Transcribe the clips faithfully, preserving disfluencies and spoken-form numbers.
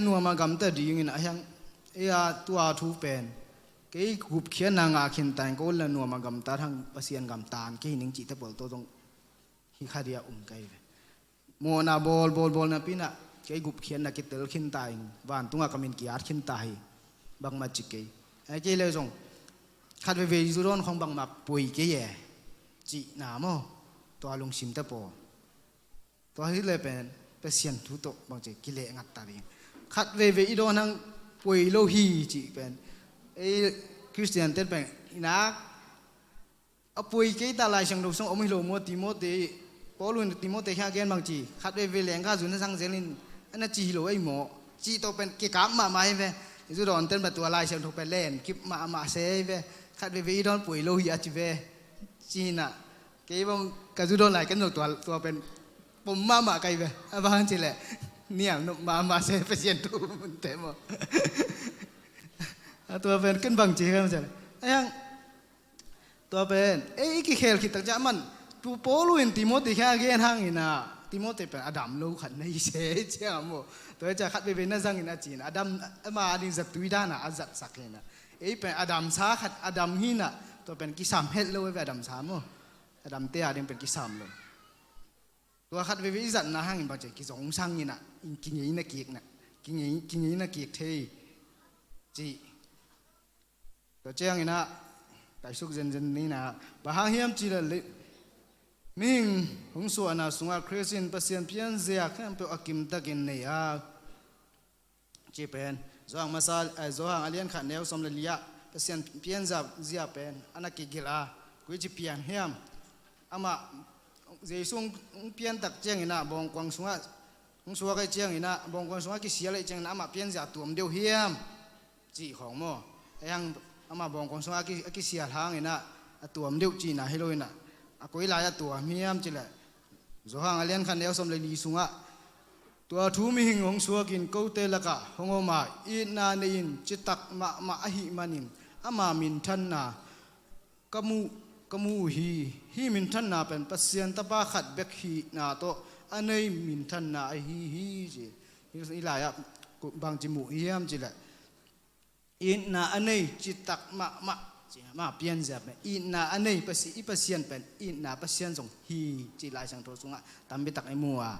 nuam a gamta dingin a hiang, ei a tua thu pen kei gupkhiatna ngah khin ta in, ko la nuam a gamta hang Pasian gamta in kei ning cihte pawl tawh zong hi kha dia um ka hi ve. Mawhna bawl bawl bawl napi-in ah kei gupkhiatna kitel khin ta in, vantungah ka min ki-at khin ta hi. Bangmah ci kei. Ai kei le zong khat veivei zu dawn khong bangmah poi kei e cihna maw, tua lungsimte pawl. Tua hi le pen Pasian thu tawh bangci kileh ngat ta ding. Khat veivei i dawn hang poi lo hi cih pen, ei Khristian ten pen i nak a poi kei ta, Lai Siangtho sung om hi lo maw, Timothy, Paul in Timothy kiang a gen bangci, khat veivei leng kha zu na zang zel in, a na ci hi lo ei maw, cih tawh pen kikap mahmah hi ve. Zu dawn ten pen tua Lai Siangtho pen len kip mahmah se hi ve. Khat veivei i dawn poi lo hi a ci ve. Ci hi na, kei bang ka zu dawn lai ken zong tua, tua pen pom mahmah ka hi ve. A bang ci leh niam nop mahmah se Pasian thu mun te maw. A tua pen ken bangci hi ve maw ci leh. A hiang, tua pen ei i kikhel khit tak ciang a man, tu Paul in Timothy kiang a gen hangin ah, Timothy pen a dam lo khat na hi se ciang a maw. Tua hi ciang khat veivei na zangin a ci-in a dam, ama a ding zattui dan a a zatsak hi na. Ei pen a damsa khat a dam hi na, tua pen kisam het lo hi ve a damsa maw. A damte a ding pen kisam lo. Tua khat veivei i zatna hangin bangci kizongsang in ah, in kingei na kik na, kingei, kingei na kik thei cih. Tua ciangin ah, kaisuk zenzen ni na, bang hang hiam cih leh, mihing hong suahna sungah Khrist in Pasian pianzia khempeuh a kimtakin nei a, ci pen, Johan masa, eh, Johan a lian khat neu sawm le li ah, Pasian pianzia, zia pen a na kigelh a, koi ci pian hiam? Amah, Jesu hong, hong pian tak ciangin ah, bawngkuang sungah hong suak ahih ciangin ah, bawngkuang sungah kisial ahih ciangin ah, amah pianzia a tuam deuh hiam? Cih khawng maw. A hiang, amah bawngkuang sungah a ki, a kisial hangin ah, a tuam deuh cihna hi lo in ah, a koi lai a tuam hiam cih leh, Johan a lian khat neu sawm le li sungah, tua thu mihing hong suakin kote lakah hong om a, itna nei-in citak mahmah ahih manin ama minthanna ka mu, ka mu uh hi. Hih minthanna pen Pasian Tapa khat bek hihna tawh a nei minthanna ahi hi, ci. Hih lai-ah bangci mu hiam cih leh, itna a nei citak mahmah, ci, amah pianzia pen itna a nei Pasi-, i Pasian pen itna Pasian zong hi, ci Lai Siangtho sungah tampi tak i mu a.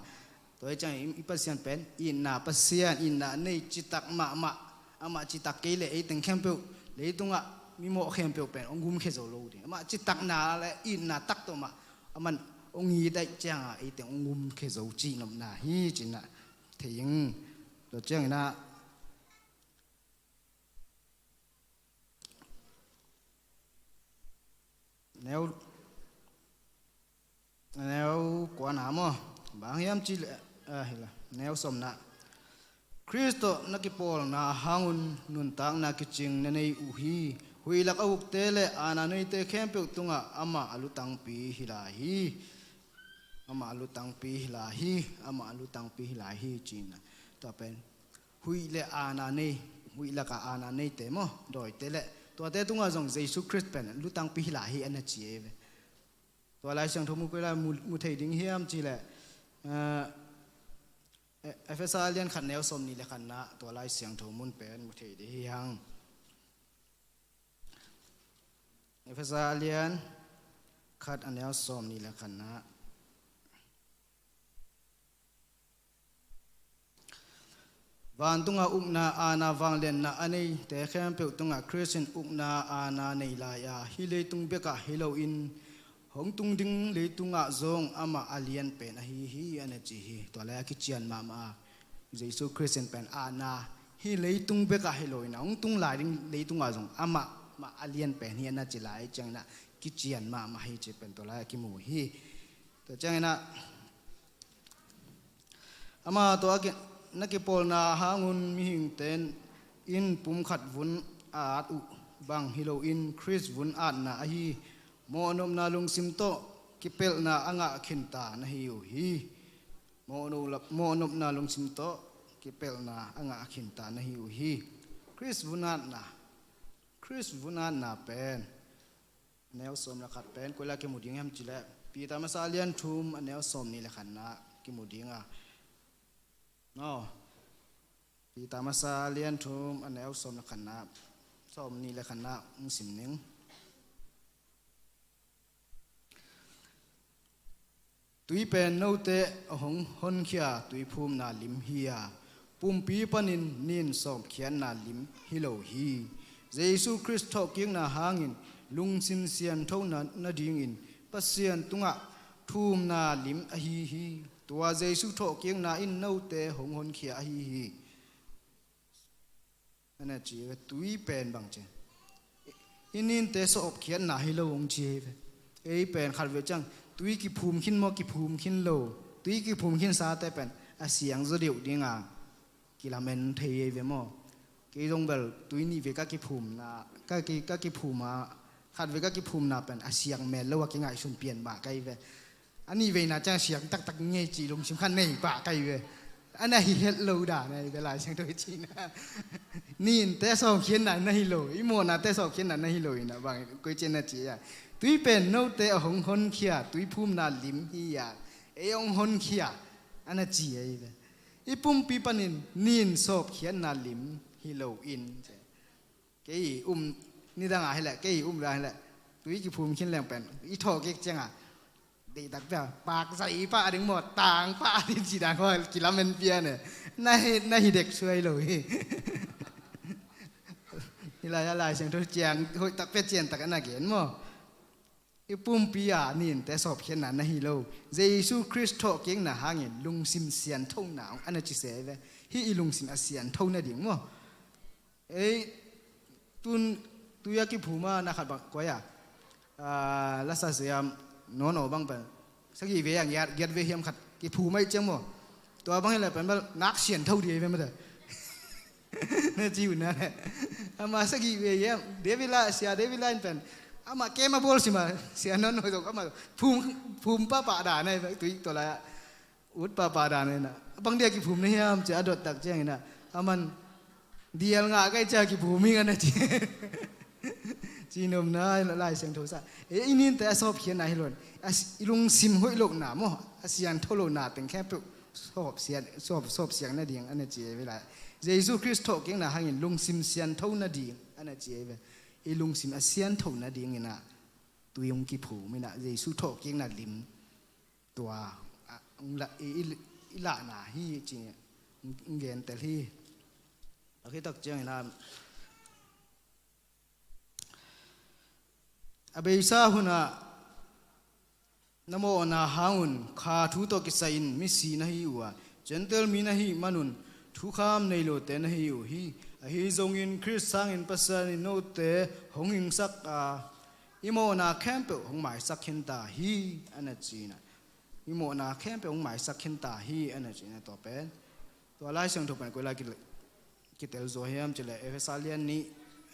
Tua hi ciang i, i Pasian pen itna Pasian, itna a nei citak mahmah. Amah citak kei leh ei teng khempeuh, leitungah mimawh khempeuh pen hong gumkhia zo lo ding. Amah citakna le itna tak tawh mah, aman hong it ahih ciangin ei teng hong gumkhia zo cih nopna hi, ci-in ah thei ing. Tua ciangin ah, neu, neu kuana maw. Bang hiam cih leh, ah, hi la, neu sawmna. Khrist tawh na kipawlna hangun nuntakna kicing na nei uh hi. Huih lak a ukte le aana neite khempeuh tungah amah a lutangpi hi lai hi. Amah a lutangpi hi lai hi. Amah a lutangpi hi lai hi, ci-in ah. Tua pen huih le aana nei, huih laka aana neite maw, dawite le tuate tungah zong Jesu Khrist pen lutangpi hi lai hi a na ci ei ve. Tua Lai Siangtho mu kei lai mu, mu thei ding hiam cih leh, eh, Efesa a lian khat neu sawmnih le khatna, tua Lai Siangtho mun pen mu thei ding hi hang. Efesa a lian khat a neu sawmnih le khatna. Vantunga ukna aana vangliatna a neite khempeuh tungah Khrist in ukna aana nei lai a, hih leitung bekah hi loin hong tung ding leitungah zong amah a lian pen ahi hi, a na ci hi. Tua lai a kician mahmah a, Jesu Khrist in pen aana hih leitung bekah hi loin a hong tung lai ding leitungah zong amah mah a lian pen hi, a na ci lai ciangin ah kician mahmah hi, ci pen tua lai a kimu hi. Tua ciangin ah, ama tawh a ki, na kipawlna hangun mihingte in pumkhat vun a at uh bang hi loin Khrist vun atna ahi mawhnopna lungsim tawh kipelhna a ngah khinta na hi uh hi. Mawhnop, mawhnopna lungsim tawh kipelhna a ngah khinta na hi uh hi. Khrist vun atna, Khrist vun atna pen a neu sawm le khat pen koi lai kimu ding hiam cih leh, Peter masa a lian thum a neu sawmnih le khatna kimu ding a. Aw. Peter masa lian thum, a neu sawm le khatna, sawm nih le khatna hong sim ning. Tui pen note a hong honkhia tuiphumna lim hi a, pumpi panin nin sawpkhiatna lim hi lo hi. Jesu Khrist thawhkikna hangin lungsim sianthona nadingin Pasian tungah thumna lim ahi hi. Tua Jesu thawhkikna in note hong honkhia ahi hi. A na ci ve, tui pen bang ci. I ninte sawpkhiatna hi lo hong ci hi ve. Ei pen khat ve ciang tui kiphum khin maw, kiphum khin lo. Tui kiphum khin sate pen a siang zaw deuh dinga kilamen thei ei ve maw. Kei zong bel tui nih ve ka kiphumna, ka ki, ka kiphum a, khat ve ka kiphumna pen a siang mel lo a kingaihsun pian mah ka hi ve. A nih veina ciang siang taktak ngei cih lungsim khat nei pah ka hi ve. A na hi het lo dan ahi ve, Lai Siangtho i cihna. Ninte sawpkhiatna na hi lo, i mawhnate sawpkhiatna na hi lo inah bang koi cian na ci a. Tui pen note a hong honkhia tuiphumna lim hi a, ei hong honkhia a na ci ahi ve. I pumpi panin nin sawpkhiatna lim hi lo in ci. Kei um, nidang ah hi leh, kei um dan hi leh, tui kiphum khin leng pen i thawh kik ciangah deihtak pia, pakzai pah ding maw, tang pah ding ci dan khaw kilamen pia ne. Na hi, na hi dek suai lo hi. Hi lai a Lai Siangtho ciang hoih tak pia cian tak a na gen maw. I pumpi a ninte sawpkhiatna na hi lo. Jesu Khrist thawhkikna hangin lungsim sianthona hong a na ci se ve. Hih i lungsim a siantho nading maw. Ei tun tui a kiphum a na khat bang koi a, ah, lasa siam nawn aw bang pen sagih ve a ngiat, giat ve hiam khat kiphum aih ciang maw. Tua bang hi leh pen bel nak siantho dih ahi ve mate. Na ci uh na leh. Ama sagih ve hiam, David la, sia David la in pen. Ama kem a bawl sim a, sia nawn aw zong ama phum, phum pahpah dan ahi ve, tui tua lai ah. Ut pahpah dan inah. A bang dia kiphum na hiam ci a dot tak ciang inah. A man dial ngah kai cia kiphum hi ngan a ci. Ci nopna Lai Siangtho sa. E, i ninte a sawpkhiatna hi lo in. A si-, i lungsim hoih lohna maw. A siantho lohna teng khempeuh sawpsian, sawp, sawpsiang nading a na ci e ve lai. Jesu Khrist thawhkikna hangin lungsim siantho nading a na ci e ve. I lungsim a siantho nading inah. Tui hong kiphum inah. Jesu thawhkikna lim. Tua, a, hong la, i, i, i lahna hi ci, hong, hong gentel hi. A khitak ciangin a, a beisa hunah na mawhna hangun kha thu tawh kisai-in misi na hi uh a, Gentile mi na hih manun thukham nei lote na hi uh hi. Ahi zongin Khrist sangin Pasian in note hong hingsak a, i mawhna khempeuh hong maisak khinta hi, a na cinah. I mawhna khempeuh hong maisak khinta hi, a na cinah tua pen. Tua Lai Siangtho pen koi lai ki, kitel zaw hiam cileh Efesa lian nih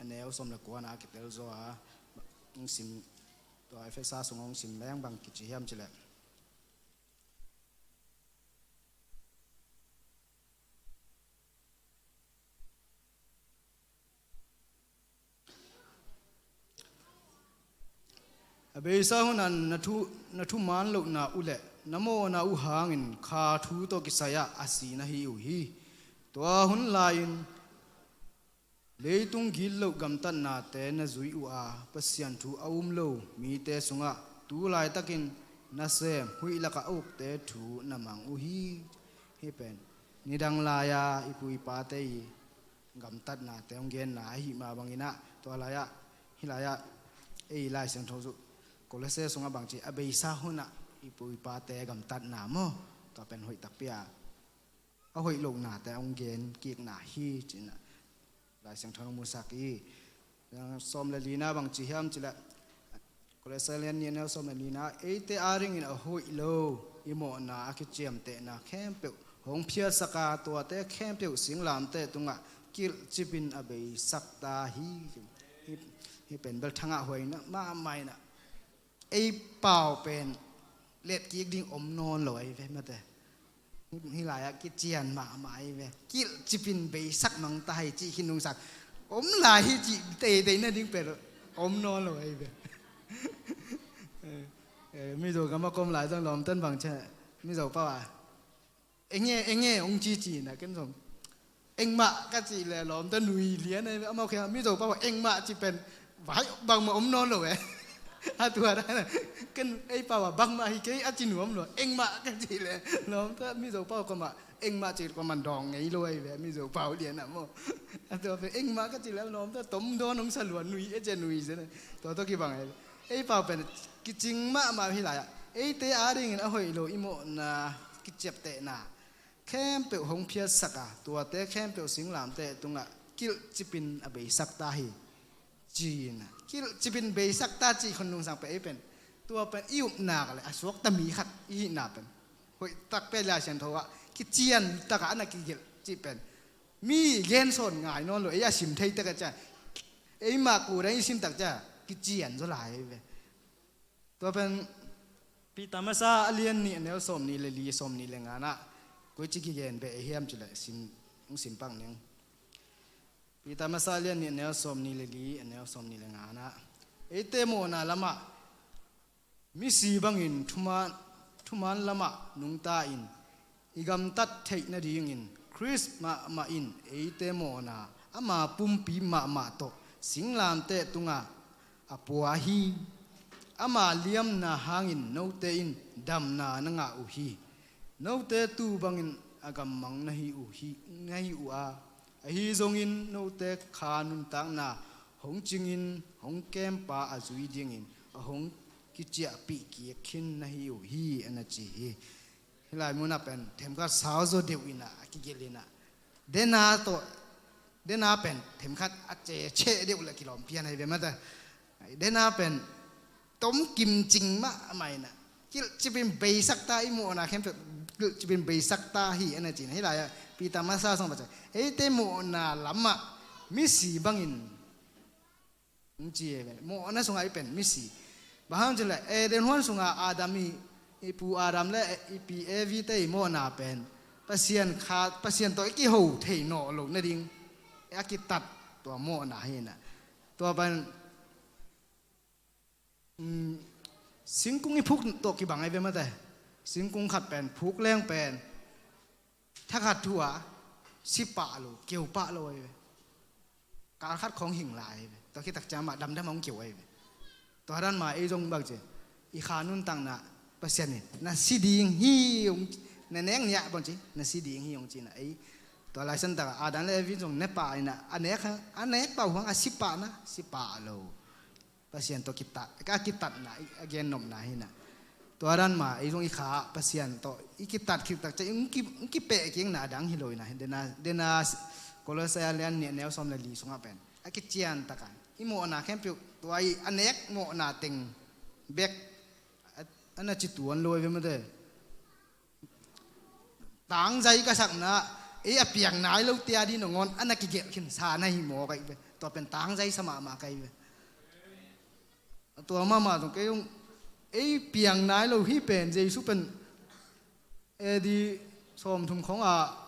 a neu sawm le kuana kitel zaw a, hong sim, tua Efesa sungah hong sim leng bang kici hiam cileh. A beisa hunah na thu, na thuman lohna uh leh na mawhna uh hangin kha thu tawh kisai-ah a si na hi uh hi. Tua hun lai-in leitung gitloh gamtatnate na zui uh a, Pasian thu a um lo mite sungah tu laitakin nasem huih lakah a ukte thu na mang uh hi. Hih pen nidang lai-a i pu i pate i gamtatnate hong genna ahi mah banginah, tua lai-ah, hih lai-ah ei Lai Siangtho zuh Kolose sungah bangci a beisa hunah i pu i pate gamtatna maw, tua pen hoih takpi a a hoih lohnate hong gen kikna hi cinah Lai Siangtho hong musak hi. Sawm le lina bangci hiam cileh Kolose lian nih a neu sawm le lina, eite adingin a hoih lo i mawhna a kiciamtehna khempeuh hong phiatsaka, tuate khempeuh singlamteh tungah kilhcipin a beisak ta hi. Hih, hih pen bel thangah huaina mahmah inah ei pau pen letkik ding om nawn lo ahi ve mate. Hih lai-ah kician mahmah ahi ve. Kilhcipin beisak mang ta hi cih khin nungsak om lai hi cih teitei nading pen om nawn lo ahi ve. Eh, eh, Mizo gam a ka om lai zong lawmten bang cia Mizo pau a enge enge hong cici na ken zong Engmah ka cih leh lawmta nui lian e. Amau khia Mizo pau engmah cih pen vai bangmah om nawn lo e. A tua dan a, ken ei pau a bangmah hi kei a ci nuam lo. Engmah ka cih leh lawmta Mizo pau kamah engmah cih kamah dawng ngei lo ahi ve, Mizo pau lian a maw. A tua pen engmah ka cih leh lawmta tom dawn hong sa lua, nui e, cia nui zen. Tua tawh kibang ahi ve. Ei pau pen kicing mahmah hi lai a, eite adingin a hoih lo i mawhna, kiciaptehna khempeuh hong phiatsak a, tuate khempeuh singlamteh tungah kilhcipin a beisak ta hi. Ci-in a, kilhcipin beisak ta cih khon nungsang pen ei pen, tua pen i upna leh a suakta mi khat i hihna pen hoih takpi a Lai Siangtho ah kician takah a na kigelh cih pen mi gen sawn ngai nawn lo. Ei a sim thei tak a cia, ei mah kudang i sim tak cia kician zaw lai ve. Tua pen Peter Masa a lian nih a neu sawmnih le li, sawmnih le ngana ah koici kigen beh hiam cih leh sim, hong sim pak ning. Peter Masa a lian nih a neu sawmnih le li, a neu sawmnih le ngana ah, eite mawhna lamah misi bangin thuman, thuman lamah nungta in, i gamtat theih nadingin Khrist mahmah in eite mawhna ama pumpi mahmah tawh singlamteh tungah a pua hi. Ama liamna hangin note in damna na ngah uh hi. Note tuu bangin a gammang na hi uh hi, na hi uh a, ahi zongin note kha nuntakna hong cingin hong kempa a zui dingin a hong kiciahpih kik khin na hi uh hi, a na ci hi. Hih lai munah pen themkhat sauzaw deuh inah a kigelh inah, dena tawh, dena pen themkhat a ceceh deuh le kilawm pian ahi ve mate. Dena pen tom kimcing mahmah inah, kilhcipin beisak ta, i mawhna khempeuh kilhcipin beisak ta hi, a na ci inah. Hih lai-ah Peter Masa sung paca, eite mawhna lamah misi bangin hong ci e ve. Mawhna sungah i pen misi. Bang hang cih leh Eden huan sungah Adam i, i pu Adam le i pi Evi te i mawhna pen Pasian kha, Pasian tawh i kiho thei nawh lo nading a kitat tua mawhna hi inah. Tua pen, um, singkung i phuk tawh kibang ahi ve mate. Singkung khat pen phuk leng pen thakhat thu a si pah lo, keu pah lo ahi ve. Kal khat khawng hing lai ahi ve. Tua khit tak ciang mah damdam hong keu ahi ve. Tua dan mah ei zong bang ci, i kha nuntakna Pasian in na si ding hi hong, na nek ni-ah bang ci, na si ding hi hong ci inah ei. Tua laisan takah Adam le Evi zong ne pah inah, a nek, a nek pah uh hang a si pah na, si pah lo. Pasian tawh kitat, ka kitatna, a gennopna hi inah. Tua dan mah ei zong i kha Pasian tawh i kitat khit tak ciang hong ki, hong kipeh kikna dang hi lo inah. Dena, dena Kolose a lian nih a neu sawm le li sungah pen a kician takah i mawhna khempeuh tua i a nek mawhna teng bek a, a na ci tuan lo ahi ve mate. Tangzai ka sakna, ei a piang nai lote a ding nangawn a na kigelh khinsa na hi mawk ahi ve. Tua pen tangzai sa mahmah ka hi ve. A tua mahmah zong kei zong ei piang nai lo hi pen, Jesu pen A D sawmthum khawngah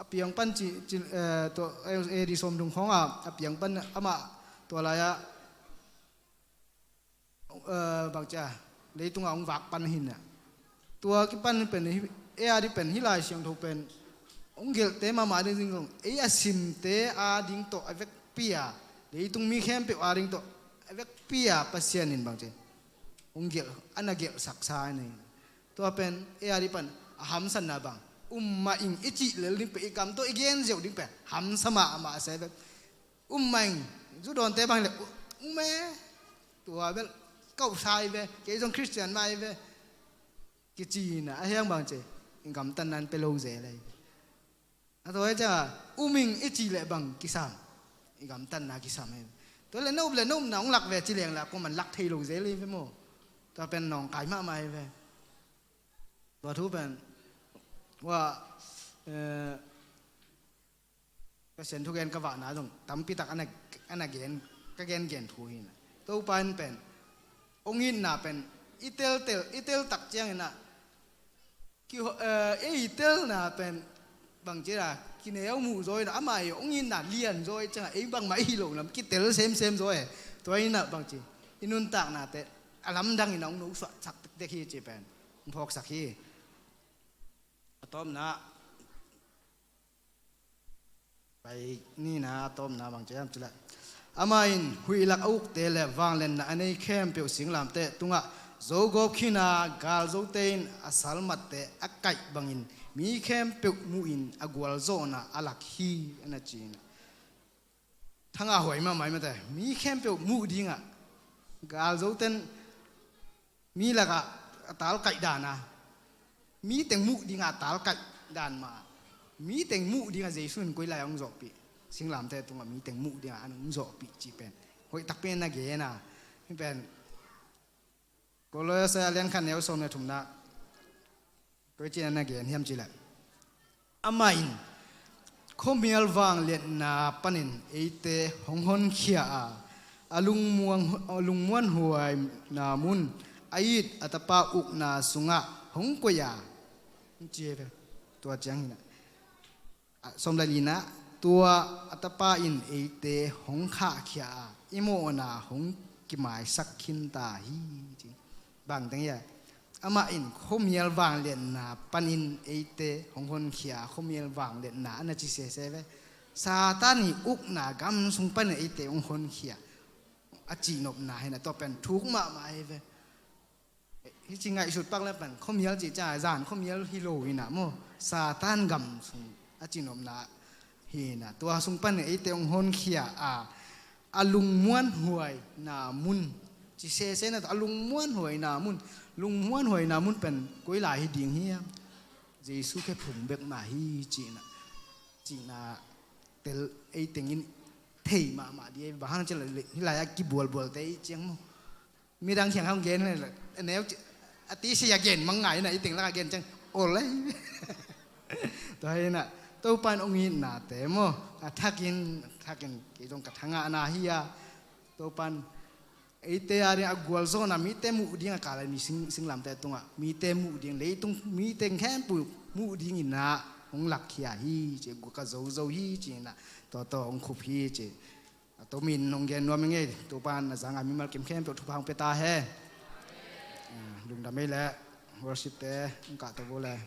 a piang pan ci, ci, eh, tua, eh, A D sawmthum khawngah a piang pan amah tua lai-ah, eh, bang ci a, leitungah hong vak pan hi inah. Tua kipan pen hi, ei a ding pen hih Lai Siangtho pen hong gelhte mahmah ding zong, ei a simte a ding tawh a vekpi a, leitung mi khempeuh a ding tawh a vekpi a Pasian in bang ci hong gelh, a na gelhsaksa hi inah. Tua pen ei a ding pan a hamsatna bang, um mah ing i cih lel ding pen, i kam tawh i gen ziau ding pen hamsa mahmah se ve. Um mah ing, zu dawnte bang hi leh um e, tua bel ka upsa hi ve, kei zong Khristian mah hi ve, kici inah, a hiang bang ci, i gamtatna in pia lo zel ahi ve. A tua hi ciangah um ing i cih leh bang kisam, i gamtatna kisam ahi ve. Tua leh na up leh na upna hong lak ve ci leng leh a kuaman lak thei lo zel ahi ve maw. Tua pen nawngkai mahmah ahi ve. Tua thu pen, ua, eh, Pasian thugen ka vahna zong tampi tak a na, a na gen, ka gengen thu hi inah. Topa in pen hong itna pen i teltel, i tel tak ciang inah, ki, eh, ei telna pen bang ci a, kineu muh zaw inah, amah i hong itna lian zaw i ciangah ei bangmah i hih loh lam kitel semsem zaw e. Tua inah bang ci, i nuntaknate a lamdang inah hong nosuahsak tektek hi cih pen hong phawksak hi. A tawpna, Pai ni na, a tawpna bang ci hiam cih leh, amah in huih lak a ukte le vangliatna a nei khempeuh singlamteh tungah zogawp khin a, galzote in a salmatte a kaih bangin mi khempeuh muhin a gualzawhna a lak hi, a na ci hi. Thangah huai mahmah hi mate. Mi khempeuh muh dingah, galzote in mi lakah a talkaih dan a, mi teng muh dingah a talkaih dan mah, mi teng muh dingah Jesu in koi lai-ah hong zawhpih, singlamteh tungah mi teng muh dingah hong zawhpih cih pen hoih takpi in na gen a. Hih pen Kolose a lian khat neu sawm le thumna koi ci-in na gen hiam cih leh, amah in khuamial vangliatna panin eite hong honkhia a, a lungmuan, a lungmuanhuaina mun, a it a Tapa ukna sungah hong koih a, hong ci hi ve. Tua ciang hi na, a, sawm le lina, tua a Tapa in eite hong khahkhia a, i mawhna hong kimaisak khin ta hi, ci. Bang teng hi a, amah in khuamial vangliatna panin eite hong honkhia, khuamial vangliatna a na ci sese ve. Satan i ukna gam sung panin eite hong honkhia, a cihnopna hi na, tua pen thuk mahmah hi ve. Hih ci ngaihsut pak le pen khuamial cih ciang zan khuamial hi lo hi na maw, Satan gam sung a cihnopna hi na, tua sung panin eite hong honkhia a, a lungmuanhuaina mun, ci sese na, a lungmuanhuaina mun, lungmuanhuaina mun pen koi lai hi ding hiam? Jesu khe phung bek mah hi cihna, cihna tel ei tengin thei mahmah ding hi. Bang hang cih leh hih lai-ah kibualbualte i ciang maw, midang kiang hong gen le, a neu ci-, a tisi a gen mang ngai na, i teng lak a gen ciang ol le. Tua hi na, Topa in hong itnate maw, a thakin, thakin kei zong ka thangahna hi a, Topa in eite a ding a gualzawhna, mite muh ding a, ka lai mi sing, singlamteh tungah mite muh ding, leitung mite khempeuh muh ding in ah hong lakkhia hi ci, guk a zozo hi ci in ah, tua tawh hong khup hi ci. A tomin hong gen nuam ing ei, Topa in a zang a mimal kim khempeuh thupha hong pia ta hen. Ah, lungdam ei leh, worship te hong kahto vo leh.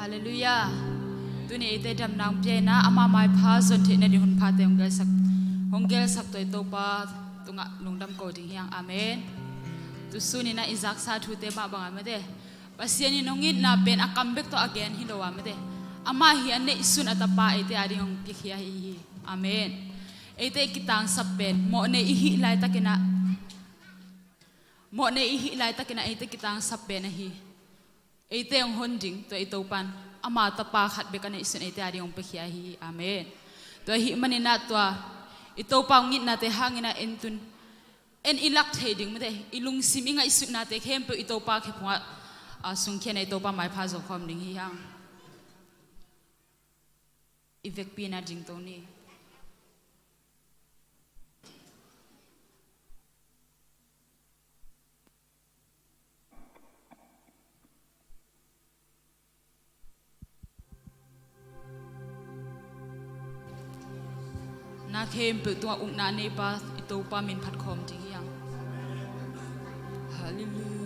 Halleluiah. Tuni eite damna hong pia in ah, ama maipha zon theih nading hunphate hong gelsak, hong gelsak tawh i Topa tungah lungdam ko ding hi hang. Amen. Tusun in ah i zaksa thute mah bang a mate, Pasian in hong itna pen a kam bek tawh a gen hi lo a mate, amah hi a neihsun a Tapa eite a ding hong piakhia ahi hi. Amen. Eite i kitangsap pen mawhnei i hih laitakin ah, mawhnei i hih laitakin ah eite kitangsap pen ahi, eite hong hon ding tua i Topa in ama Tapa khat bek a neihsun eite a ding hong piakhia ahi hi. Amen. Tua ahih manin ah tua i Topa hong itnate hangin ah en tun, en i lak thei ding mate, i lungsim i ngaihsutnate khempeuh i Topa khe phungah, a, sungkhia in ah i Topa maipha zo khawm ding hi hang. I vekpi in ah dingto ni. Khempeuh tungah ukna neipa i Topa min phat khawm ding hi hang. Halleluiah.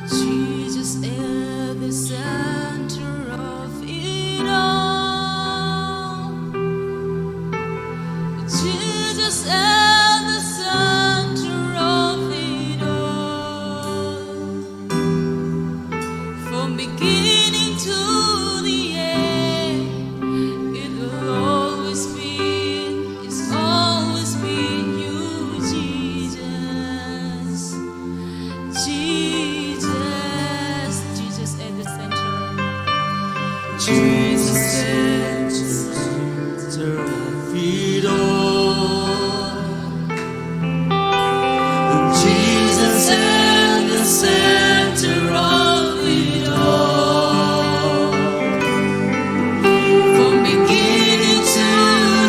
Jesus at the center of it all. Jesus at the center of it all. From beginning to the end, it will always be, it's always been you, Jesus. Jesus, Jesus at the center. Jesus at the center of it all. Jesus at the center of it all. From beginning to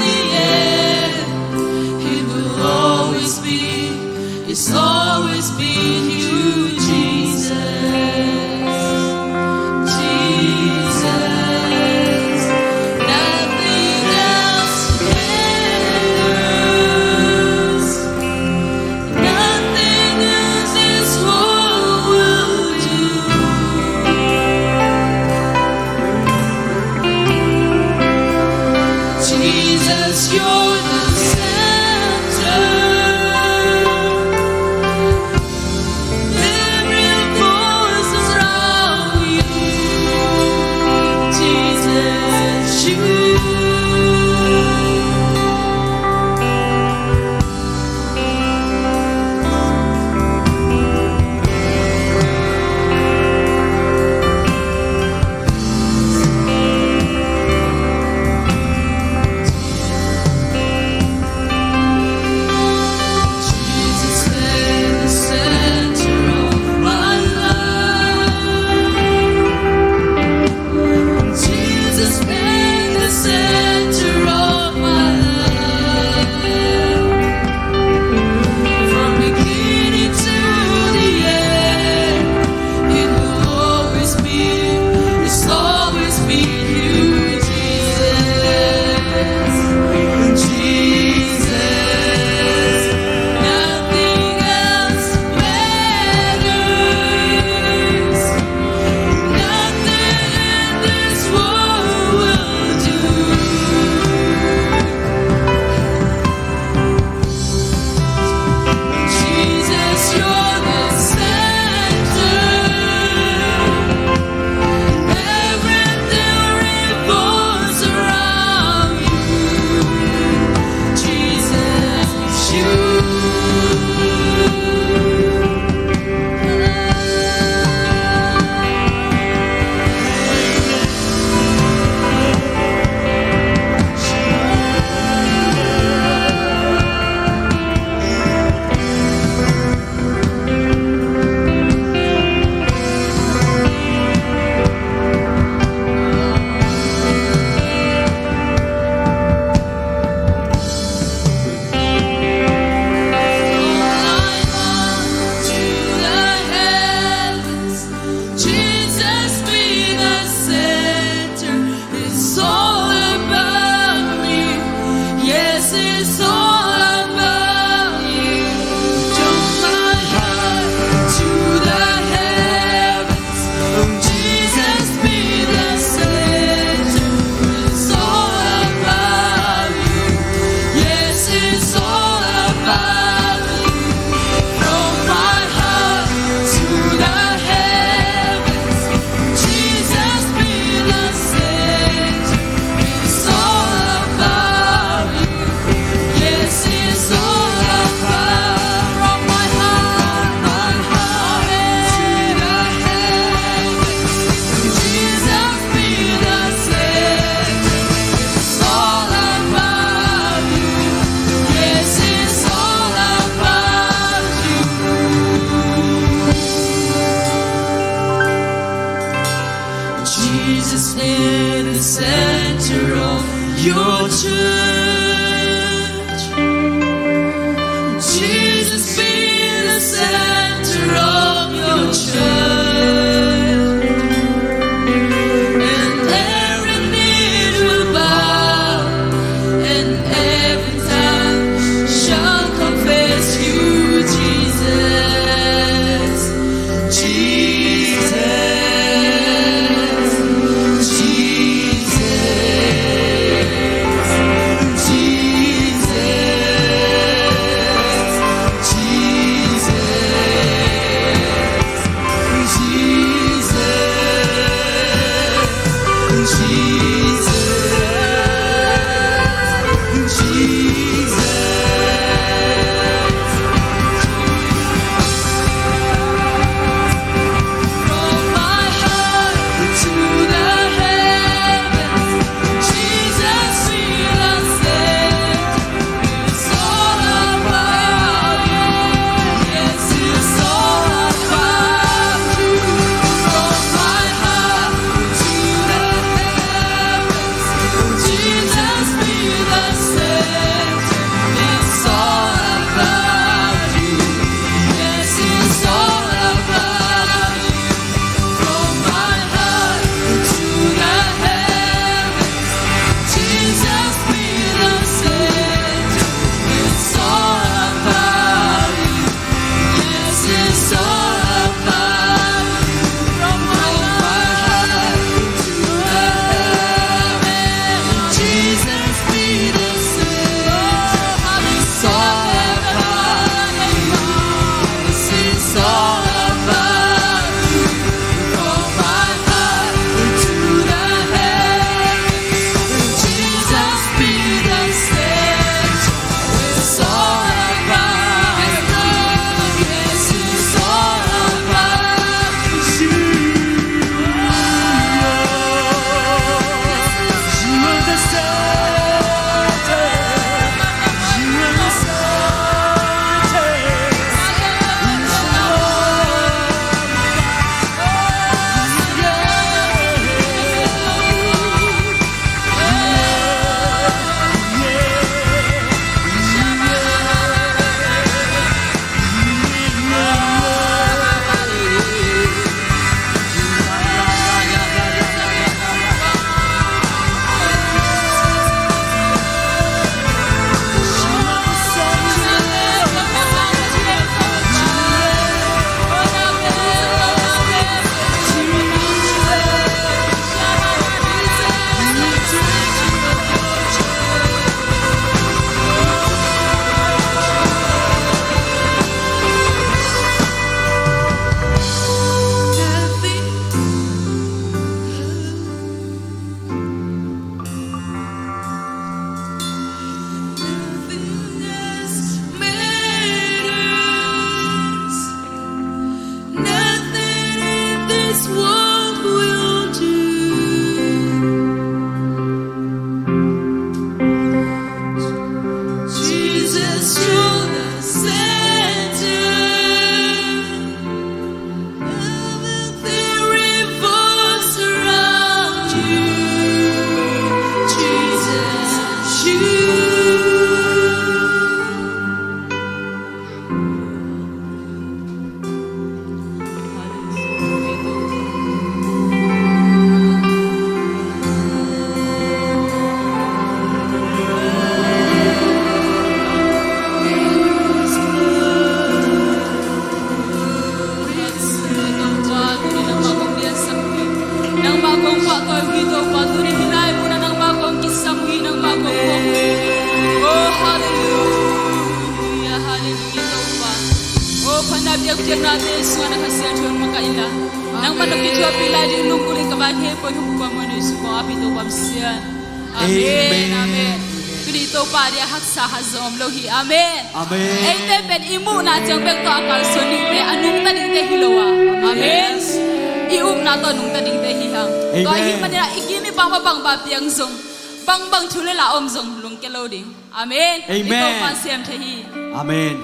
the end, it will always be, it's always been you, Jesus. Jesus, nothing else matters. Nothing in this world will do. Jesus, you're the center. Every voice around you, Jesus, you. Jesus, take the center of my life. Jesus, take the center of my life. From beginning to the end, it will always be, it's always be you, Jesus. Jesus, nothing else matters. Nothing in this world will do. Jesus, you're the center. Everything revolves around you. Jesus, you. Jesus, be the center. It's all about you. Yes, it's all about you. From my heart to the heavens, Jesus, be the center. It's all about you. Yes, it's all about you. From my heart to the heavens, Jesus, be the center. It's all about you. Yes, it's all about. From my heart, my heart to the heavens, Jesus, be the center. It's all about you. Yes, it's all about you. Jesus in the center Your church. Jesus, be the center of your church. And every knee will bow, and every tongue shall confess you, Jesus. Jesus, Jesus, Jesus, Jesus, Jesus. Nothing in this world will do. Jesus, you're the center. Everything revolves around you, Jesus, you. Nangmah kong pahtawi uh hi Topa, tuni hih laibu-in ah nangmah kong kisam uh hi, nangmah kong pahtawi uh hi. Oh, halleluiah, halleluiah Topa. Oh, phatna biakpiaknate sungah na Kha Siangtho hong makaih inla, nangmah na kithuahpih lai ding lunggulh in ka vai khempeuh in hong phuba, muanhuai suk kong ap hi Topa Pasian. Amen, amen. Tuni Topa ading a haksa khat zong om lo hi. Amen. Amen. Eite pen i muhna ciang bek tawh a kalsuan dingte, a nungta dingte hi lo a. Amen. Yes. I upna tawh nungta dingte hi hang. Amen. Tua ahih manin ah i kim i pam a bangbang piang zong, bangbang thu le la om zong lungkia lo ding. Amen. Amen. I Topa siam thei hi. Amen.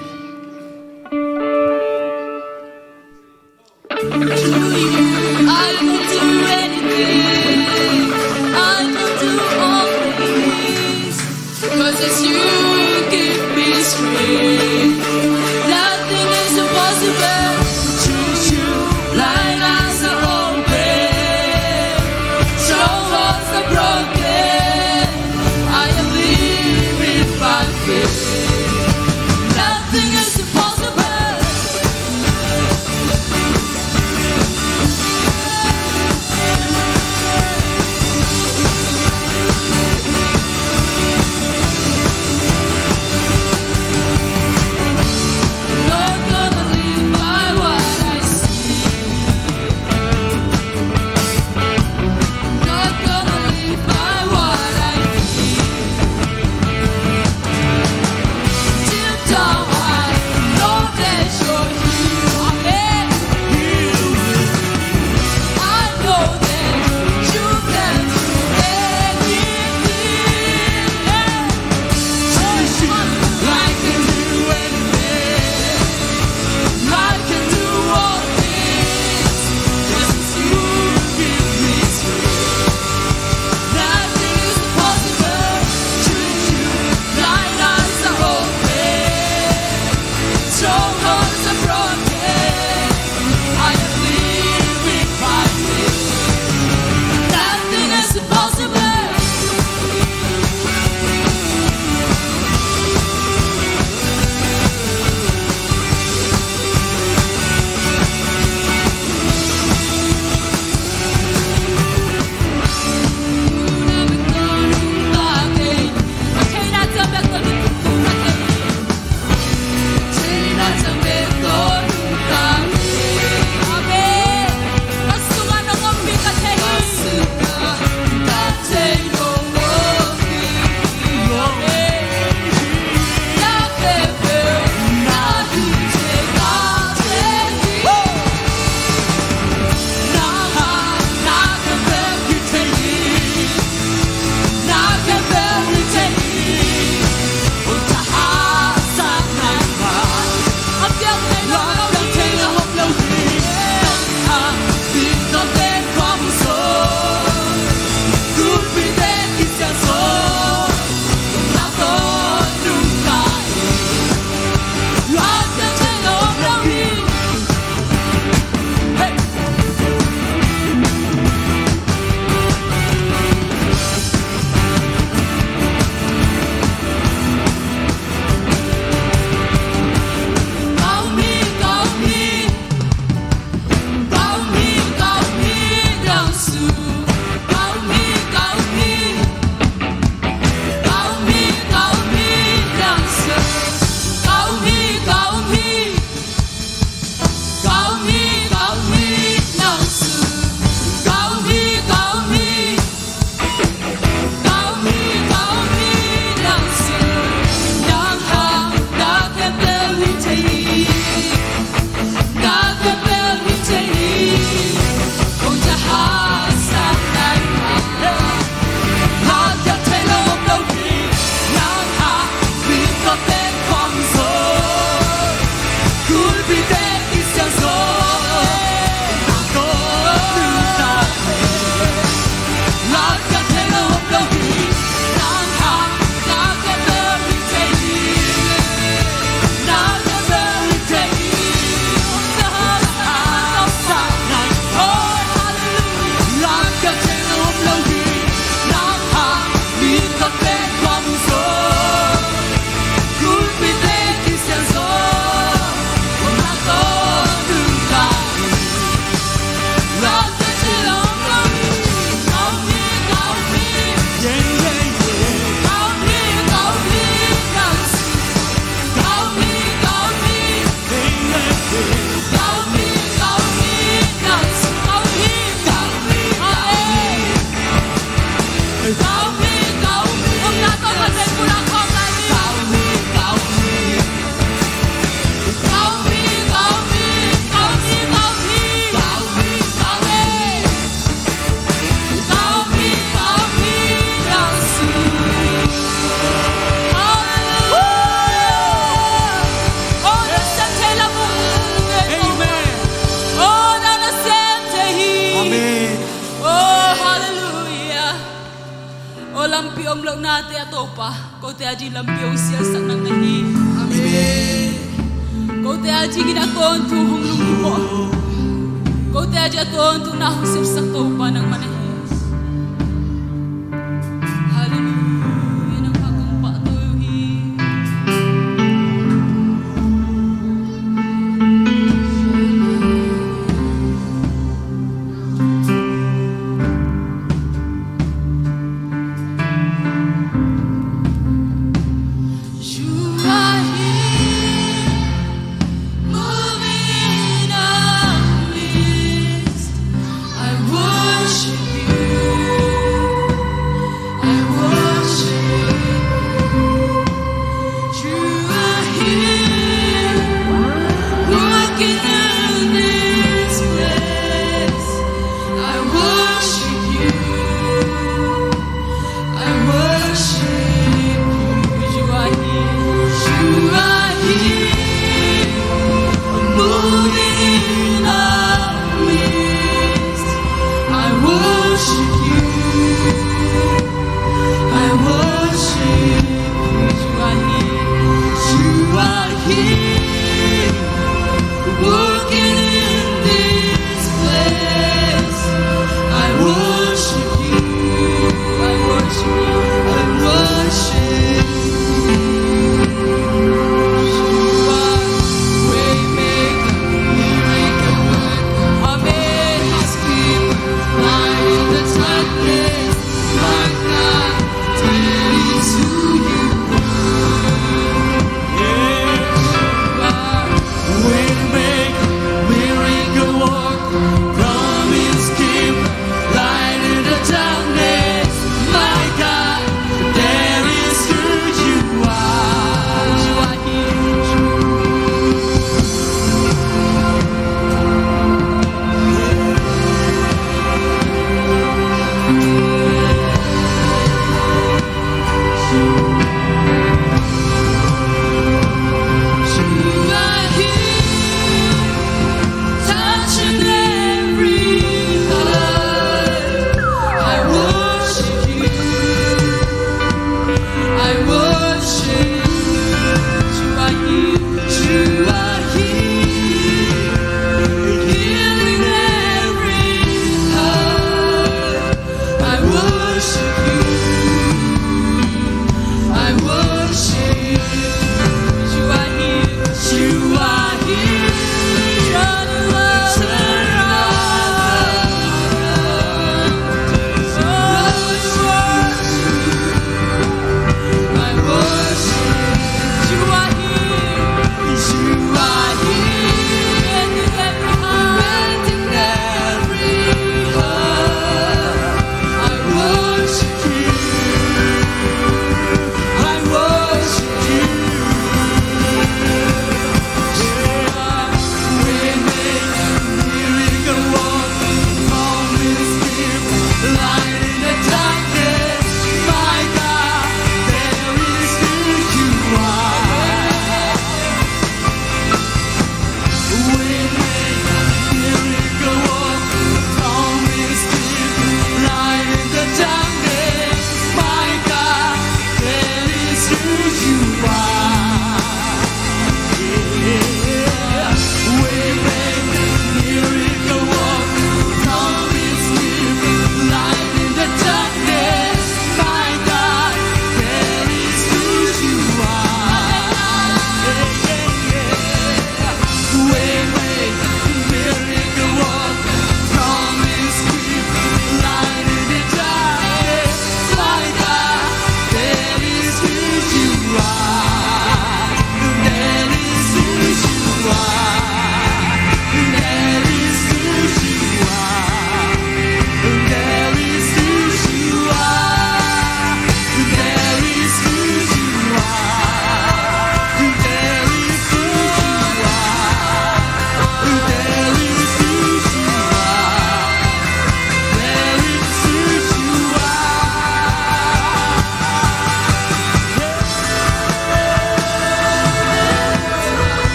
I can do anything. I can do all things. Lohna te ah Topa, kote a ding lampi hong sialsak nang na hi. Amen. Kote a dingin a tawntung hong lunghimawh, kote a ding a tawntungna hong sepsak Topa nangmah na hi. Halleluiah, nangmah kong pahtawi uh hi. You are here, moving in our midst. I worship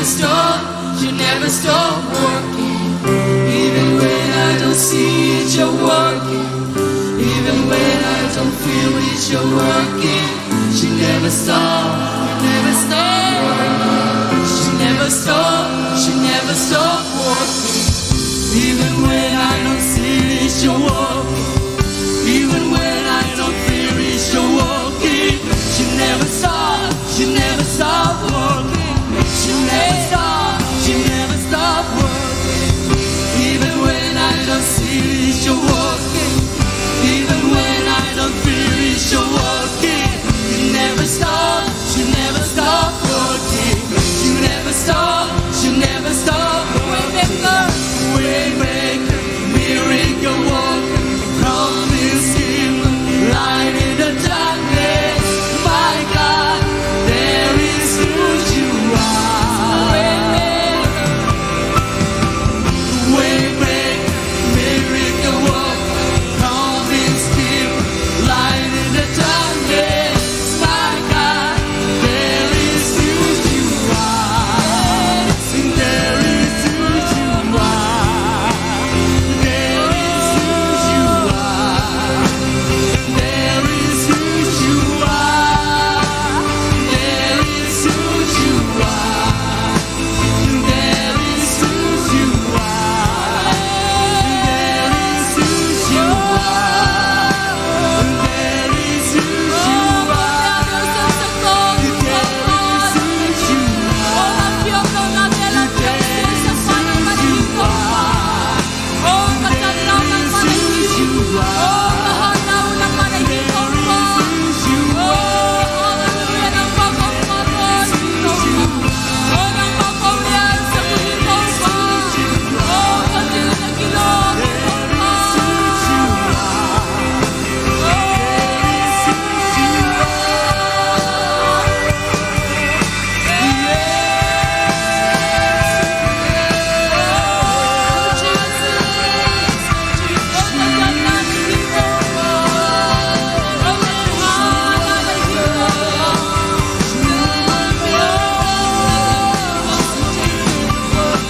stop, you never stop working. Even when I don't see it, you're working. Even when I don't feel it, you're working. You never stop, you never stop working. You never stop, you never stop working. Even when I don't see it, you're working. Even when I don't feel it, you're working. You never stop, you never stop working. You never stop, you never stop working. Even when I don't see it, you're working. Even when I don't feel it, you're working. You never stop, you never stop working. You never stop, you never stop working. Waymaker, miracle worker, promise keeper, light in the darkness. My God, there is who you are. Waymaker, miracle worker, promise keeper, light in the darkness. My God, there is who you are. There is who you are. There is who you are. There is who you are. There is who you are. There is who you are. There is who you are. There is who you are. There is who you are. There is who you are.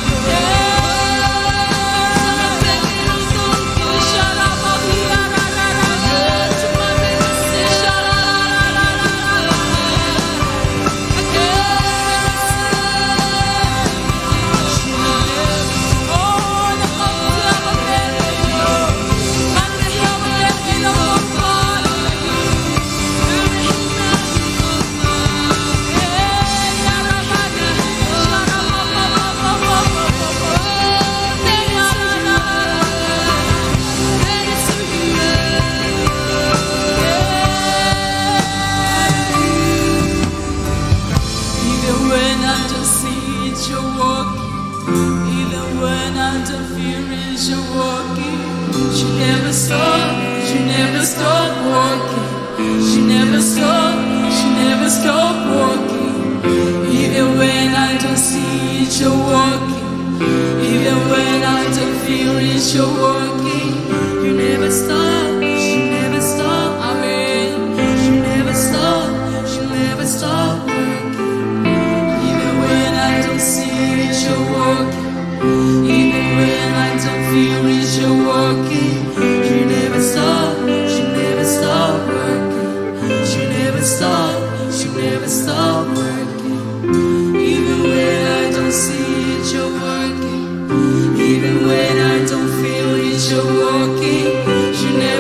Even when I don't see it, you're working. Even when I don't feel it, you're working. You never stop, you never stop working. You never stop, you never stop working. Even when I don't see it, you're working. Even when I don't feel it, you're working. You never stop, you never stop working. You never stop, you never stop working. Even when I don't see it, you're working. Even when I don't feel it, you're working. You never stop, you never stop working. You never stop, you never stop working. Even when I don't see it, you're working. Even when I don't feel it, you're working. You never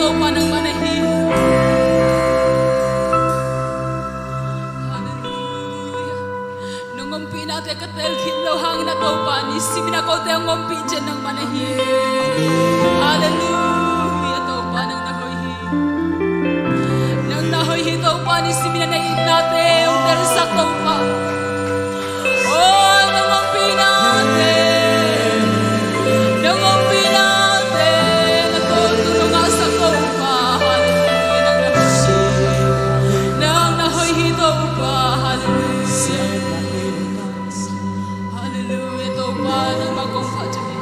Topa nangmah na hi. Halleluiah. Nong ompihnate ka tel khin lo hangin a Topa nisimin a kote hong ompih ciang nangmah na hi. Halleluiah. Topa nang na hoih hi. Nang na hoih hi Topa nisimin a na itnate hong telsak Topa. Oh, nang ompihnate, nang ompihnate na tawh tu nong ngahsak Topa. Halleluiah. Nang na hoih hi. Nang na hoih hi Topa. Halleluiah. Halleluiah. Topa nangmah kong phat uh hi.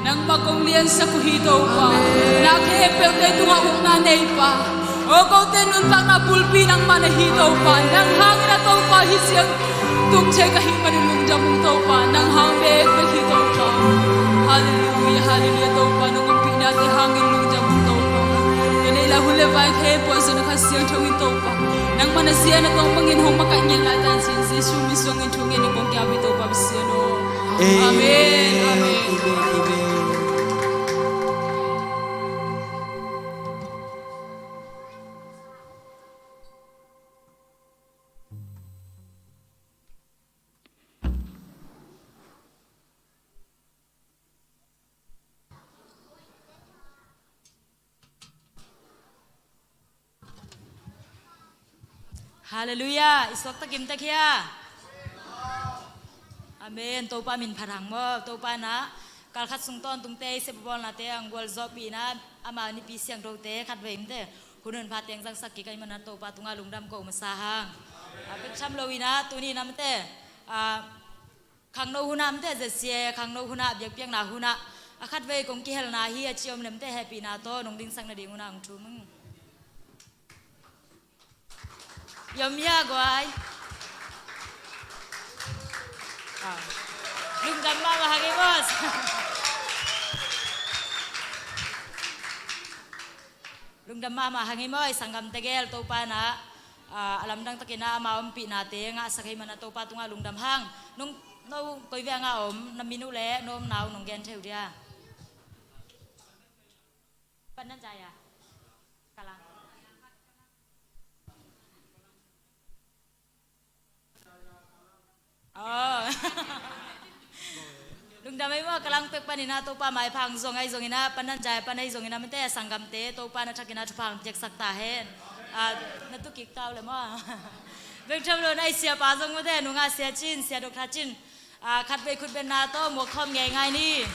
Nangmah kong liansak uh hi Topa. Amen. Na khempeuhte tungah ukna neipa. O kote nuntakna bulpi nangmah na hi Topa. Nang hangin a Topa hi siang tung thei ka hih manin lungdam ung Topa. Nang hang bekbek hi Topa. Halleluiah, halleluiah Topa. Nong ompihnate hangin lungdam ung Topa. Ka neih lai hun le vai khempeuh ah zong na Kha Siangtho in Topa. Nangmah na zia na tawng bangin hong makaih ngiat laitak in Jesu min suangin thu ngen in kong kiap hi Topa Pasian aw. Amen. Amen. Amen. Amen. Halleluiah. I suakta kim tek hia? Amen. Topa min phat hang maw. Topa in ah kalkhat sung tawntungte i sepbawlnate hong gualzawhpih in ah ama Nipi Siangthote khatvei mite hun honpha teng zangsak kik ahih manin ah Topa tungah lungdam ko masa hang. A bek tham lo in ah tuni in ah mite, a, khangno hun ah mite, Z C A khangno hun ah, biakpiakna hun ah a khatvei kong kihelna hi a ci om leh mite hehpihna tawh nong dingsak nading hun ah hong thum ing. Yom ya guai. Ah. Lungdam mahmah hang ei maw. Lungdam mahmah hang ei maw, i sanggam tegel Topa in ah, ah, a lamdang takin ah ama ompihnate ngahsak ahih manin ah Topa tungah lungdam hang. Nong, no koi vei a ngah om, na min uh leh na omna uh nong gen thei uh dia. Pandan Jaya. Kalang. Oh. Lungdam ei maw, Kalang pek panin ah Topa maipha hong zuang ahi zongin ah, Pandan Jaya pan ahi zongin ah, mite a sanggamte Topa na thakin ah thupha hong piaksak ta hen. Ah, na tu kik ta uh leh maw. Bek tham lo in ah i siapa zong mite, nungah Sia Cin, Sia Dr. Cin. Ah, khatvei khutbetna tawh muak khawm ngeingai ni.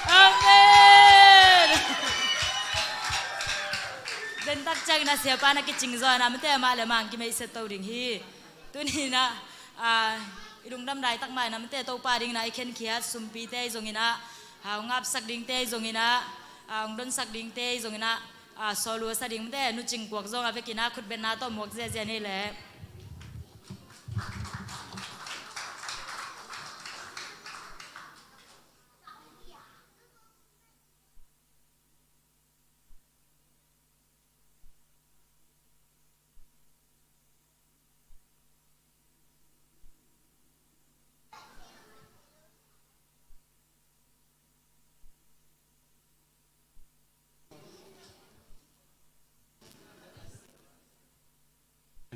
Amen. Dentak ciangin ah siapa na kicing zaw in ah mite, amah leh amah hong kimeihset to ding hi. Tuni in ah, ah, i lungdam laitak mah in ah mite, Topa dingin ah i khenkhiat sumpite ahi zongin ah, ah, hong apsak dingte ahi zongin ah, ah, hong donsak dingte ahi zongin ah, ah, sawlua sa ding mite, Nu Cing Kuak zong a vekin ah khutbetna tawh muak ziahziah ni leh.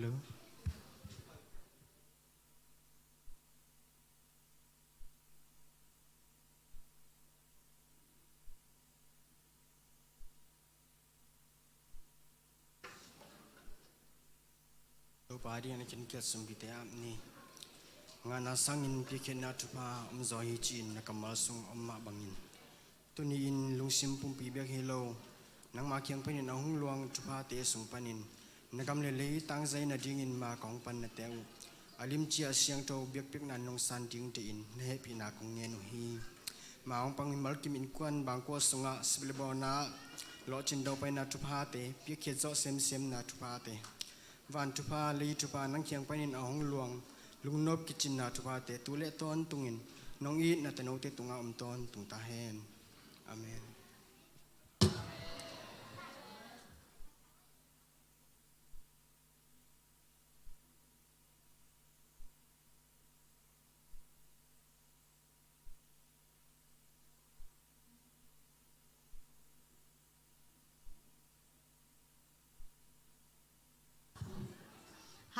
Hello. Topa dingin a khenkhiat sumpite ap ni. Ngahna sangin piakkhiatna thupha om zaw hi ci-in na kammal sung om mah bangin, tuni-in lungsim pumpi bek hi lo, nangma kiang panin a hong luang thuphate sung panin na gam le lei tangzai nadingin ma ka hong pannate uh a limci-a siangtho biakpiakna nong san dingte in na hehpihna kong ngen uh hi. Ma hong pang mimal kim innkuan bangkua sungah sep le bawlna, lawhcin daupaina thuphate, piakkhiat zawh semsemna thuphate, van thupha, lei thupha nang kiang panin a hong luang lungnop kicinna thuphate tu le tawntungin nong it na tanote tungah om tawntung ta hen. Amen.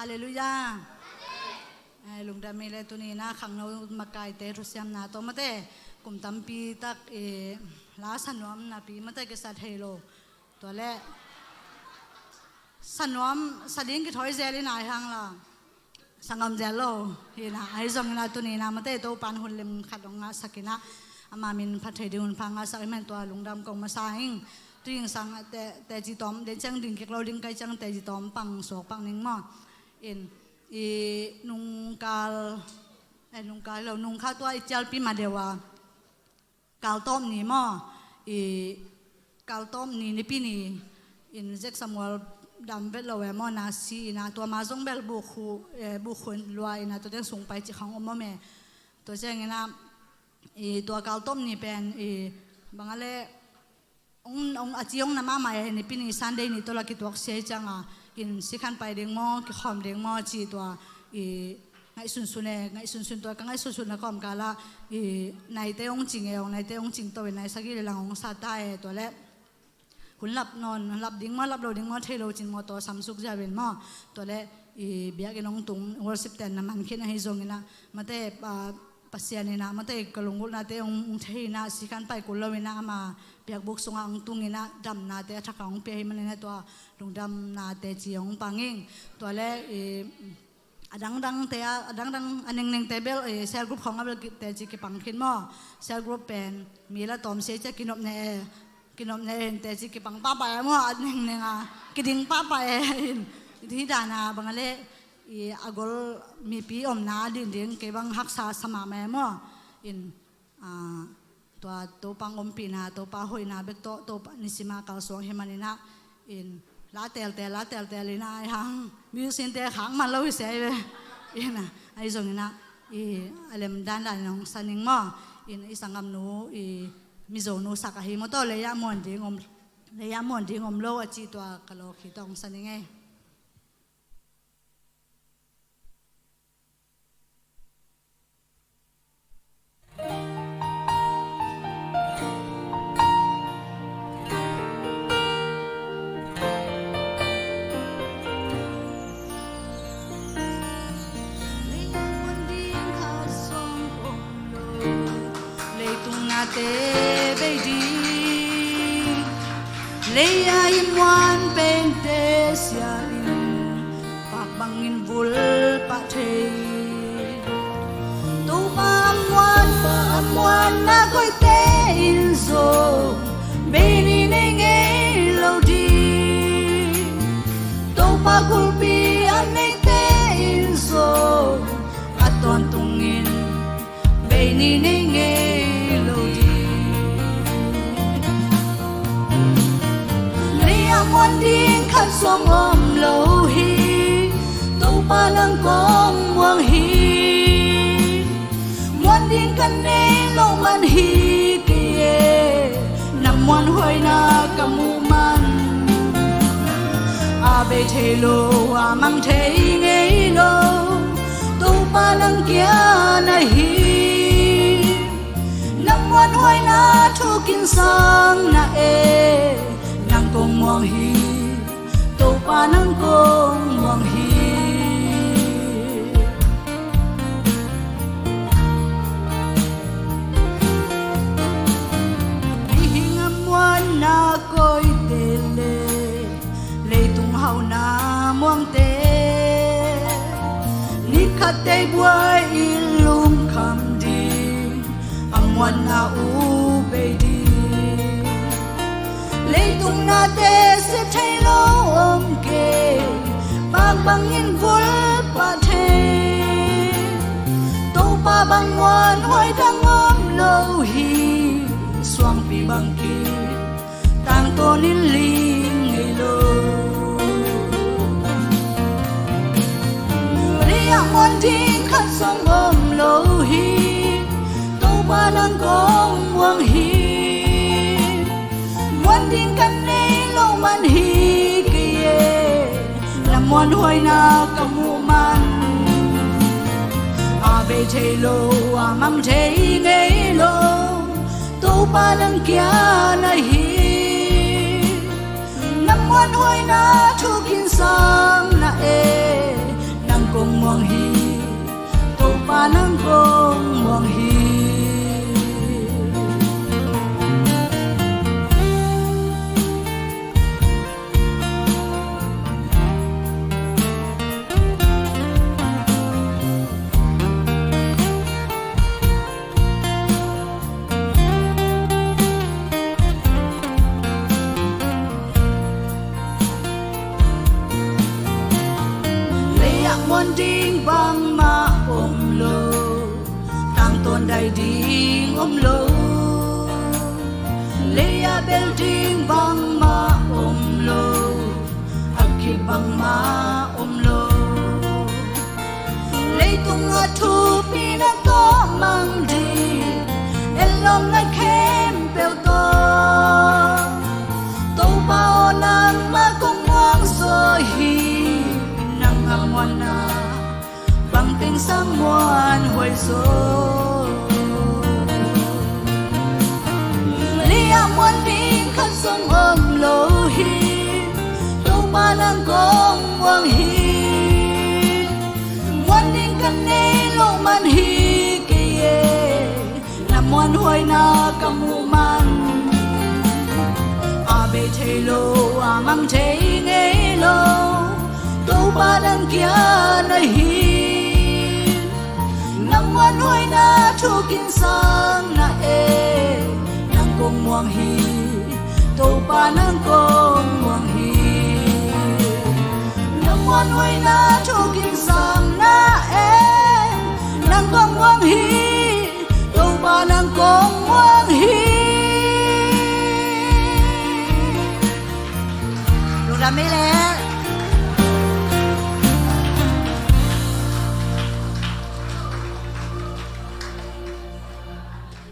Halleluiah. Eh, lungdam ing. Le tuni-in ah khangno makaite thusiamna tawh mate kum tampi tak, eh, la sa nuam napi mate kisa thei lo. Tua leh sa nuam, sa ding kithawi zel in ah hi hang la, sa ngam zel lo hi in ah, ahi zongin ah tuni-in ah mate Topa'n hun lim khat hong ngahsak in ah, ama min phat thei ding hun pha ngahsak ahih manin tua lungdam kong masa ing. Tu-in sang ah te, teci tawm, den ciang ding kik lo ding ka hih ciang teci tawm pang suak pak ning maw. In, i nungkal, eh, nungkal lo, nungkha tua i cialpi ma deuh a, kal tawp ni maw, i kal tawp ni, Nipi ni in Zek Samuel dam vet lo e maw, na si in ah, tua ma zong bel bukhu, eh, bukhu lua in ah, tua teng sung pai cih khawng om om e. Tua ciangin ah, i tua kal tawp ni pen, i bang a leh, ong, ong, a ci ong na mahmah e, Nipi ni Sunday ni tawh la kituak sia ahih ciangin, in sikhan pai ding maw, kikhawm ding maw, ci tua, i ngaihsunsun e, ngaihsunsun tua, ka ngaihsunsun na kawmkal ah, i naite ong cing e, ong naite ong cing to e, nai sagih le lang ong sa ta e, tua leh hun lap nawn, lap ding maw, lap lo ding maw, thei lo cin maw, tua samsuk ziau in maw, tua leh i biakinn ong tung, worship team na man khin ahi zongin ah, mate, ah, Pasian in ah mate ka lunggulhnate ong, ong thei in ah, sikhan pai kul lo in ah, ama biakbuk sungah ong tung in ah, damnate a thak a ong pia ahih manin ah tua lungdamnate ci ong pang ing. Tua leh, eh, a dangdangte a, a dangdang a nengnengte bel, eh, cell group khawng ah bel ki, teci kipang khin maw. Cell group pen mi la tawm sia ahih ciang kinop ne e, kinop ne e in teci kipang pahpah e maw, a nengneng a kiding pahpah e in. Hih dan a bang a leh, i a gol mipi omna a din ding kei bang haksa sa mahmah e maw. In, ah, tua Topa ong ompihna, Topa hoihna bek tawh, Topa nisim a kalsuan ahih manin ah, in la teltel, la teltel in ah, ahi hang musiciante khak man lo hi sia hi ve. In ah, ahi zongin ah, i a lem dandan in ong sa ning maw. In i sanggamnu, i Mizonu sak ahi maw, tua lei ah muan ding om, lei ah muan ding om lo a ci, tua ka lawh khit tawh ong sa ning e. Leitung nate bei ding, lei a i muan pente sia in, pak bangin vul pah thei. Topa muan, a muanna koite in zong bei ni nei ngei lo ding. Topa kulhpi a neite in zong a tawntungin bei ni nei ngei lo ding. Lei ah muan ding khat zong om lo hi, Topa nang kong muang hi. Muan ding ka nei loh man hi kei e, na muanhuaina ka muh man. A bei thei lo, a mang thei ngei lo, Topa nang kia na hi. Na muanhuaina thu kin sang na e, nang kong muang hi, Topa nang kong muang hi. Mihing a muanna koite le, leitung hauhna muangte, ni khat tei buai in lungkham ding, a muanna uh bei ding. Leitung nate sep thei lo om kei, pak bangin vul pah thei. Topa bang muanhuai dang om lo hi, suangpi bang kim tangtawn in ling ngei lo. Lei ah muan ding khat zong om lo hi, Topa nang kong muang hi. Muan ding ka nei loh man hi kei e, na muanhuaina ka muh man. A bei thei lo, a mang thei ngei lo, Topa nang kia na hi. Na muanhuaina thu kin sang na e, muang hi, Topa nang kong muang hi. Lei-ah muan ding bangmah om lo, tangtawn dai ding om lo. Lei-ah bel ding bangmah om lo, a kip bangmah om lo. Leitung a thupi na tawh mang ding, etlawm na khempeuh tawh. Topa aw, nangmah kong muang zaw hi, nang a muanna bang teng sang muan huai zaw. Lei-ah muan ding khat zong om lo hi, Topa nang kong muang hi. Muan ding ka nei lo man hi kei e, na muanhuaina ka muh man. A bei thei lo, a mang thei ngei lo, Topa nang kia na hi. Na muanhuaina thukin sang na e, nang kong muang hi, Topa nang kong muang hi. Na muanhuaina thukin sang na e, nang kong muang hi, Topa nang kong muang hi. Lungdam ei leh.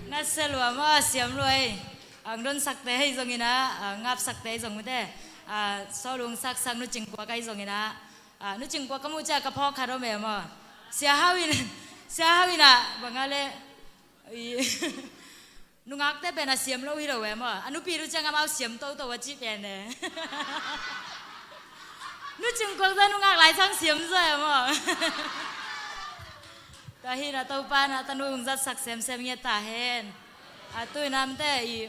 Na sia lua maw, siam lua ei. Ang donsakte ahi zongin ah, a, ngapsakte ahi zong mite. A, sawlung saksak Nu Cing Kuak ahi zongin ah, a, Nu Cing Kuak ka muh ciang ka phawk khat om e maw. Sia Hau in, Sia Hau in ah, bang a leh, i, nungakte pen a siam lo hi lo e maw. A nupi uh ciang amau siam toto a ci pen e. Nu Cing Kuak zong nungak lai sang siam zaw e maw. Tua hi in ah Topa in ah tanu hong zatsak semsem ngiat ta hen. A, tu in ah mite i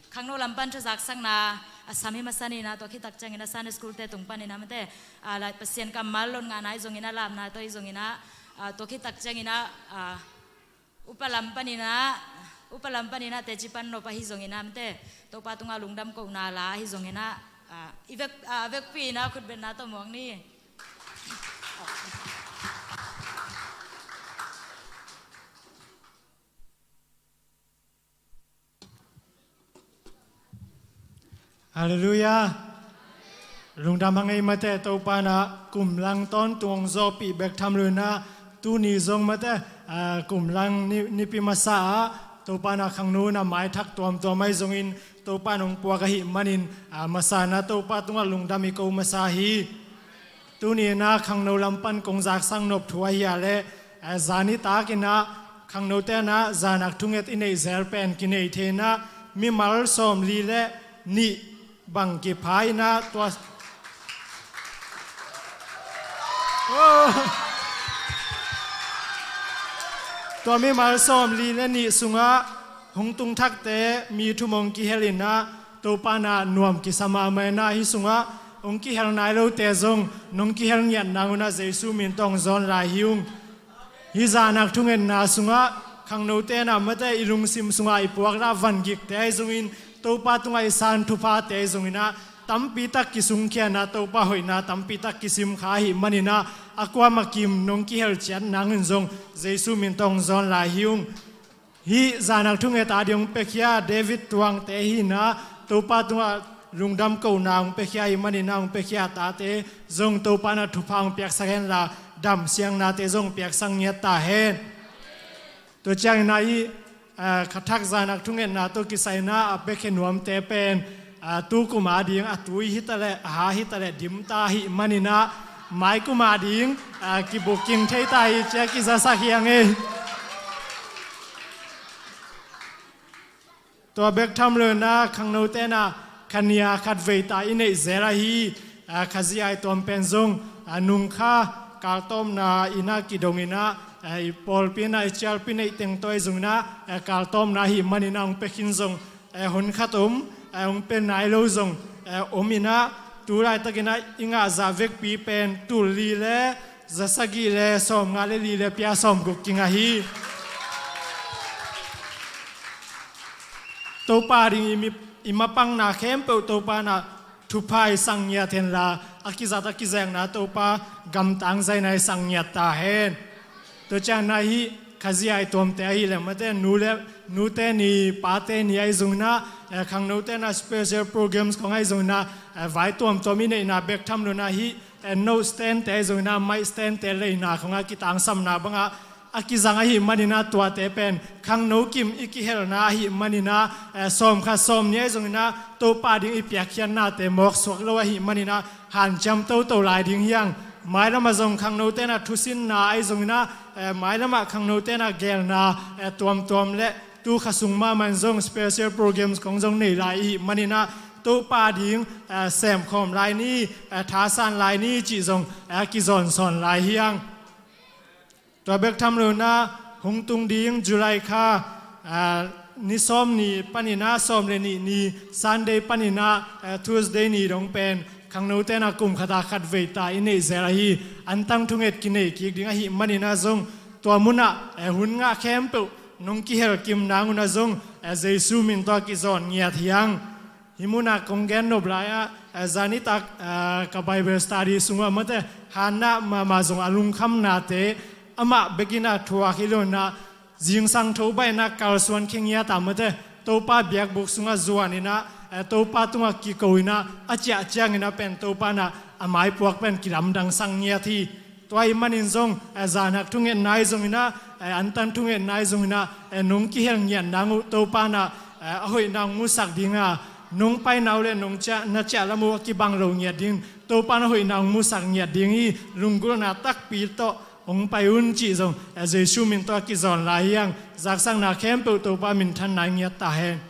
khangno lam pan thu zaksakna a sam hi masa ni in ah, tua khit tak ciangin ah Sunday school te tung panin ah mite, a, lai Pasian kammal lot ngahna ahi zongin ah, lapna tawh ahi zongin ah, a, tua khit tak ciangin ah, a, upa lam panin ah, upa lam panin ah teci pan nop ahi zongin ah mite, Topa tungah lungdam kohna la ahi zongin ah, a, i vek, a, vekpi in ah khutbetna tawh muak ni. Halleluiah. Lungdam hang ei mate. Topa in ah kum lang tawntung hong zawhpih bek tham lo in ah, tuni zong mate, a, kum lang ni, nipi masa ah Topa in ah khangno in ah maithak tuamtuam ahi zongin Topa in hong puak ahih manin, a, masa in ah Topa tungah lungdam i ko masa hi. Tuni in ah khangno lam pan kong zaksak nop thu ahi a leh, a, zan nitak in ah khangnote in ah zanak thunget i neih zel pen kinei thei in ah mimal sawmli le nih bang kipha in ah tua, tua mimal sawmli le nih sungah hong tung thakte mi thum hong kihel in ah Topa in ah nuam kisa mahmah in ah hih sungah hong kihel nai lote zong nong kihel ngiat nang un ah Jesu min tawh hong zawn lai hi ung. Hih zanak thungetna sungah khangnote in ah mate i lungsim sungah i puak lah van gikte ahi zongin Topa tungah i san thuphate ahi zongin ah tampi tak kisungkhia in ah Topa hoihna tampi tak kisim kha ahih manin ah a kuamah kim nong kihel ciat nang un zong Jesu min tawh hong zawn lai hi ung. Hih zanak thunget a ding hong piakhia David Tuangte hi in ah Topa tungah lungdam kohna hong piakhia ahih manin ah hong piakhia tate zong Topa in ah thupha hong piaksak henla damsiangnate zong piaksak ngiat ta hen. Tua ciangin ah hih, a, kha thak zanak thungetna tawh kisai in ah a piakhia nuamte pen, a, tu kum a ding a tui hi ta leh, a ha hi ta leh dim ta ahih manin ah mai kum a ding, a, kibooking thei ta hi ci-a kizasak hi ing ei. Tua bek tham lo in ah khangnote in ah kha nia khat vei ta i neih zel ahi, a, kha zi-a i tuam pen zong, a, nung kha, kaltawmna in ah kidong in ah, eh, i pawlpi in ah i cialpi neih teng tawh ahi zong in ah, eh, kaltawmna ahih manin ah hong pia khin zong, eh, hun khat om, eh, hong pia nai lo zong, eh, om in ah, tu laitakin ah i ngah zah vekpi pen tul li le za sagih le sawmnga le li le pia sawmguk kinga hi. Topa ding i mi, i mapangna khempeuh Topa in ah thupha i sang ngiat henla, a kizat a kizekna Topa gamtang zaina i sang ngiat ta hen. Tua ciangin ah hih Khazih-a i tuamte ahih leh mate, nu le, nute ni, pate ni ahi zong in ah, eh, khangnote in ah special programs khong ahi zong in ah, eh, vai tuamtuam i neihna bek tham lo in ah hih, eh, note stand-te ahi zong in ah, mic stand-te leina khong ah kitangsamna bang ah a kizang ahih manin ah tuate pen khangno kim i kihelna ahih manin ah, eh, sawmkhat sawmnih ahi zong in ah Topa ding i piakkhiatnate mawk suak lo ahih manin ah hanciam toto lai ding hi hang. Mailam ah zong khangnote in ah thusinna ahi zong in ah, eh, mailam ah khangnote in ah geelna, eh, tuamtuam le tu kha sung mahmah in zong special programs khong zong nei lai ahih manin ah Topa ding, eh, semkhawm lai ni, eh, thasan lai ni cih zong, eh, a kizawnsawn lai hi hang. Tua bek tham lo in ah hong tung ding July kha, ah, ni sawm ni panin ah sawm le nih ni Sunday panin ah, ah, Tuesday ni dong pen khangnote in ah kum khat ah khat vei ta i neih zel ahi. Antang thunget kinei kik ding ahih manin ah zong tua mun ah, eh, hun ngah khempeuh nong kihel kim nang un ah zong, eh, Jesu min tawh kizawn ngiat hi hang. Hih mun ah kong gen nop lai ah, eh, zanitak, eh, ka Bible study sungah mate, Hannah mahmah zong a lungkhamnate amah bek in ah thuak hi lo in ah, zingsang tho baih in ah kalsuan khe ngiat a mate, Topa biakbuk sungah zuan in ah, eh, Topa tungah kiko in ah, a ciah ciangin ah pen Topa in ah a maipuak pen kilamdang sak ngiat hi. Tua ahih manin zong, eh, zahnak thungetna ahi zong in ah, eh, antang thungetna ahi zong in ah, eh, nong kihel ngiat nang uh Topa in ah, eh, a hoihna hong musak ding a, nong paina uh le nong ciah, na ciah lam uh a kibang lo ngiat ding, Topa in a hoihna hong musak ngiat ding hi. Lunggulhna takpi tawh hong pai un cih zong, eh, Jesu min tawh a kizawn lai hi hang. Zaksakna khempeuh Topa minthanna ngiat ta hen.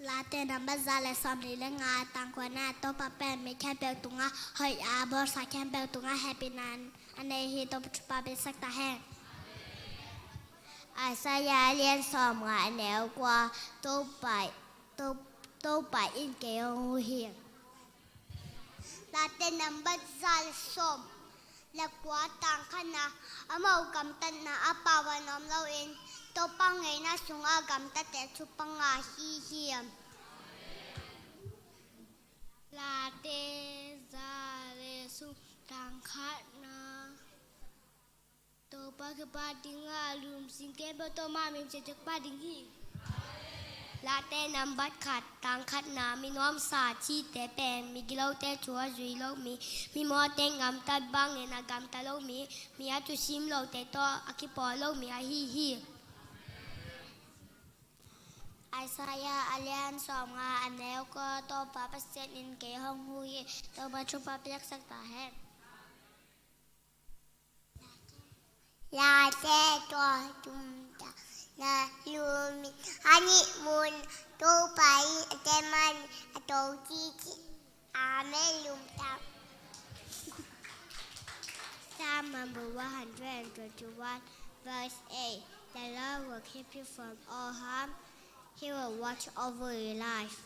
Late nambat za le sawmli le nga, tang kua na. Topa pen mi khempeuh tungah hoih a, bawlsa khempeuh tungah hehpihna a nei hi. Topa thupha piaksak ta hen. Isaiah a lian sawmnga, a neu kua. Topa, To-, Topa in kei hong huh hi. Late nambat za le sawm le kua, tang khatna. Amau gamtatna a pau a nuam loin Topa ngeina sungah gamtate thupha ngah hi hiam? Late za le sawm, tang khatna. Topa kipat ding a, lum sing khempeuh tawh ama min ciatciat pah ding hi. Late nambat khat, tang khatna. Mi nuamsa cihte pen migilote thu a zui lo mi, mimawhte gamtat bangin a gamta lo mi, mi a thusim lote tawh a kipawl lo mi ahi hi. Isaiah a lian sawmnga, a neu kua. Topa Pasian in kei hong huh hi. Topa thupha piaksak ta hen. Late tua tum ta na, lum in a nih mun, Topa in a teman a to ci ci. Amen. Lum ta. Psalm number one hundred and twenty-one, verse eight. The Lord will keep you from all harm. He will watch over your life.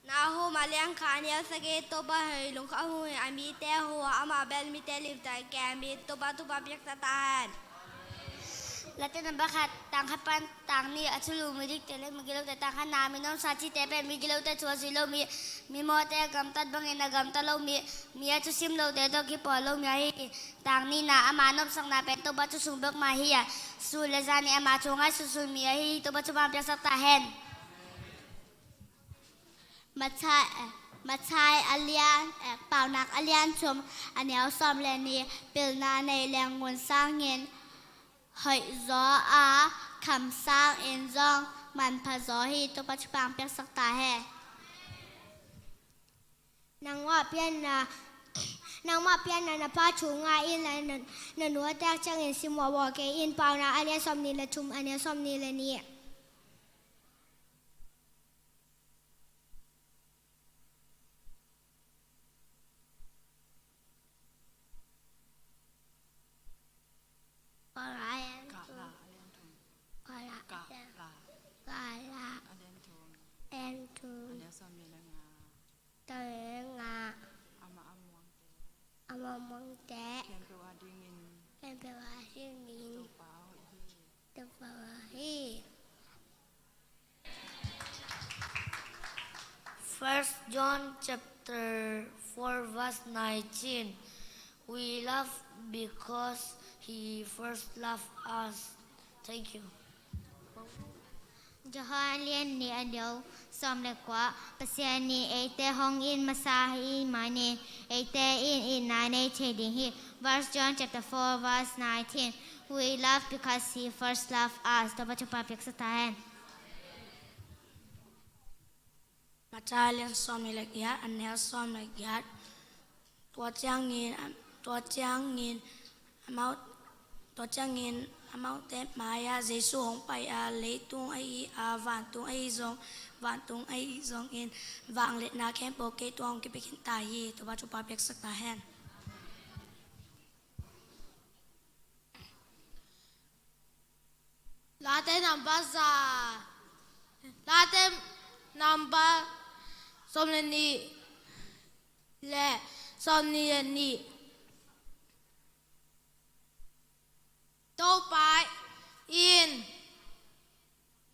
Nahum a lian khat, a neu sagih. Topa hoih, lungkham hong hi, a mite huh a, amah bel mite limtak kei a, mi Topa thupha piaksak ta hen. Late nambat khat, tang khat pan tang nih. A thulu mi dikte le migilote. Tang khatna. Mi nuamsa cihte pen migilote thu a zui lo mi, mimawhte gamtat bangin a gamta lo mi, mi a thusim lote tawh kipawl lo mi ahi hi. Tang nihna. Ama nopsakna pen Topa thu sung bek mah hi a, sun le zan in ama thu ngaihsutsun mi ahi hi. Topa thupha piaksak ta hen. Mathai, Mathai a lian, eh, Paunak a lian thum, a neu sawm le nih. Pilna nei leng ngun sangin hoih zaw a, kham sangin zong manpha zaw hi. Topa thupha piaksak ta hen. Nang a pianna Nangmah pianna na Pa thu nga in la, na, na nu a teek ciangin sim mawhmawh kei in. Paunak a lian sawmnih le thum, a neu sawmnih le nih. Kala a lian thum. Kala a lian thum. Kala a lian thum. A lian thum. Tawh nga. Amah a muangte. Amah a muangte. Khempeuh a dingin. Khempeuh a dingin. Topa aw hi. Topa aw hi. First John chapter four verse nineteen. We love because he first loved us. Thank you. Johan lian nih, a neu sawm le kua. Pasian in eite hong it masa ahih manin eite in itna nei thei ding hi. First John chapter four verse nineteen. We love because he first loved us. Topa thupha piaksak ta hen. Mate lian sawmnih le giat, a neu sawm le giat. Tua ciangin, tua ciangin amau, tua ciangin amaute mai-ah Jesu hong pai a, leitung ahih a vantung ahi zong, vantung ahi zongin vangliatna khempeuh kei tungah hong kipia khin ta hi. Topa thupha piaksak ta hen. Late namba za. Late namba sawm le nih le sawm nih le nih. Topa in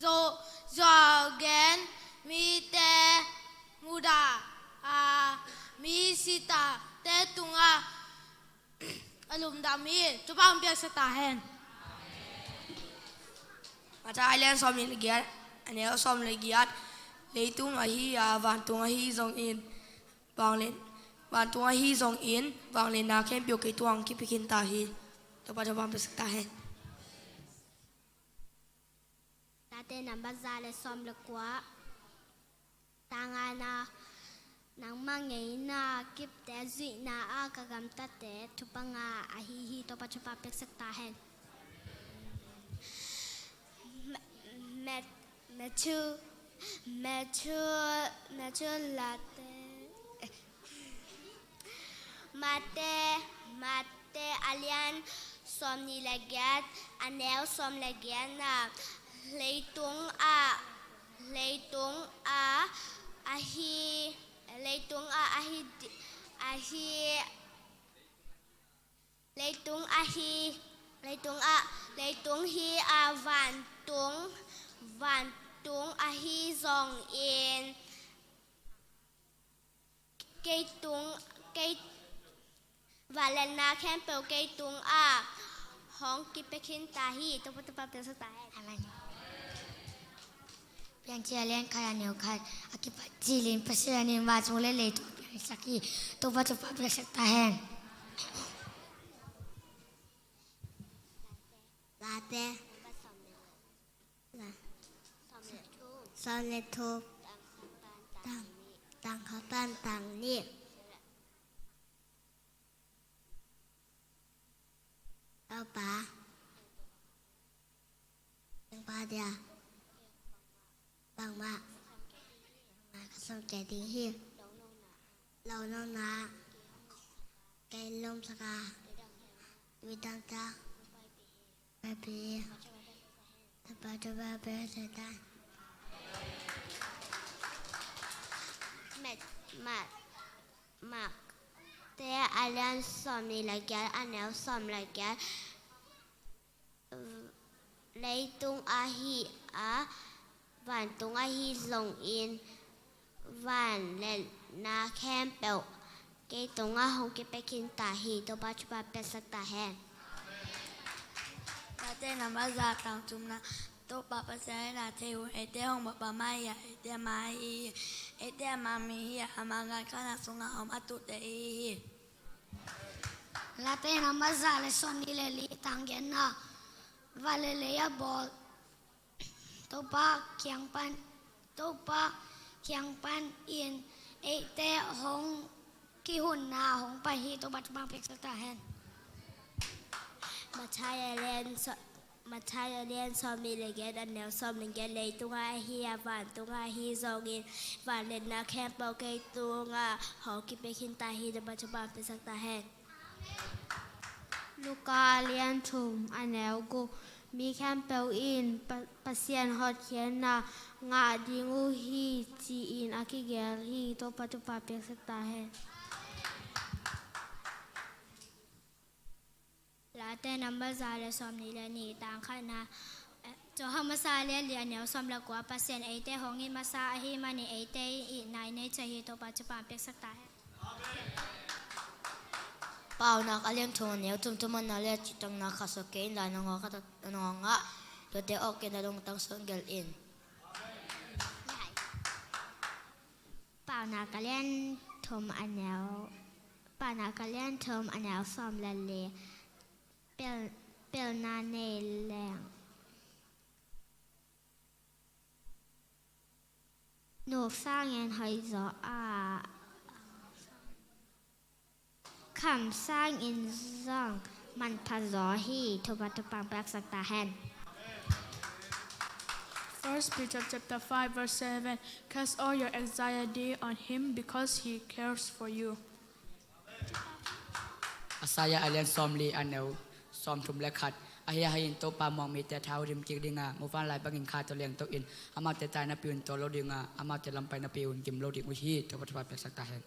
zo, zuau gen mite mudah a, mi sitate tungah a lungdam hi. Topa hong piaksak ta hen. Mate a lian sawmnih le giat, a neu sawm le giat. Leitung ahih a vantung ahi zongin, vangliat, vantung ahi zongin vangliatna khempeuh kei tungah hong kipia khin ta hi. Topa thupha hong piaksak ta hen. Late namba za le sawm le kua. Tangana, nangmah ngeina kipte zuihna ah ka gamtate thupha ngah ahi hi. Topa thupha piaksak ta hen. Ma-, Mat-, Matthew, Matthew, Matthew late, Mate, Mate a lian sawmnih le giat, a neu sawm le giatna. Leitung ah, leitung ah ahi, leitung ah ahi di-, ahi, leitung ahi, leitung ah, leitung hi a vantung, vantung ahi zongin kei tung, kei, vangliatna khempeuh kei tungah hong kipia khin ta hi. Topa thupha piaksak ta hen. Amen. Piancil a lian khat, a neu khat. A kipat cilin Pasian in van sung le leitung piangsak hi. Topa thupha piaksak ta hen. Late. Sawm le thum. Tang, tang kha pan tang nih. Topa. Topa dia. Bangmah. Bangmah ka sawm kei ding hi. Lo nong na. Kei lom saka. Widang ta. Papi. Tapa tapa pe seta. Met, mat, mak. Te a lian sawm nih le giat, a neu sawm le giat. Leitung ahi a, vantung ahi zongin, van le na khempeuh kei tungah hong kipia khin ta hi. Topa thupha piaksak ta hen. Late namba za, tang thumna. Topa Pasian in a thei uh eite hong bawlpa mah hi a, eite a mah ahi hi. Eite ama mi hi a, ama gankhana sungah om a tuute ihi hi. Late namba za le sawm nih le li, tang giatna. Van le lei a bawl Topa kiang pan, Topa kiang pan in eite hong kihunna hong pai hi. Topa thupha piaksak ta hen. Matthai a lian so-, Matthai a lian sawmnih le giat, a neu sawm le giat. Leitungah ahi a, vantungah ahi zongin, vangliatna khempeuh kei tungah hong kipia khin ta hi. Topa thupha piaksak ta hen. Luka a lian thum, a neu guk. Mi khempeuh in Pa-, Pasian hotkhiatna ngah ding uh hi, ci-in a kigelh hi. Topa thupha piaksak ta hen. Late number za le sawmnih le nih, tang khatna. Johan masa a lian li, a neu sawm le kua. Pasian eite hong it masa ahih manin eite in itna i nei ciat hi. Topa thupha piaksak ta hen. Paunak a lian thum, a neu thum, thumna le citakna. Kha suak kei inla, nangawng khat a nangawng ngah, tuate awk kei inla, lungtang suak gelh in. Paunak a lian thum, a neu, Paunak a lian thum, a neu sawm le li. Pil-, pilna nei leng nuk sangin hoih zaw a, kham sangin zong manpha zaw hi. Topa thupha piaksak ta hen. First Peter chapter five verse seven. Cast all your anxiety on him because he cares for you. Isaiah a lian sawmli, a neu sawmthum le khat. Ahi, ahi in Topa muang mite tha uh dim kik ding a, muvanlai bangin kha tawh liangto in, amaute tai napi un tawl lo ding a, amaute lampai napi un gim lo ding uh hi. Topa thupha piaksak ta hen.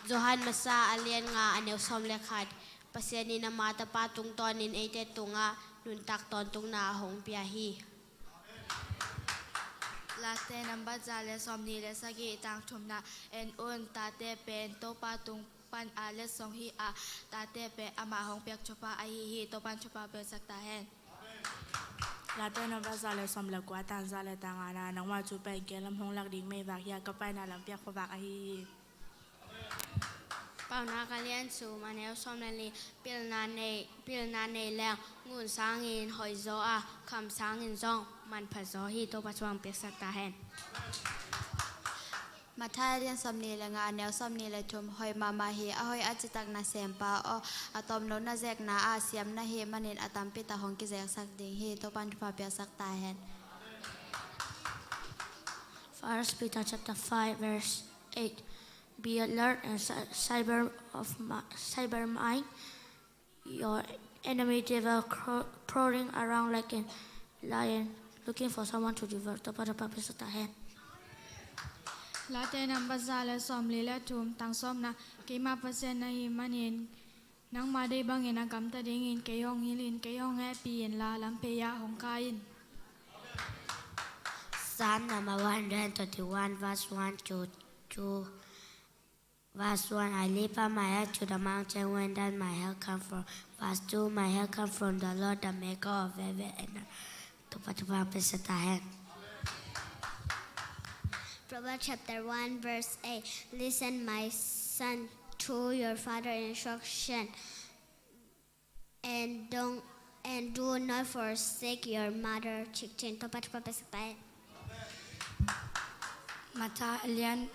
Johan masa a lian nga, a neu sawm le khat. Pasian in ama Tapa tungtawnin eite tungah nuntak tawntungna a hong pia hi. Late number za le sawmnih le sagih, tang thumna. En un, tate pen Topa tung pan a letsong hi a, tate pen amah hong piak thupha ahi hi. Topa'n thupha piaksak ta hen. Late number za le sawm le kua, tang za le tang ngana. Nangma thu pen gei lam hong lak ding meivak hi a, ka paina lam piak khuavak ahi hi. Paunak a lian thum, a neu sawm le li. Pilna nei, pilna nei leng ngun sangin hoih zaw a, kham sangin zong manpha zaw hi. Topa thupha piaksak ta hen. Matthai a lian sawmnih le nga, a neu sawmnih le thum. Hoih mahmah hi, a hoih a citak nasempa aw, a tawmno na zekna ah siam na hih manin a tampi tak hong kizeksak ding hi. Topa'n thupha piaksak ta hen. First Peter chapter five verse eight. Be alert and cy-, cyber of mi-, cyber mind. Your enemy devil craw-, crawling around like a lion, looking for someone to devour. Topa thupha piaksak ta hen. Late number za le sawmli le thum, tang sawmna. Keima Pasian na hih manin nangma deih bangin a gamta dingin kei hong hilh in, kei hong hehpih inla, lamphei ah hong kai in. Psalm number one hundred twenty-one, verse one to two. Verse one. I lift up my eyes to the mountain, where does my help come from? Verse two. My help come from the Lord, the maker of heaven and earth. Topa thupha piaksak ta hen. Proverbs chapter one verse eight. Listen, my son, to your father's instruction, and don't, and do not forsake your mother. Sixteen. Topa thupha piaksak ta hen. Matthai a lian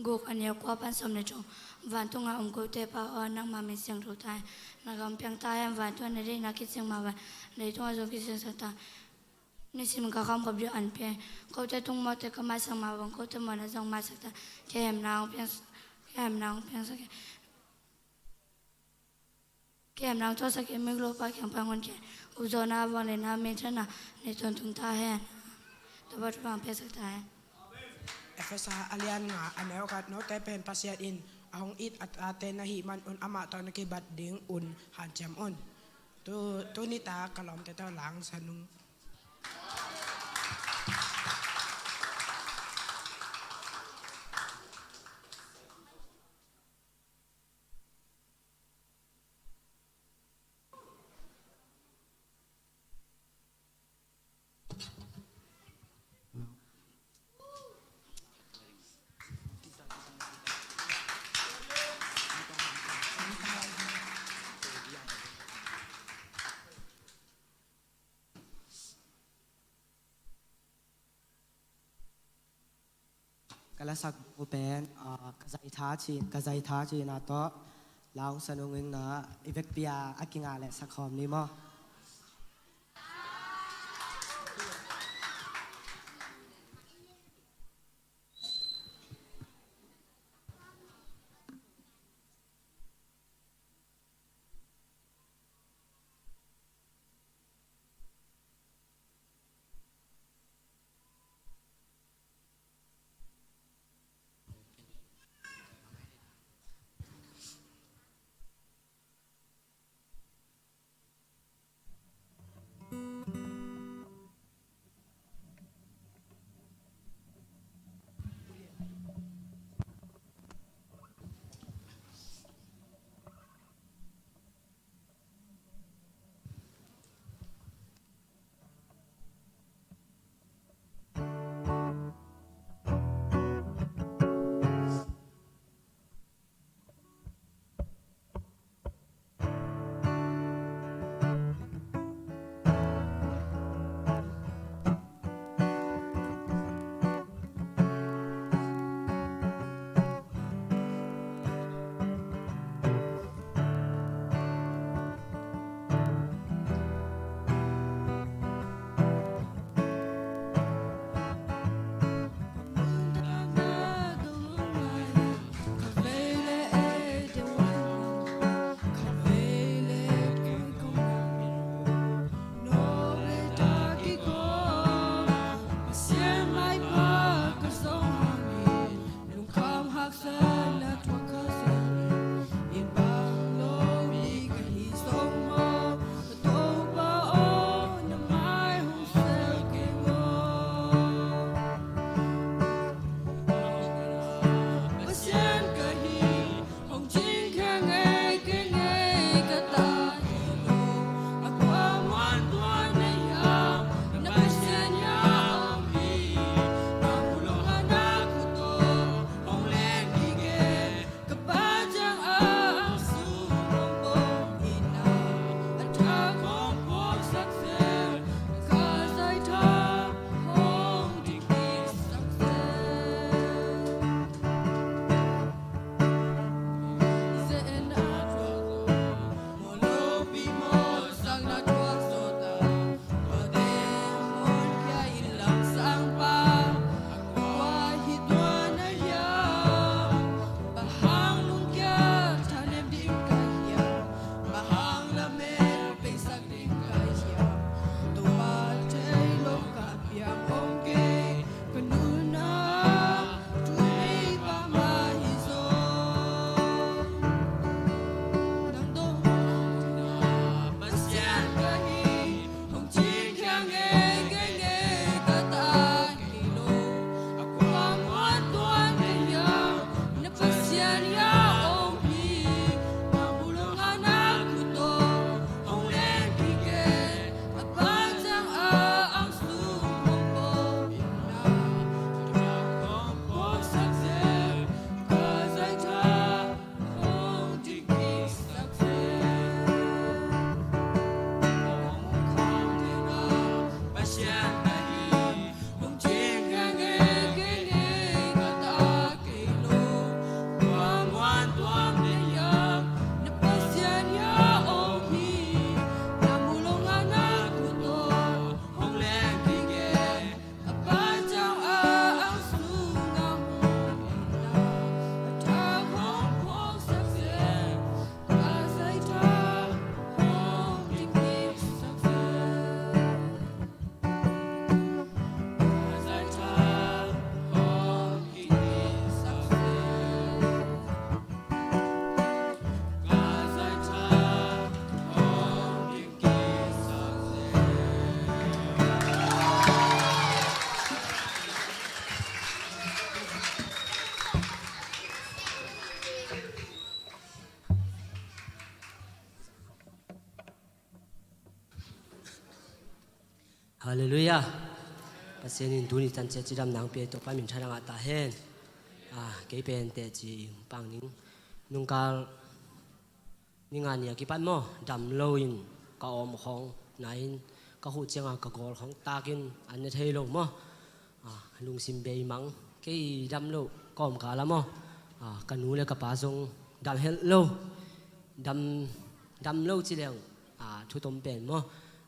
guk, a neu kua pan sawm le thum. Vantungah om kote Pa aw, nangma min siangtho ta hen. Na gam piang ta hen. Vantung ah na deihna kicing mah bangin leitungah zong kicingsak ta hen. Nisim ka kham khop ding an pia in. Kote tung mawhte ka maisak mah bangin kote mawhna zong maisak ta hen. Kei hemna hong piang, kei hemna hong piangsak in. Kei hemna hong thuaksak in, migilo pa kiang pan hong hon kei in. Upzawhna, vangliatna, minthanna nei tawntung ta hen. Topa thupha hong piaksak ta hen. Efesa a lian nga, a neu khat. Note pen Pasian in a hong it a tate na hih manun amah tawh na kibat ding un hanciam un. Tu, tuni tak ka lawmte tawh langsan ung. ka lasak bu pen, ah, ka zai tha ci, ka zai tha cina tawh la hong sa nung ing na, i vekpi a a kingah leh sak khawm ni maw? Halleluiah. Pasian in tuni tan ciat cidamna hong pia, Topa min thang a ngah ta hen. Ah, kei pen teci hong pang ning. Nungkal ni nga ni a kipan maw, dam lo in ka awm khawng, na in ka huh cianga ka gawl khawng takin an ne thei lo maw. Ah, lungsim beimang Kei dam lo kawmkal ah maw, a, ka nu le ka pa zong dam helh lo. Dam, dam lo ci leng, a, thu tom pen maw.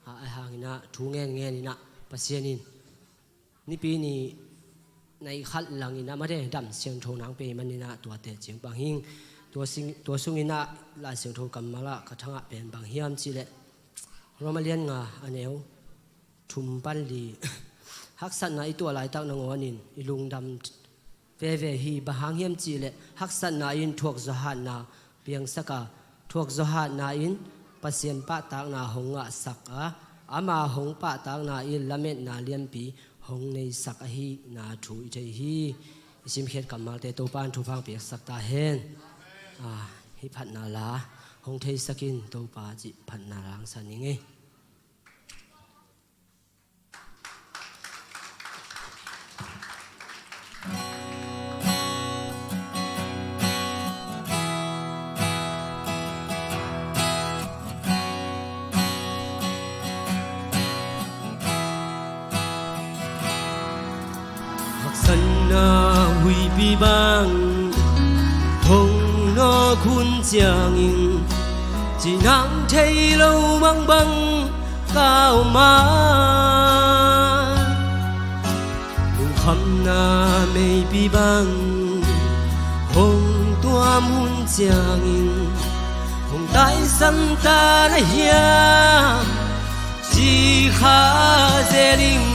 A, ahi hangin ah thu ngen ngen in ah Pasian in Nipi ni nai khat langin ah mate dam siangtho nang pei manin ah tuate ciang bang hing. Tua sing, tua sungin ah Lai Siangtho kammal ah ka thangah pen bang hiam cih leh Roma lian nga a neu thum pan li. Haksatna i tuah laitak nangawnin i lungdam veve hi. Bang hang hiam cih leh haksatna in thuakzawh hatna piangsak a, thuakzawh hatna in Pasian pahtakna hong ngahsak a, ama hong pahtakna in lametna lianpi hong neisak ahihna thu i thei hi. I simkhiat kammalte Topa in thupha hong piaksak ta hen. A, hih phatna la hong theisak in Topa cih phatna la hong san ning ei. Haksatna huipi bang hong nawk hun ciangin, cinang thei lo mangbang ka om a, lungkhamna meipi bang hong tuam hun ciangin, hong taisan ta na hiam ci kha zel ing.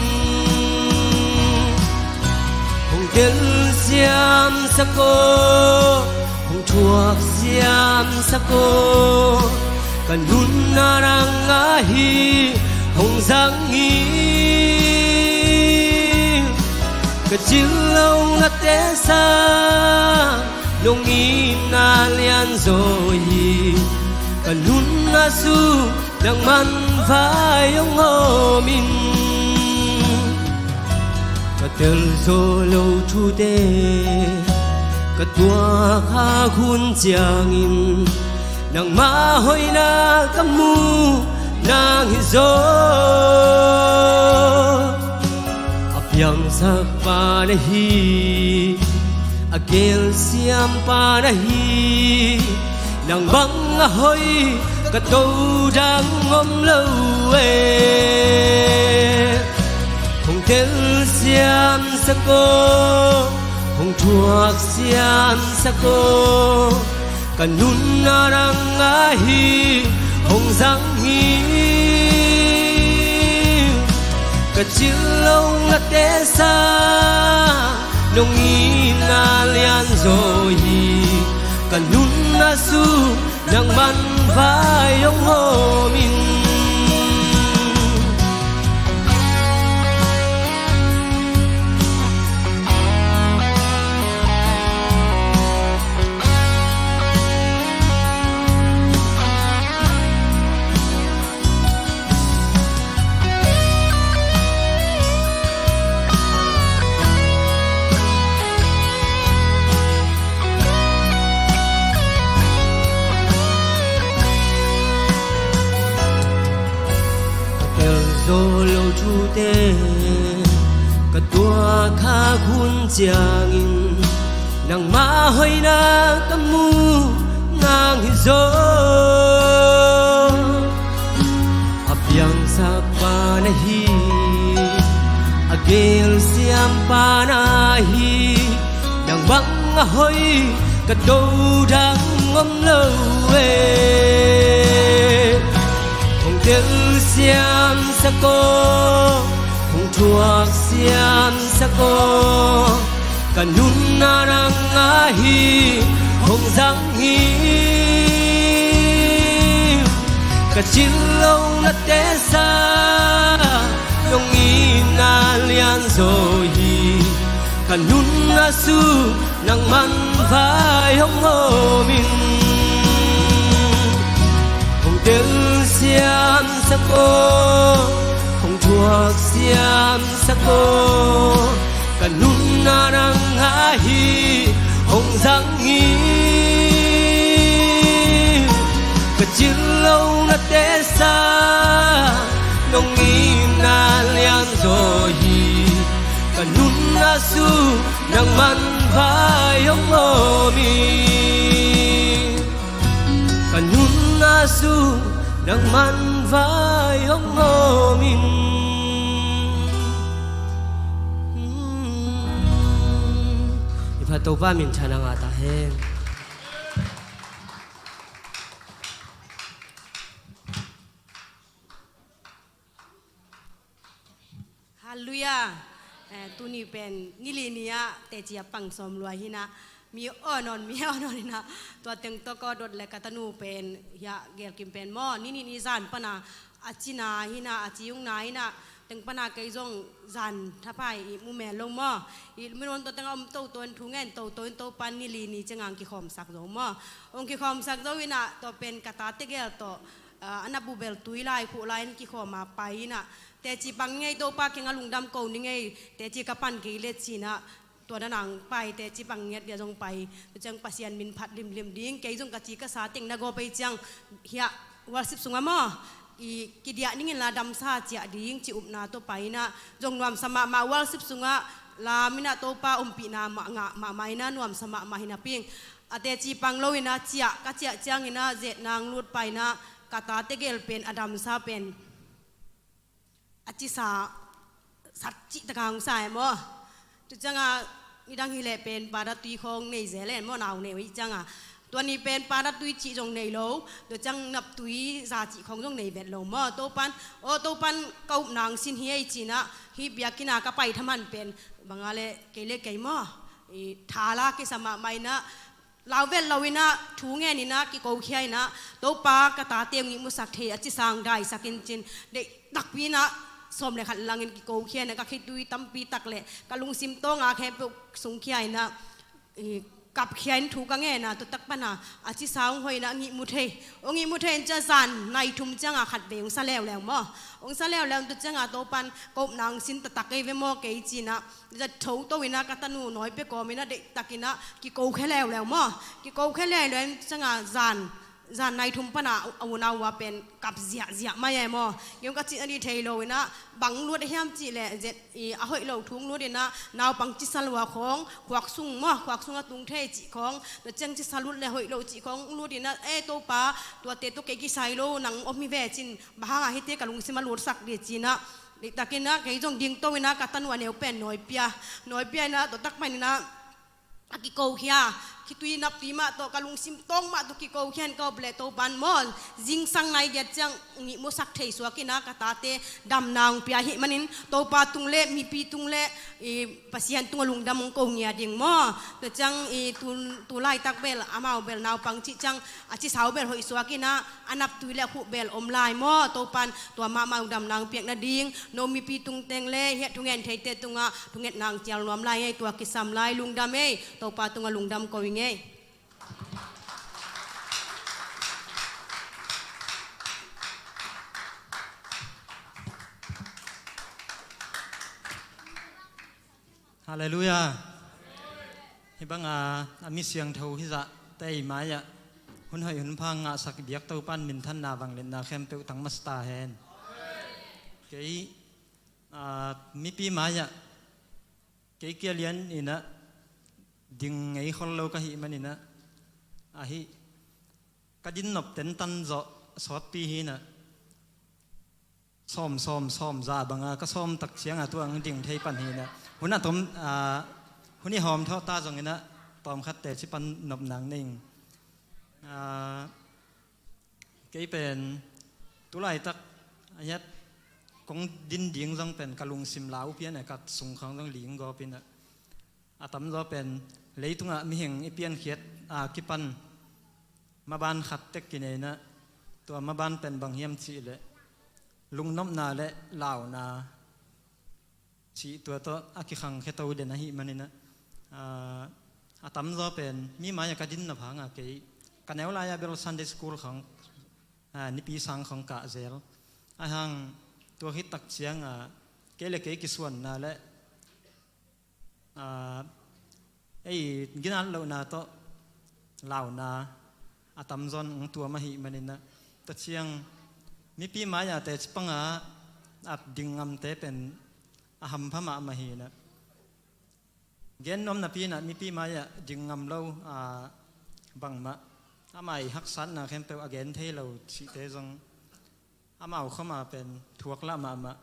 Hong telsiam sak aw, hong thuak siam sak aw, ka nunna nang ahi hong zang hi. Ka cil lo na tesa nong itna lianzaw hi. Ka nunna sung nangman vai hong om in. Ka telzaw lo thute ka tuak khak hun ciangin, nangma hoihna ka mu nang hi zaw. A piangsak pa na hi, a gelsiam pa na hi, nang bang a hoih ka to dang om lo e. Hong telsiam sak aw, hong thuak siam sak aw, ka nunna nang ahi hong zang hi. Ka cil lo na tesa nong itna lianzaw hi. Ka nunna sung nangman vai hong om in. Ka telzaw lo thute ka tuak khak hun ciangin, nangma hoihna ka mu nang hi zaw. A piangsak pa na hi, a gelsiam pa na hi, nang bang a hoih ka to dang om lo e. Hong telsiam sak aw, hong thuak siam sak aw, ka nunna nang ahi hong zang hi. Ka cil lo na tesa nong itna lianzaw hi. Ka nunna sung nangman vai hong om in. Hong telsiam sak aw, hong thuak siam sak aw, ka nunna nang ahi hong zang hi. Ka cil lo na tesa nong itna lianzaw hi. Ka Ka nunna sung nangman vai hong om in. Ka nunna sung nangman vai hong om in. I phat Topa minthanna ngah ta hen. Halleluiah. Eh, tuni pen nili ni ah teci a pang sawm lua hi in ah, mi aw nawn, mi aw nawn hi in ah, tua teng tawh ka dot le ka tanu pen hiah gelkim pen maw, nini ni zan pan a a cina hi in ah, a ci ung na hi in ah, teng pan a kei zong zan thapai i mu mel lo maw. I mi nawn tua teng a om toto in thu ngen toto in Topa in nili ni ciang a kikhawmsak zo maw. Hong kikhawmsak zo in ah tua pen ka tate gel tawh, ah, a na bu bel tui lai khuh lai in kikhawm a pai in ah, teci pang ngei Topa kiang a lungdam ko ni ngei, teci ka pan kei le ci in ah, tua na nang pai teci pang ngiat dia zong pai, tua ciang Pasian min phat limlim ding, kei zong ka ci ka sa teng na gawp ei ciang hiah worship sung ah maw, i kidiah ning in la damsa ciah ding ci upna tawh pai in ah, zong nuamsa mahmah worship sung ah, lam in ah Topa ompihna mah ngah mahmah in ah nuamsa mahmah hi napi ing. A teci pang lo in ah ciah, ka ciah ciang in ah zet nang lut pai in ah, ka tate gel pen a damsa pen a cisa sat cih tak a hong sa e maw. Tua ciang a nidang hi leh pen padat tui khawng nei zel e maw, nau nei uh hi ciang a. Tua ni pen padat tui cih zong nei lo, tua ciang nap tui za cih khawng zong nei vet lo maw. Topa in, aw Topa in ka upna hong sin hi ei ci in ah, hih biakinn a ka pai thaman pen bang a le kei le kei maw, i thala kisa mahmah in ah, lau vet lo in ah, thu ngen in ah, kikokhia in ah, Topa ka tate hong ihmusak thei a cisa hong daisak in ci in, deih takpi in ah, sawm le khat lang in kikokhia in ah, ka khitui tampi tak le ka lungsim tawng a khempeuh sungkhia in ah, i kapkhia in thu ka ngen a, tua tak pan a a cisa hong hoih in ah hong ihmu thei. Hong ihmu thei in ciang zan nai thum ciang a khat vei hong sa leuleu maw. Hong sa leuleu in tua ciang a Topa in ka upna hong sin taktak ei ve maw kei ci in ah, zat tho to in ah ka tanu nawi pia kawm in ah deih tak in ah kikokhia leuleu maw. Kikokhia leuleu in ciang a zan, zan nai thum pan a a unau a pen kap ziahziah mai e maw. Kei hong ka cih a dih thei lo in ah, bang lut a hiam cih leh zet i a hoih lo thu hong lut in ah, naupang cisa lua khawng, khuak sung maw, khuak sung a tung thei cih khawng, tua ciang cisa lut le hoih lo cih khawng lut in ah, e Topa, tuate tawh kei kisai lo nang om hi ve ci in, bang hang a hihte ka lungsim a lutsak dih ci in ah, deih tak in ah kei zong ding to in ah ka tanu a neu pen nawi pia, nawi pia in ah tua tak pan in ah a kikokhia, khitui nap tui mah tawh ka lungsim tawng mah tawh kikokhia in ka up le Topa in maw, zingsang nai giat ciang hong ihmusak thei suak in ah ka tate damna hong pia ahih manin Topa tung le mipi tung le i Pasian tung a lungdam hong ko ngia ding maw. Tua ciang i tu, tu laitak bel amau bel naupang cih ciang a cisa uh bel hoih suak in ah, a nap tui le a khuh bel om lai maw. Topa in tua mahmah hong damna hong piak nading, no mipi tung teng le hiah thungen theite tung ah thungetna hong cial nuam lai ing ei, tua kisam lai lungdam ei, Topa tung a lungdam ko ing ei. Halleluiah. Hih bang a, a mi siangtho hizah tei mai ah hun hoih hun pha ngahsak biak Topa in minthanna vangliatna khempeuh tang masa ta hen. Kei, a, mipi mai ah kei kia lian in ah ding ngei khol lo ka hih man in ah, ahi ka din nop tentan zawh sawtpi hi in ah, sawm, sawm, sawm za bang a ka sawm tak ciang a tua hong ding thei pan hi in ah, hun a tom, a, hun i hawm thawh ta zong in ah tawmkhat teci pan nopna hong nei ing. A, kei pen tu laitak a hiat kong din ding zong pen ka lungsim lau pian a, ka sung khawng zong ling gawp in ah, a tamzaw pen leitung ah mihing i piankhiat a kipan maban khat tek kinei in ah, tua maban pen bang hiam cih leh lungnopna le launa cih tua tawh a kikhangkhia to den ahih man in ah, a, a tamzaw pen mi mai ah ka din nop hang a, kei ka neu lai ah bel Sunday school khawng, a, nipi sang khawng kah zel. Ahih hang tua khit tak ciang a kei le kei kisuanna le, a, ei ginat lohna tawh launa a tamzaw in hong tuam ahih man in ah, tua ciang mipi mai ah teci pan a at ding ngamte pen a hampha mahmah hi in ah, Gen nuam napi in ah mipi mai-ah ding ngam lo, aa, bangmah amah i haksatna khempeuh a gen thei lo cihte zong amau khawma pen thuak lah mahmah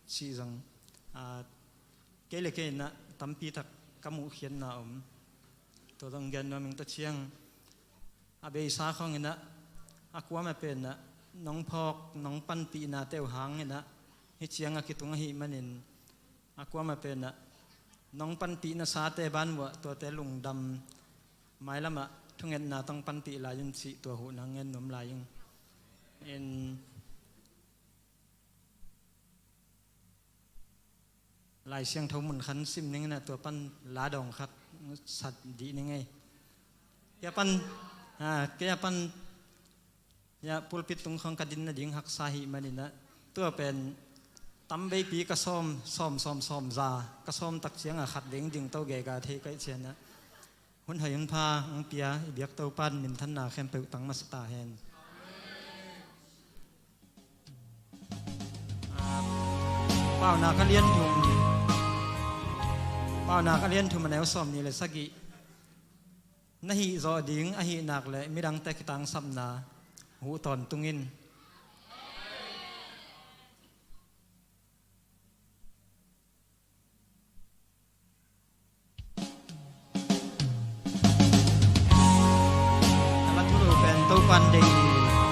cih zong, aa, kei le kei in ah tampi tak ka muhkhiatna om. Tua zong gen nuam ing. Tua ciang a beisa khawng in ah a kuamah pen ah nong phawk nong panpihnate uh hang in ah hih ciang a kitung ahih manin a kuamah pen ah nong panpih nasate ban uah tuate lungdam, mailamah thungetna tawh panpih lai un cih tua huh nang ngen nuam lai ing. In Lai Siangtho mun khat sim ning in ah tua pan la dawng khat sat dih ning ei. Kei a pan, ah, kei a pan, ya, pulpit tung khawng ka din nading haksa ahih manin ah tua pen tamveipi ka sawm, sawm, sawm, sawm za ka sawm tak ciang a khat veng ding to gega thei ka hih ciang ah hun hoih hun pha hong pia i biak Topa in minthanna khempeuh tang masa ta hen. Paunak a lian thum, Paunak a lian thum a neu sawmnih le sagih. Na hih zawh ding ahih nak leh midangte kitangsapna huh tawntung in. A la thulu pen Topan deih hi,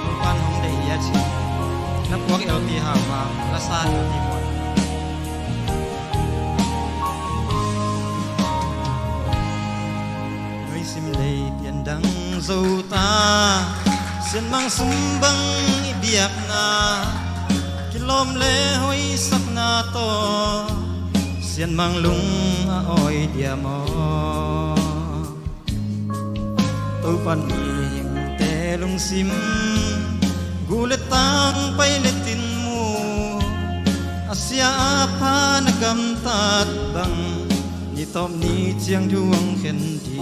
Topan hong deih hi a ci. Na puak L P hau ma, la sa L P puak. Nuisim lei pian dang zo ta, sianmang sum bang i biakna, kilawm le hoihsakna tawh sianmang lung a awi dia maw? Topan mihingte lungsim, gu le tang pai le tin mu, a sia a pha na gamtat bang, ni tawp ni ciang thu hong khen dih.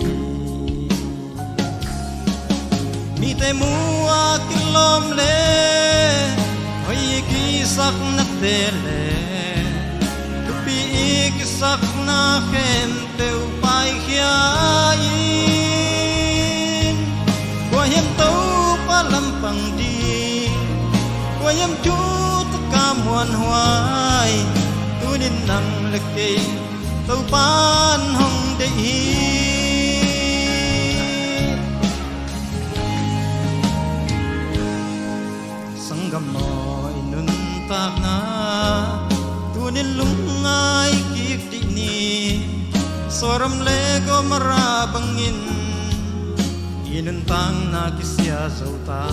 Mite mu a kilawm le hoih i kisaknate le thupi i kisakna khempeuh paikhia in, kua hiam Topa lampang ding, kua hiam thu taka muanhuai, tunin nang le kei Topan hong deih hi. Sanggam aw, i nuntakna tunin lungngai kik dih ni. Sodom le Gomorrah bangin i nuntakna kisia zo ta.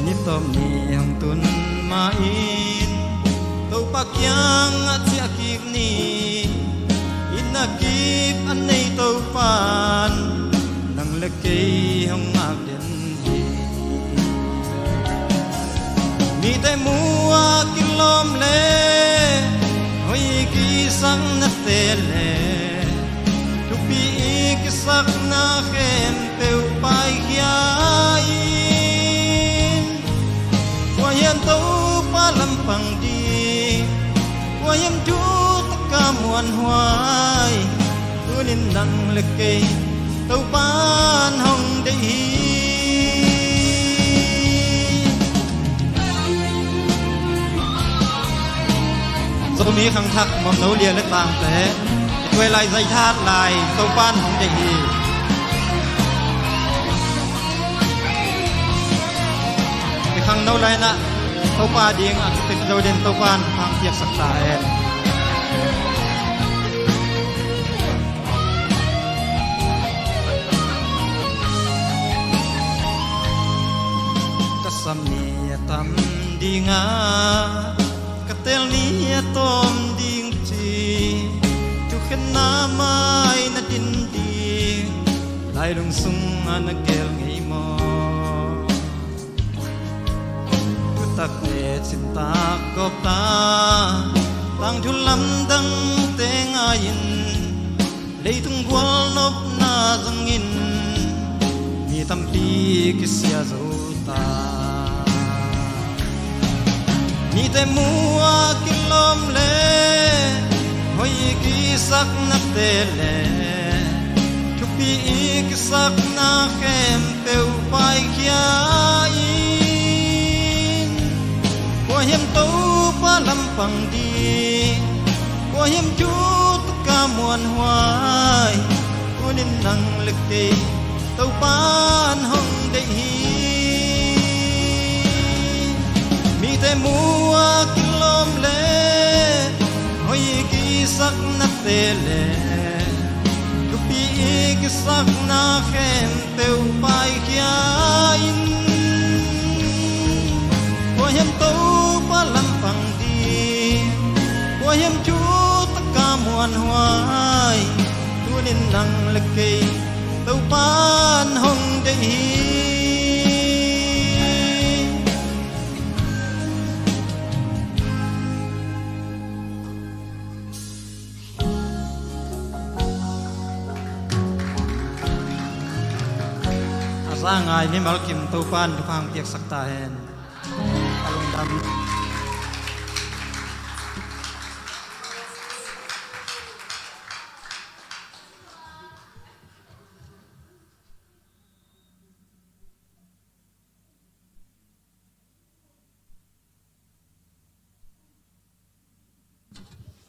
Ni tawp ni hong tun ma-in Topa kiangah ciah kik ni. Inn a kip a nei Topan nang le kei hong ngak den hi. Mite mu a kilawm le hoih i kisaknate le thupi i kisakna khempeuh paikhia in, kua hiam Topa lampang ding, kua hiam thu taka muanhuai, tunin nang le kei Topan hong deih hi. Zomi khangthak mawhno lia le tangte, i tuai lai zaithat lai Topan hong deih hi. I khangno lainah Topa ding a kipek zo den Topan hong piaksak ta hen. Ka sam ni a tam dinga, ka tel ni a tawm ding ci, thukhenna mai na din ding, lai lungsung a na gel ngei maw? Thutakte cintak gawp ta, tangthu lamdangte ngai-in, leitung gual nopna zangin mi tampi kisia zo ta. Mite mu a kilawm le Hoih i kisaknate le thupi i kisakna khempeuh paikhia in, kua hiam Topa lampang ding, kua hiam thutaka muanhuai, tunin nang le kei Topa'n hong deih hi. Mite mu a kilawm le hoih i kisaknate le thupi i kisakna khempeuh paikhia in, kua hiam Topa lampang ding, kua hiam thutaka muanhuai, tunin nang le kei Topa'n hong deih hi. A za ngai mimal kim Topa'n thupha hong piaksak ta hen. A lungdam.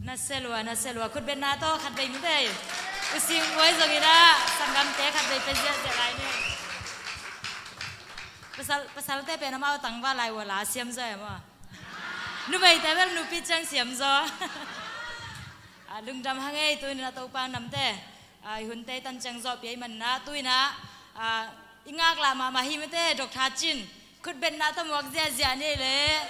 Na selua, na selua, khutbetna tawh khatvei mite. U Sing Uai zong in ah sanggamte khatvei pia ziahziah lai ni. Pasal, pasalte pen amau tangval lai uh a la siam zaw e maw. Numeite bel nupi ciang siam zaw. A, lungdam hang ei, tu-in ah Topa namte. A, i hunte i tan ciang zawhpih ahih manin ah, tu-in ah, a, i ngaklah mahmah hi mate, Doctor Cin. Khutbetna tawh muak ziahziah ni leh.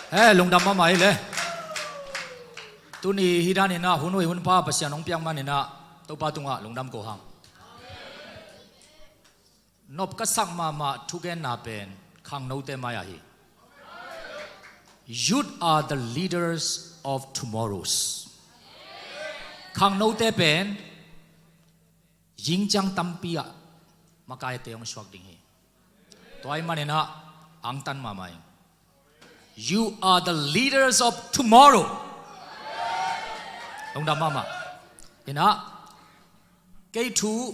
Eh, lungdam mahmah hi leh. Tuni hih danin ah hun hoih hun pha Pasian hong piak manin ah Topa tungah lungdam ko hang. Nop ka sak mahmah thugenna pen khangnote mai-ah hi. Youth are the leaders of tomorrows. Khangnote pen zingciang tampi ah makaite hong suak ding hi. Tua ahih manin ah angtan mahmah ing. You are the leaders of tomorrow. Lungdam mahmah. In ah, kei thu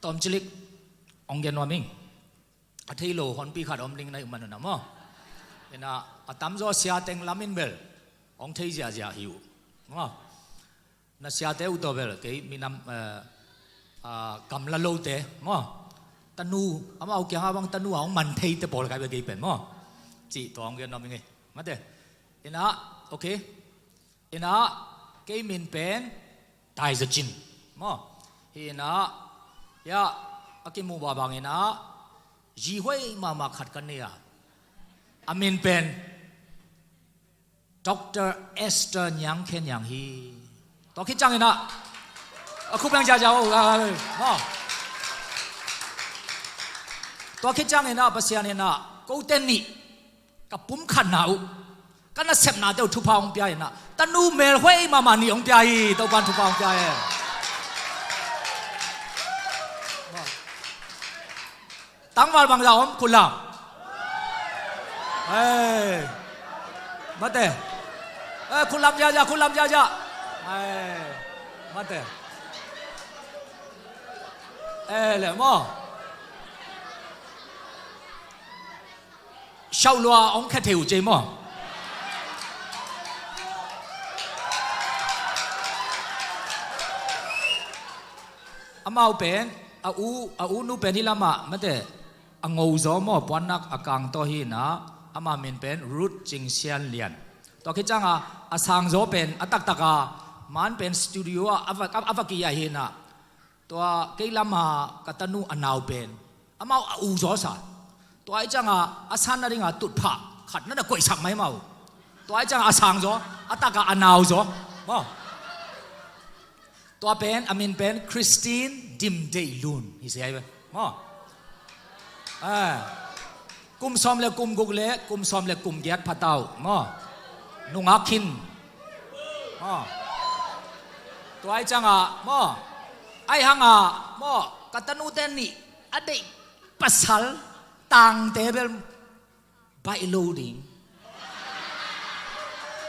tawmcilik hong gen nuam ing. A thei lo honpi khat om ding na hih manin ah maw. In ah, a tamzaw sia teng lam in bel hong thei ziahziah hi uh maw. Na siate uh tawh bel kei minam, eh, ah, gamla lote maw. Tanu, amau kiangah bang tanu a hong man theite pawl kai bel kei pen maw. Cih tua hong gen nuam ing ei. Mate. In ah, okay. In ah, kei min pen Dai Za Cin maw. Hi in ah, ya, a kimuh bangbang in ah, zi hoih mahmah khat ka nei a, a min pen Doctor Esther Niang Khe Niang hi. Tua khit ciangin ah, a khup leng ziahziah uh, ah, ah, maw. Tua khit ciangin ah, Pasian in ah, kote nih ka pumkhatna uh, ka nasepnate uh thupha hong pia in ah, tanu melhoih mahmah nih hong pia hi. Topa'n thupha hong pia hi. Tangval bangzah om, khut lam. Hey. Mate. Eh, khut lam ziahziah, khut lam ziahziah. Hey. Mate. Eh, leh maw. Siauhlua hong khe thei uh cei maw. Amau pen, a u, a u nu pen hih lamah, mate, a ngozaw maw, puannak a kang tawh hi in ah, ama min pen Ruth Cing Sian Lian. Tua khit ciangah, a sangzaw pen, a taktak a, man pen studio ah, a va, a, a va ki-ah hi in ah. Tua kei lamah ka tanu a nau pen, amau a u zaw sa. Tua ahih ciangah, a san nadingah tutphah khat na na koihsak mai mah uh. Tua ahih ciangah, a sangzaw, a takah a nauzaw. Maw. Tua pen, a min pen Christine Dim Deih Lun hi sia hi ve. Maw. Eh. Kum sawm le kum guk le kum sawm le kum giat pha ta uh. Maw. Nungak khin. Maw. Tua i ciangah maw, ai hangah maw, ka tanute nih a deih pasal tangte bel baih lo ding.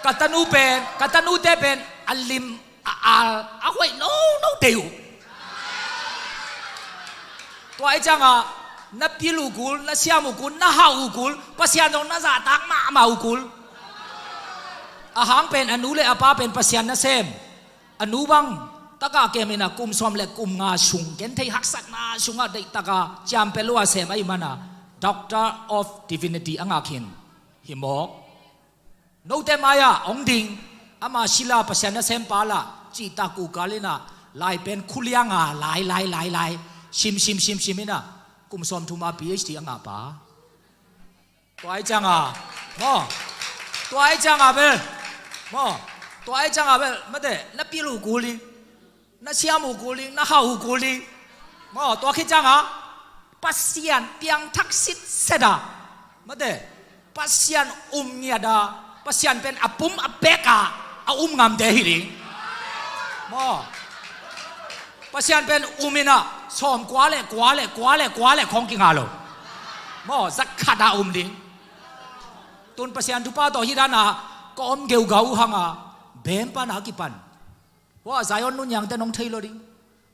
Ka tanu pen, ka tanute pen a lim, a al, a hoih nono dei uh. Tua i ciangah na pil uh kul, na siam uh kul, na hauh uh kul, Pasian zong na zahtak mahmah uh kul. A hang pen a nu le a pa pen Pasian nasem. A nu bang taka kem in ah kum sawm le kum nga sung, genthei haksatna sungah deihtaka ciampel uh a sem ahih manin ah Doctor of Divinity a ngah khin hi mawk. Note mai-ah hong ding, ama sila Pasian nasempa lah cihtak uh kal in ah lai pen khulianga lai lai lai lai sim sim sim sim in ah kum sawm thum a P H D a ngah pa. Tua i ciangah maw, tua i ciangah bel maw, tua i ciangah bel mate, na pil uh kul ding, na siam uh kul ding, na hauh uh kul ding. Maw, tua khit ciangah Pasian piangthak sitset ah mate, Pasian um ngiat ah, Pasian pen a pum a pek ah a um ngamte hi ding. Maw, Pasian pen um in ah sawm kua le kua le kua le kua le khawng kinga lo. Maw, zakhat ah um ding. Tun Pasian thupha tawh hih dan ah ka om geugau uh hangah bem pan a kipan. Hua Zion nunniangte nong thei lo ding.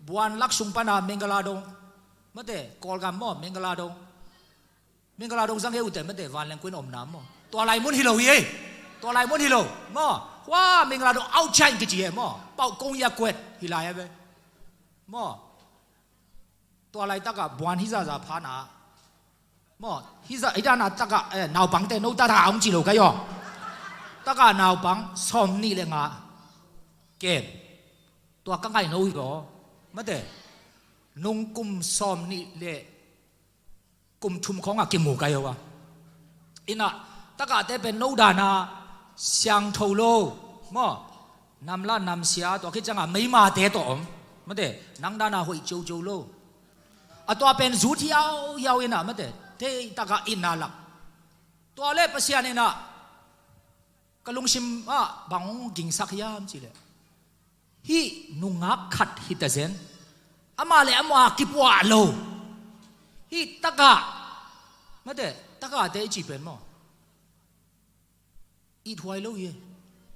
Buan lak sung pan a Mengala dong mate, Kawlgam maw, Mengala dong. Mengala dong zang he uh teh mate, vanleng kuin omna maw. Tua lai mun hi lo hi ei. Tua lai mun hi lo maw. Hua Mengala dong outside kici he maw, Paukong yakuet hi lai a ve. Maw, tua laitakah buan hih zaza phan ah maw, hih za, hih dan ah takah eh, naupangte no tata hong ci lo kai aw. Takah naupang sawm nih le nga kem. Tua ka ngaih no hi lo mate. Nung kum sawm nih le kum thum khawngah kimu kai aw a. Inah takahte pen no dan ah siangtho lo maw, namla namsia, tua khit ciangah meimate tawh om mate, nang dan ah hoih ciocio lo. A tua pen zut hiauhiau inah mate, teitakah itna lak. Tua le Pasian inah ka lungsim ah bang hong gingsak hiam cihleh, hih nungak khat hi ta zen. Amah le amah kipuah lo. Hih takah mate, takahte i cih pen maw, ithuai lo hi.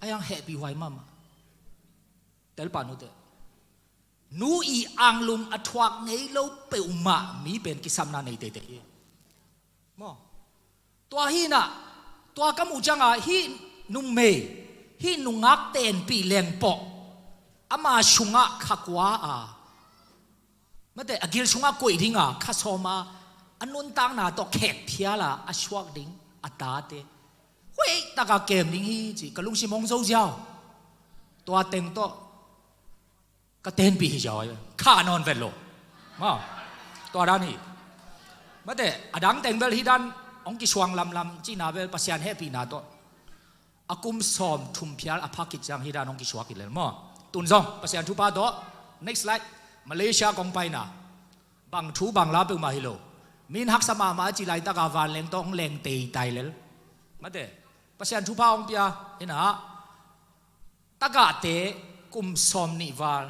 A hiang hehpihhuai mahmah. Telpa nute, nu i anglum a thuak ngei lo peuhmah mi pen kisapna nei teitei hi. Maw, tua hi inah, tua ka muh ciangah hih numei, hih nungak tenpih lengpawh ama sungah kha kua a mate, a gil sungah koih dinga kha sawm a, a nuntakna tawh khek phial a, a suak ding a tate hoihtaka kem ding hi cih ka lungsim hong zo ziau. Tua teng tawh ka tenpih hi ziau ahi. Kha nawn vet lo. Maw, tua dan hi. Mate, a dang teng bel hih dan hong kisuang lamlam cihna bel Pasian hehpihna tawh a kum sawm thum phial a phak khit ciang hih dan hong kisuak hi lel maw. Tun zong Pasian thupha tawh, next slide, Malaysia kong paina. Bang thu bang la peuhmah hi lo. Min haksa mahmah a cih laitakah vanleng tawh hong leng teitai lel. Mate, Pasian thupha hong pia inah, takahte kum sawm nih val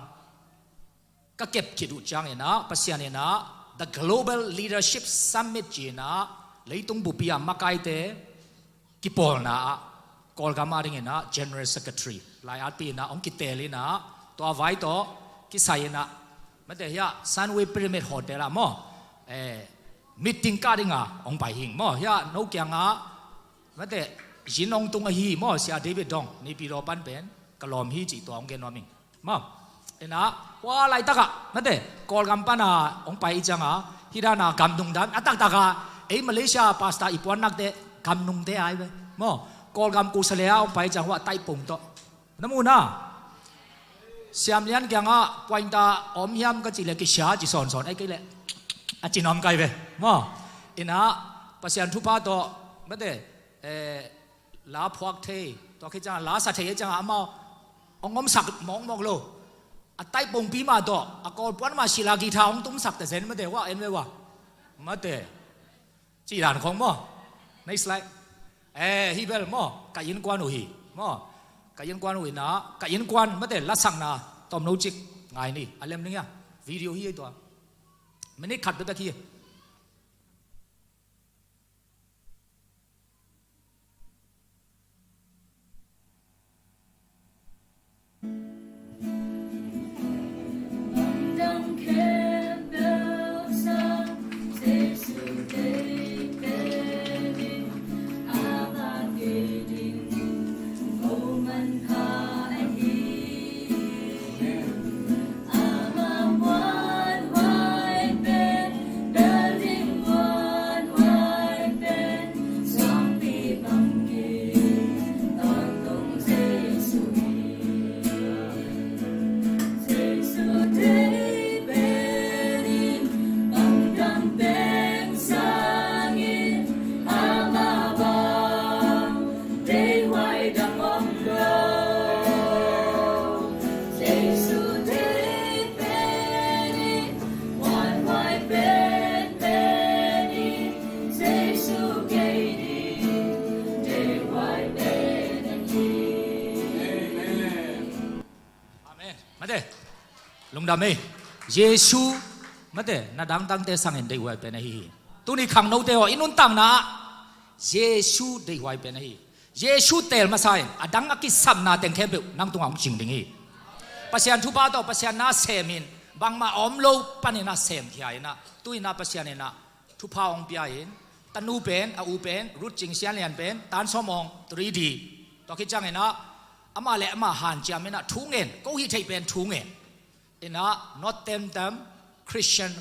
ka kep khit uh ciang inah Pasian inah The Global Leadership Summit ci inah leitung bupi a makaite kipawlna ah Kawlgam ah ding inah General Secretary lai-atpi inah hong kitel inah, tua vai tawh kisai inah mate, hiah Sunway Pyramid Hotel ah maw, eh, meeting kah dinga hong pai hing maw. Hiah no kiangah mate, zin hong tung ahi maw, Sia David Dong, Naypyidaw pan pen ka lawm hi cih tua hong gen nuam ing. Maw, inah hua laitakah mate, Kawlgam pana hong pai i ciangah hih dana gamnung dan a taktakah ei Malaysia pastor i puannakte gamnungte ai ve. Maw, Kawlgam kusale ah hong pai i ciang hua taipung tawh na mu na. Siamlian kiangah puainta om hiam ka cih leh kisia ci sawnsawn ai kei leh a ci nuam kai ve. Maw, inah Pasian thupha tawh mate, eh, la phuak thei, tua khit ciangah la sa thei, a ciangah amau hong omsak mawkmawk lo. A taipungpi mah tawh a Kawlpuan mah sila guitar hong tumsak ta zen mate, wah en ve wah. Mate, cih dan khong maw. Next slide. Eh, hih bel maw, ka innkuan uh hi. Maw, ka innkuan uh in ah, ka innkuan mate lasakna tawmno cik ngai ni. A lem ning a, video hi ei tua. Minute khat bekbek hi. Amen. Mate, lungdam ei. Jesu, mate, na dangdangte sangin deihhuai pen ahi hi. Tuni khangnote aw, i nuntakna ah Jesu deihhuai pen ahi hi. Jesu teel masa in a dang a kisapna teng khempeuh nang tungah hong cing ding hi. Pasian thupha tawh Pasian na semin bangmah a om lo panin a semkhia in ah, tu in ah Pasian in ah thupha hong pia in, tanu pen, a u pen, Ruth Cing Sian Lian pen, tan sawm hong three D. Tua khit ciangin ah amah le amah hanciam in ah thu ngen, ko hih theih pen thu ngen. In ah Northampton Christian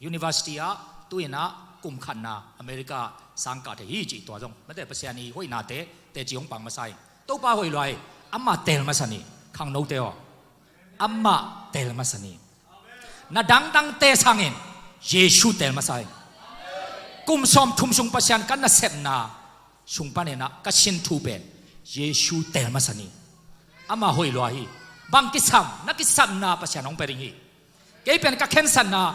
University ah tu in ah kum khatna America sangkah thei hi cih tua zong mate Pasian i hoihnate teci hong pang masa hi. Topa hoih lua hi. Amah teel masa ni. Khangnote aw, amah teel masa ni. Na dangdangte sangin Jesu teel masa hi. Kum sawmthum sung Pasian ka nasepna sung panin ah ka sin thu pen Jesu teel masa ni. Amah hoih lua hi. Bang kisam, na kisapna Pasian hong pia ding hi. Kei pen ka khensatna,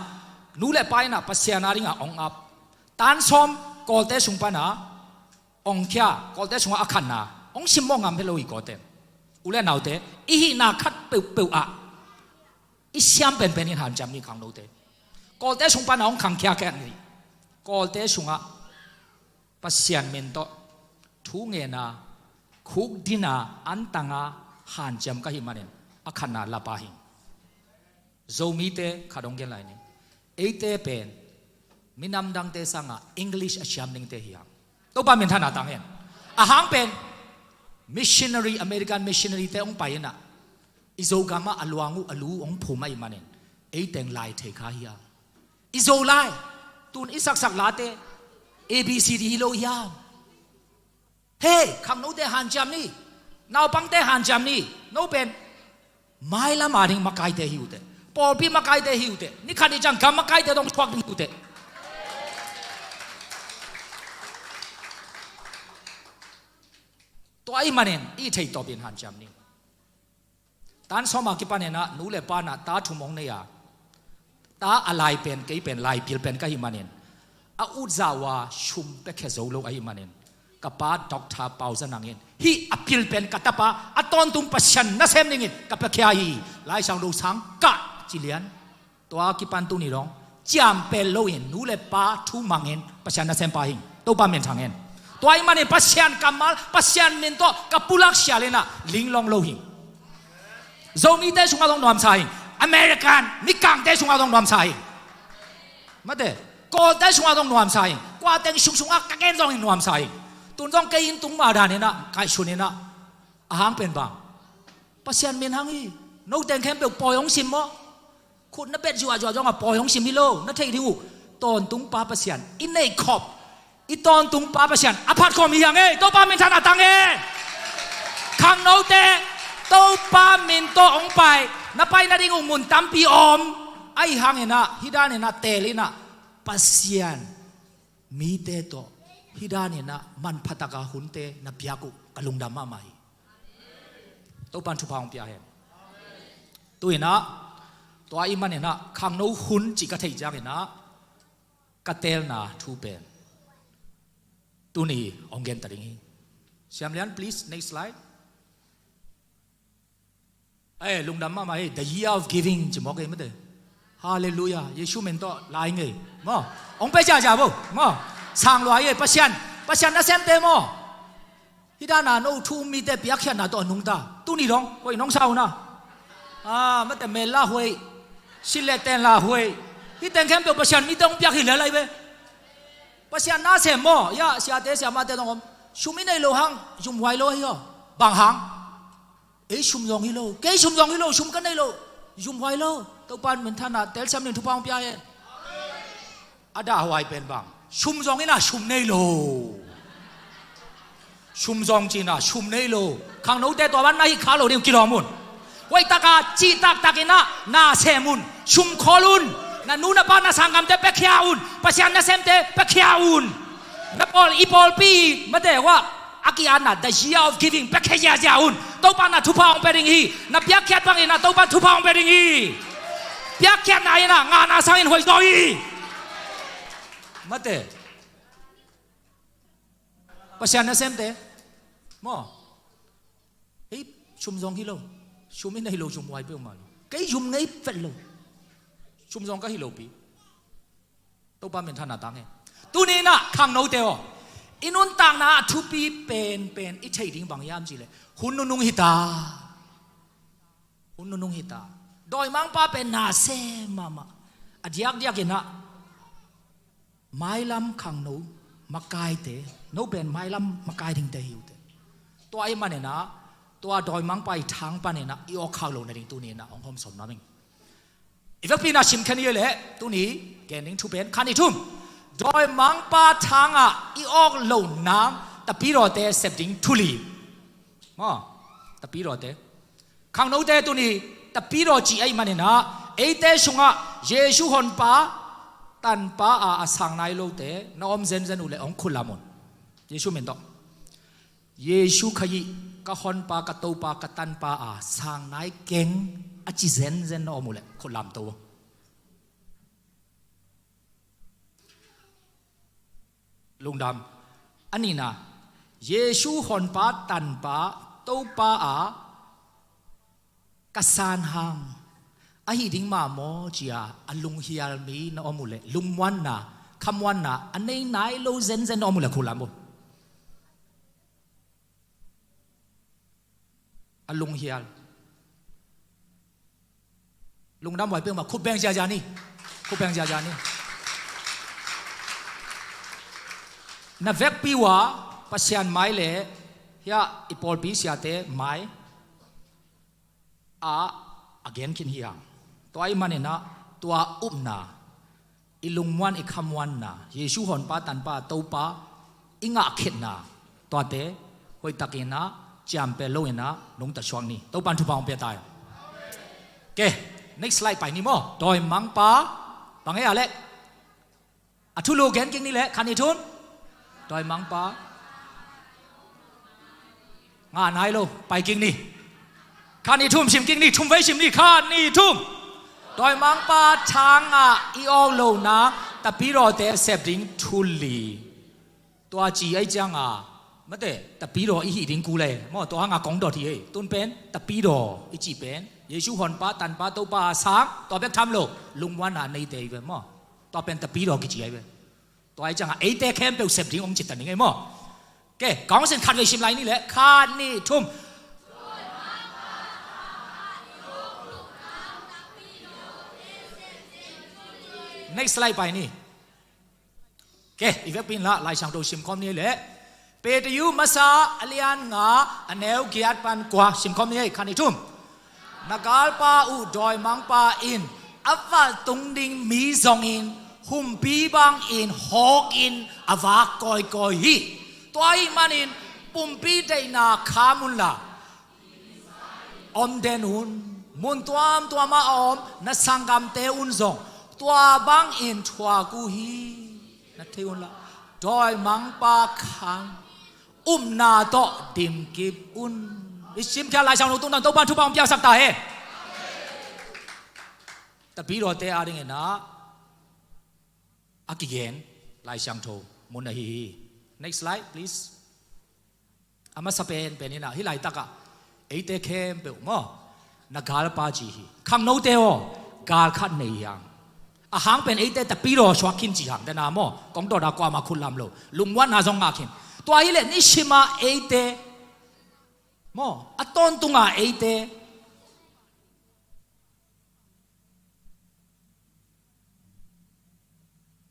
nu le pa in ah Pasian a dingah hong ap. Tan sawm Kawlte sung pan ah hong khia, Kawlte sungah a khatna. Hong simmawh ngam hi lo hi Kawlte. U le naute, i hihna khat peuhpeuh ah i siam penpen in hanciam ni khangnote. Kawlte sung pan ah hong khangkhia kei ni. Kawlte sungah Pasian min tawh thu ngen a, khukdin a, antang a hanciam ka hih manin a khatna lapa hi. Zomite khat hong gen lai ni. Eite pen minam dangte sangah English a siam dingte hi hang. Topa minthanna tang hen. A hang pen missionary, American missionary te hong pai in ah i Zogam ah a luang uh a lu uh hong phum ahih manin ei teng lai thei kha hi hang. I Zolai tun i saksak late A B C D hi lo hiam? Hei, khangnote hanciam ni. Naupangte hanciam ni. No pen mailam a ding makaite hi uh teh. Pawlpi makaite hi uh teh. Ni khat ni ciang gam makaite dong thuak ding hi uh teh. Tua ahih manin i theih tawpin hanciam ni. Tan sawm a kipan in ah nu le pa in ah ta thum hong nei a, ta a lai pen kei pen lai pil pen ka hih manin a ut zah uh a sum piakhia zo lo ahih manin ka pa Doctor Pau Za Nang in hih a pil pen ka tapa a tawntung Pasian nasem dingin ka piakhia hi. Laisang lo sang kah ci lian. Tua kipan tuni dong ciam pel loin nu le pa thu mangin Pasian nasem pa hi ing. Topa min thang hen. Tua ahih manin Pasian kammal, Pasian min tawh ka pulak sial in ah linglawng lo hi ing. Zomite sungah zong nuamsa hi ing. American mikangte sungah zong nuamsa hi ing. Mate, Kawlte sungah zong nuamsa hi ing. Kua teng sung sungah ka gen zong hi ing, nuamsa hi ing. Tun zong kei inn tung ma dan in ah kaihsun in ah, a hang pen bang, Pasian min hang hi. No teng khempeuh pawi hong sim maw? Khut na bet zuahzuah zongah pawi hong sim hi lo, na theih ding uh. Tawntung pa Pasian i neih khop, i tawntung pa Pasian a phat khawm hi hang ei. Topa minthanna tang hen. Khangnote, Topa min tawh hong pai, na pai nading uh mun tampi om. Ahi hangin ah hih dan in ah teel in ah Pasian mite tawh hih dan in ah manpha taka hunte na piak uh ka lungdam mahmah hi. Topan thupha hong pia hen. Tu in ah tua ahih manin ah khangno hun cih ka theih ciangin ah ka teelna thu pen tuni hong gen ta ding hi. Siam Lian, please, next slide. Eh, lungdam mahmah hi, the year of giving ci mawk ei mate. Halleluiah. Jesu min tawh lai ngei maw. Hong pia ziahziah bo maw. Sang lua hi ei. Pasian, Pasian nasemte maw, hih dana no thu um mite piakkhiatna tawh a nungta. Tuni dong koi nong sa uh na? Ah, mate, mel la huai, silh le ten la huai. Hih teng khempeuh Pasian mite hong piak hi lel lai ve. Pasian nasem maw, ya, siate siamate dong om. Sum i nei lo hang zumhuai lo hi aw. Bang hang? Ei sum zong hi lo, kei sum zong hi lo, sum ka nei lo. Zumhuai lo. Topa in minthanna telsiam ding thupha hong pia hi. A dahhuai pen bang? Sum zong hi na sum nei lo. Sum zong ci na sum nei lo. Khangnote tua ban na hih khak lo ding kilawm un. Hoih taka cih taktak in ah na sem un. Sum khawl un. Na nu na pa na sanggamte piakhia un. Pasian nasemte piakhia un. Na pawl, i pawlpi mate, hua a ki-atna, the year of giving, piakhia ziahziah un. Topa na thupha hong pia ding hi. Na piakkhiat bangin ah Topa thupha hong pia ding hi. Piakkhiatna in ah ngahna sangin hoih zaw hi. Mate, Pasian nasemte maw, ei sum zong hi lo, sum i nei lo, zumhuai peuhmah lo. Kei zum ngei vet lo. Sum zong ka hi lopi. Topa minthanna tang hi. Tuni in ah khangnote aw, i nuntakna a thupi penpen i theih ding bang hiam cih leh hun nunung hi ta. Hun nunung hi ta. Dawimangpa pen na sem mahmah. A diakdiak in ah mailam khangno makaite, no pen mailam makai dingte hi uh teh. Tua ahih manin ah tua dawimangpa i thang panin ah i awk khak loh nading tuni in ah hong hawm sawm nuam ing. I vekpi in ah sim khen hi leh tuni gen ding thu pen khat nih thum. Dawimangpa thangah i awk loh nang tapidawte sep ding thu li. Maw, tapidawte. Khangnote tuni tapidaw cih ahih manin ah eite sungah Jesu honpa tanpa a a sang nai lote na om zenzen uh leh hong khut lam un. Jesu min tawh. Jesu Khazih ka honpa, ka Topa, ka tanpa a sang nai keng a ci zenzen na om uh leh khut lam to. Lungdam. A nihna, Jesu honpa tanpa Topa a ka san hang ahi ding mah maw ci-a a lunghial mi na om uh leh, lungmuanna, khamuanna a nei nai lo zenzen na om uh leh khut lam uh. A lunghial. Lungdam huai peuhmah khut beng ziahziah ni. Khut beng ziahziah ni. Na vekpi uh a Pasian mai le hiah i pawlpi siate mai ah a gen khin hi hang. Tua ahih manin ah tua upna, i lungmuan i khamuanna, Jesu honpa tanpa Topa i ngahkhiatna, tuate hoihtakin ah ciampel loin ah nungta suak ni. Topa in thupha hong pia ta hi. Ke, next slide pai ni maw. Dawimangpa bang ei a leh a thulu gen kik ni leh, khat nih thum. Dawimangpa ngah nai lo, pai kik ni. Khat nih thum sim kik ni, thum vei sim ni, khat nih thum. Dawimangpa thangah i awk loh nang tapidawte sep ding thu li. Tua ci ahih ciangin mate, tapidaw i hih ding kul e maw, tua hangah kong dot hi ei. Tun pen tapidaw i cih pen Jesu honpa tanpa Topa a sang, tua bek tham lo, lungmuanna neite hi ve maw. Tua pen tapidaw kici ahi ve. Tua ahih ciangin eite khempeuh sep ding hong cita ning ei maw. Ke, kong sin khat vei sim lai ni leh, khat nih thum. Next slide pai ni. Ke, i vekpi in lah Lai Siangtho sim khawm ni leh. Peter masa a lian nga a neu giat pan kua sim khawm ni ei, khat nih thum. Na galpa uh dawimangpa in a valh tung ding mi zongin humpi bangin hawkin a vak kawikawi hi. Tua ahih manin pumpi deihna kham unla om den un. Mun tuamtuamah a om na sanggamte un zong tua bangin thuak uh hi. Na thei unla dawimangpa khang upna tawh dimkip un. I simkhiat Lai Siangtho tungtawn Topa in thupha hong piaksak ta hen. Tapidawte adingin ah a kigen Lai Siangtho mun ahi hi. Next slide please. A masa penpen in ah hih laitakah eite khempeuh maw, Na galpa ci hi. Khangnote aw, gal khat nei hi hang. A hang pen eite tapidaw suak khin ci hang, tena maw, kong dawt a kuamah khut lam lo. Lungmuanna zong ngah khin. Tua hileh nisima eite maw, a tawntunga eite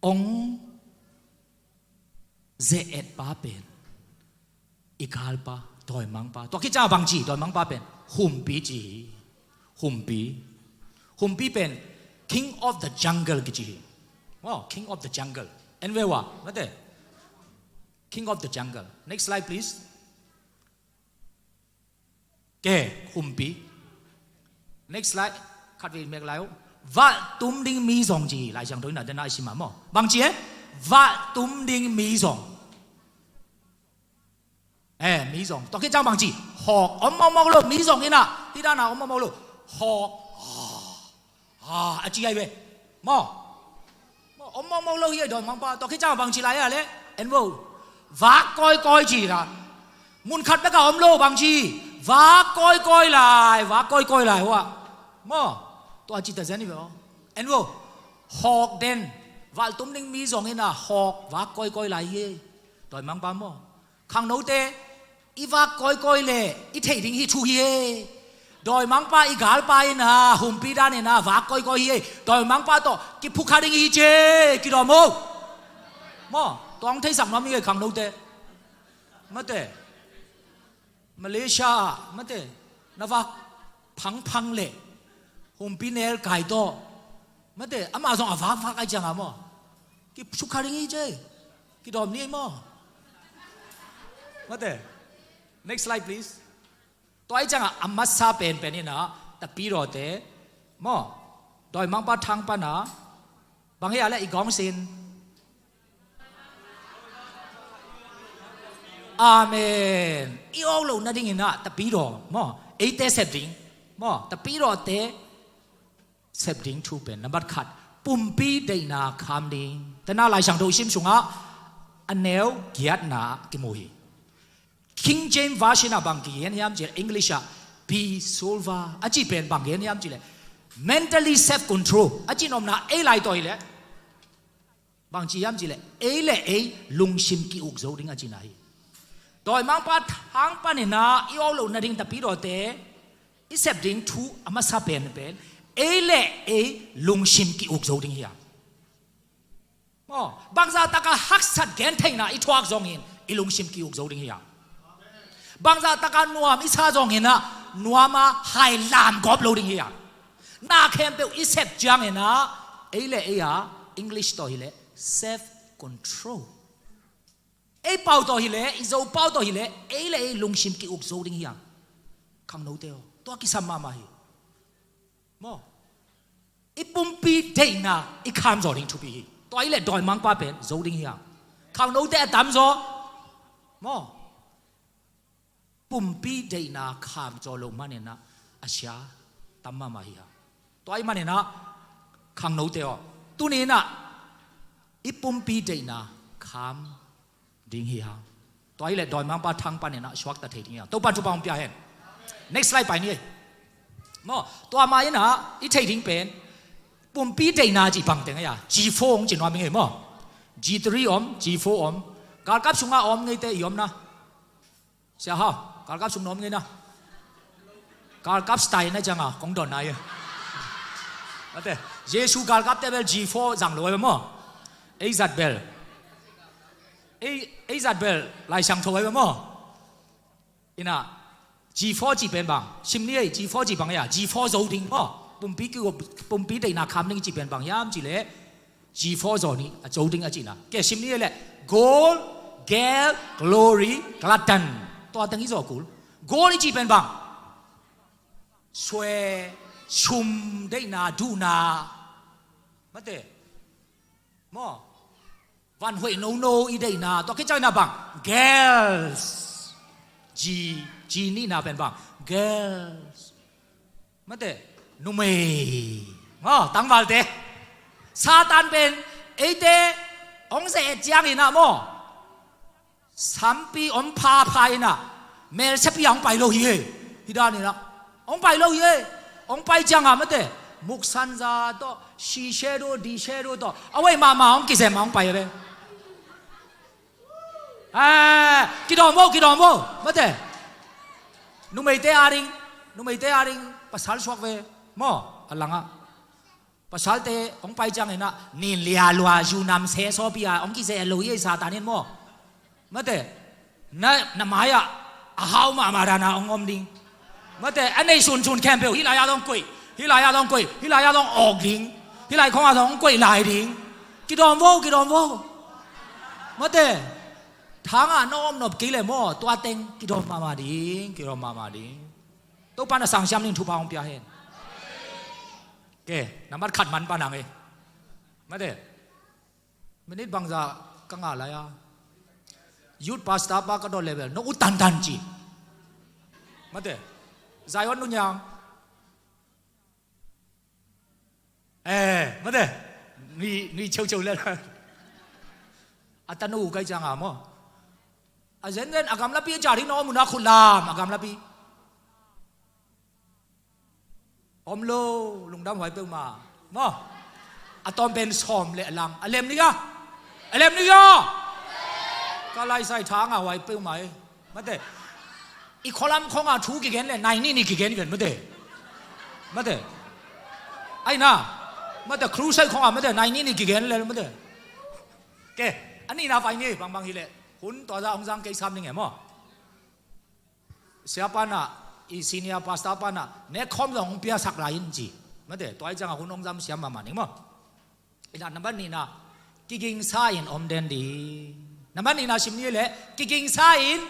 ong ze-etpa pen i galpa, dawimangpa. Tua khit ciang bangci, dawimangpa pen humpi ci hi. Humpi. Humpi pen king of the jungle kici hi. Wow, king of the jungle. En ve ua, mate. King of the jungle. Next slide, please. Ke, humpi. Next slide. Khat vei mek lai uh. Valh tum ding mi zong ci hi, Lai Siangtho in a dena i sim a maw. Bangci e? Valh tum ding mi zong. Eh, mi zong. Tua khit ciang bangci. Hawk. Om mawkmawk lo, mi zong in a. Hi dana om mawkmawk lo. Hawk. Ah, a ci ai ve. Maw. Maw, om mawkmawk lo hi ai dawimangpa. Tua khit ciang bangci lai a le. En vo. Vak kawikawi ci la. Mun khat bek a om lo bangci. Vak kawikawi lai, vak kawikawi lai hua. Maw. Tua ci ta zen hi ve aw. En vo. Hawk den. Valh tum ding mi zong in a hawk vak kawikawi lai hi. Dawimangpa maw. Khangnote, i vak kawikawi le i theih ding hi thu hi e. Dawimangpa i galpa in a, humpi dan in a, vak kawikawi hi e. Dawimangpa tawh kiphukha ding hi ci e, kidawm o. Maw, tua hong theisak nuam hi e khangnote. Mate. Malaysia ah, mate. Na vak phangphang le humpi nel kai tawh. Mate, amah zong a vakvak ai ciang a maw. Kisukha ding hi ci e. Kidawm ni ei maw. Mate. Next slide, please. Tua ai ciang a, a masa penpen in a, tapidawte. Maw. Dawimangpa thang pan a. Bang hi a le i gawng sin. Amen. I awk loh nading in a, tapidaw. Maw. Eite sep ding. Maw. Tapidawte sep ding thu pen, nambat khat, pumpi deihna kham ding. Tena Lai Siangtho i sim sungah a neu giatna kimu hi. King James Version ah bang kigen hiam cih leh, English ah, be sober. A cih pen bang gen hiam cih leh, mentally self control. A cih nopna ei lai tawh hi leh. Bang ci hiam cih leh, ei le ei lungsim ki-uk zo ding a cihna hi. Dawimangpa thang panin ah i awk loh nading tapidawte i sep ding thu a masa pen pen, ei le ei lungsim ki-uk zo ding hi a. Maw, bangzah takah haksat gentheihna i thuak zongin i lungsim ki-uk zo ding hi a. Bangzah takah nuam i sa zongin ah nuam a hai lamgawp lo ding hi a. Na khempeuh i sep ciangin ah ei le ei a, English tawh hi leh self control. Ei pau tawh hi leh, i Zo pau tawh hi leh, ei le ei lungsim ki-uk zo ding hi a. Khangnote aw. Tua kisam mahmah hi. Maw. I pumpi deihna i kham zaw ding thupi hi. Tua hi leh dawimangpa pen zo ding hi a. Khangnote a tam zaw. Maw. Pumpi deihna kham zaw loh manin ah a sia tam mahmah hi a. Tua ahih manin ah khangnote aw, tuni in ah i pumpi deihna kham ding hi a. Tua hi leh dawimangpa thang panin ah suakta thei ding hi a. Topa'n thupha hong pia hen. Next slide pai ni ei. Maw, tua mah in ah i theih ding pen pumpi deihna cih bang teng ei a. G four hong ci nuam ing ei maw. G three om, G four om. Galkap sungah om ngeite i omna. Sia Hau, galkap sung na om ngei na. Galkap style na ciang a kong dawnna hi. Mate, Jesu galkapte bel G four zang lo ai ve maw. Ei zat bel. Ei, ei zat bel Lai Siangtho ai ve maw. Ina, G four cih pen bang. Sim ni ei, G four cih bang ei a. G four zo ding maw. Pumpi ki, pumpi deihna kham ding cih pen bang hiam cih leh G four zaw ni, a zo ding a cihna. Ke sim ni ei leh. Gold, gel, glory, glutton. Tua teng i zaw kul. Gold i cih pen bang. Swe, sum deihna, duhna. Mate. Maw. Van hoih nono i deihna. Tua khit ciang ina bang. Girls. G, G nihna pen bang. Girls. Mate, numei. Maw, tangvalte. Satan pen, eite, hong ze-et ciang ina maw. Sampi hong phapha ina. Melsiapi a hong pai lo hi ei. Hi dan ina. Hong pai lo hi ei. Hong pai ciangah mate, muksanza tawh, shishedu dishedu tawh, a wei mahmah hong kizem a hong pai a ve. Eh, kidawm vo, kidawm vo. Mate, numeite a ding, numeite a ding pasal suak ve maw, a langah. Pasalte hong pai cianginah nin lialua yunam se sawpi a hong kizeh lo hi ei Satan in maw. Mate, na, na mai-ah a hau mahmah dana hong om ding. Mate, a nei sunsun khempeuh hih lai-ah zong koih, hih lai-ah zong koih, hih lai-ah zong awk ding. Hih lai khongah zong hong koih lai ding. Kidawm vo, kidawm vo. Mate, thangah na om nop kei leh maw, tua teng kidawm mahmah ding, kidawm mahmah ding. Topa na sangsiam ding thupha hong pia hen. Ke, nambat khat man pan hang e. Mate, minit bangza ka ngah lai a, youth pastor pa ka dot level, no u tantan ci. Mate, Zion nu nyang. Eh, mate, nui, nui cheu cheu le. A tanu kai cianga maw. A zenzen a gamlapi a jar hi no muna khut lam a gamlapi. Om lo, lungdam huai peuhmah. Maw? A tawm pen sawm le a lang. A lem ni ga? A lem ni ga? Ka laisai thang a huai peuhmah e. Mate. I khualam khong a thu kigen le, nai ni ni kigen ven, mate. Mate. Ai na. Mate, crusade khong a, mate, nai ni ni kigen le, mate. Ke, a nihna pai ni, bangbang hi le. Hun tua za hong zang kei sam ni nge maw? Sia panah, i senior pastor panah, nek khawm zong hong piasak lai in ci. Mate, tua i ciangah hun hong zam siam mahmah ning maw. Inah nambat nihna, kigingsa in om den ding. Nambat nihna sim ni leh, kigingsa in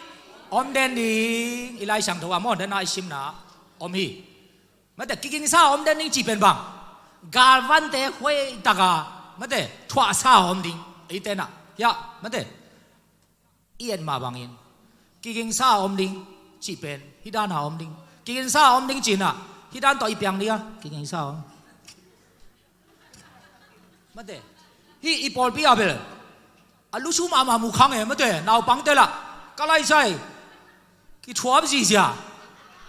om den ding. I Lai Siangtho ah maw, dana i simna om hi. Mate, kigingsa om den ding ci pen bang. Galvante huai taka, mate, thuahsa om ding. Eite na, ya, mate. I et mah bangin kigingsa a om ding cih pen hih dan a om ding. Kigingsa a om ding cihna hih dan tawh i piang ding a, kigingsa a om. Mate, hih i pawlpi a bel a lusu mahmah mu khang e, mate, naupangte lah ka laisai kithuap zihziah.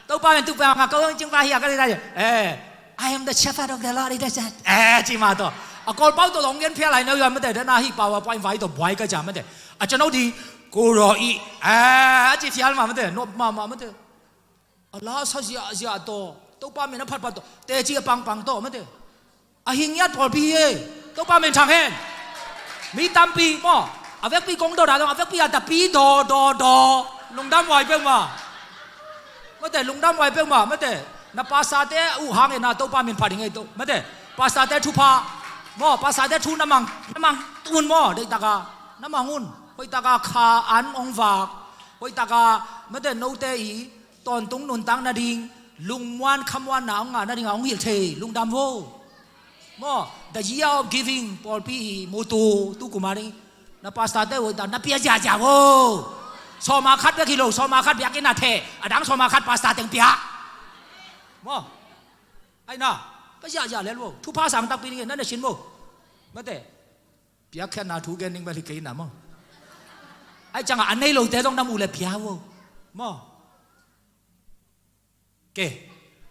Topa men tukpa nga ko cingpa hi a ka lei lai. Eh, "I am the shepherd of the Lord," it is said. Eh, ci mah tawh. A Kawlpau tawh zong gen phial lai no yuan mate, dana hi power point vai tawh buai ka cia mate. A cano di, "Ko raw i." Eh, a ci phial mah mate, nop mahmah mate. A la sa ziahziah tawh, Topa men a phatphat tawh, teci a pangpang tawh mate. A hi ngiat pawlpi hi e. Topa min thang hen. Mi tampi maw, a vekpi kong dawdah dong, a vekpi a tapi daw daw daw. Lungdam huai peuhmah. Mate, lungdam huai peuhmah mate. Na pastorte uh hangin a Topa min phat hi ngei to mate. Pastorte thupha maw, pastorte thu na mang, na mang un maw, deihtaka na mang un. Hoihtaka kha an ong vak, hoihtaka mate note i tawntung nuntak nading, lungmuan khamuanna hong ngah nading a hong hilh thei, lungdam vo. Maw, the year of giving, pawlpi i mutu, tu kuma ding, na pastorte vo, na pia ziahziah vo. Sawma khat bek hi lo, sawma khat biakinn a theh, a dang sawma khat pastor teng pia. Maw, ai na, ka ziahziah lel vo, thupha sang takpi ding, na na sin vo. Mate, piakkhiatna thu gen ding bel hi kei na maw. Ai ciangah a nei lote zong na muh le pia vo. Maw. Ke,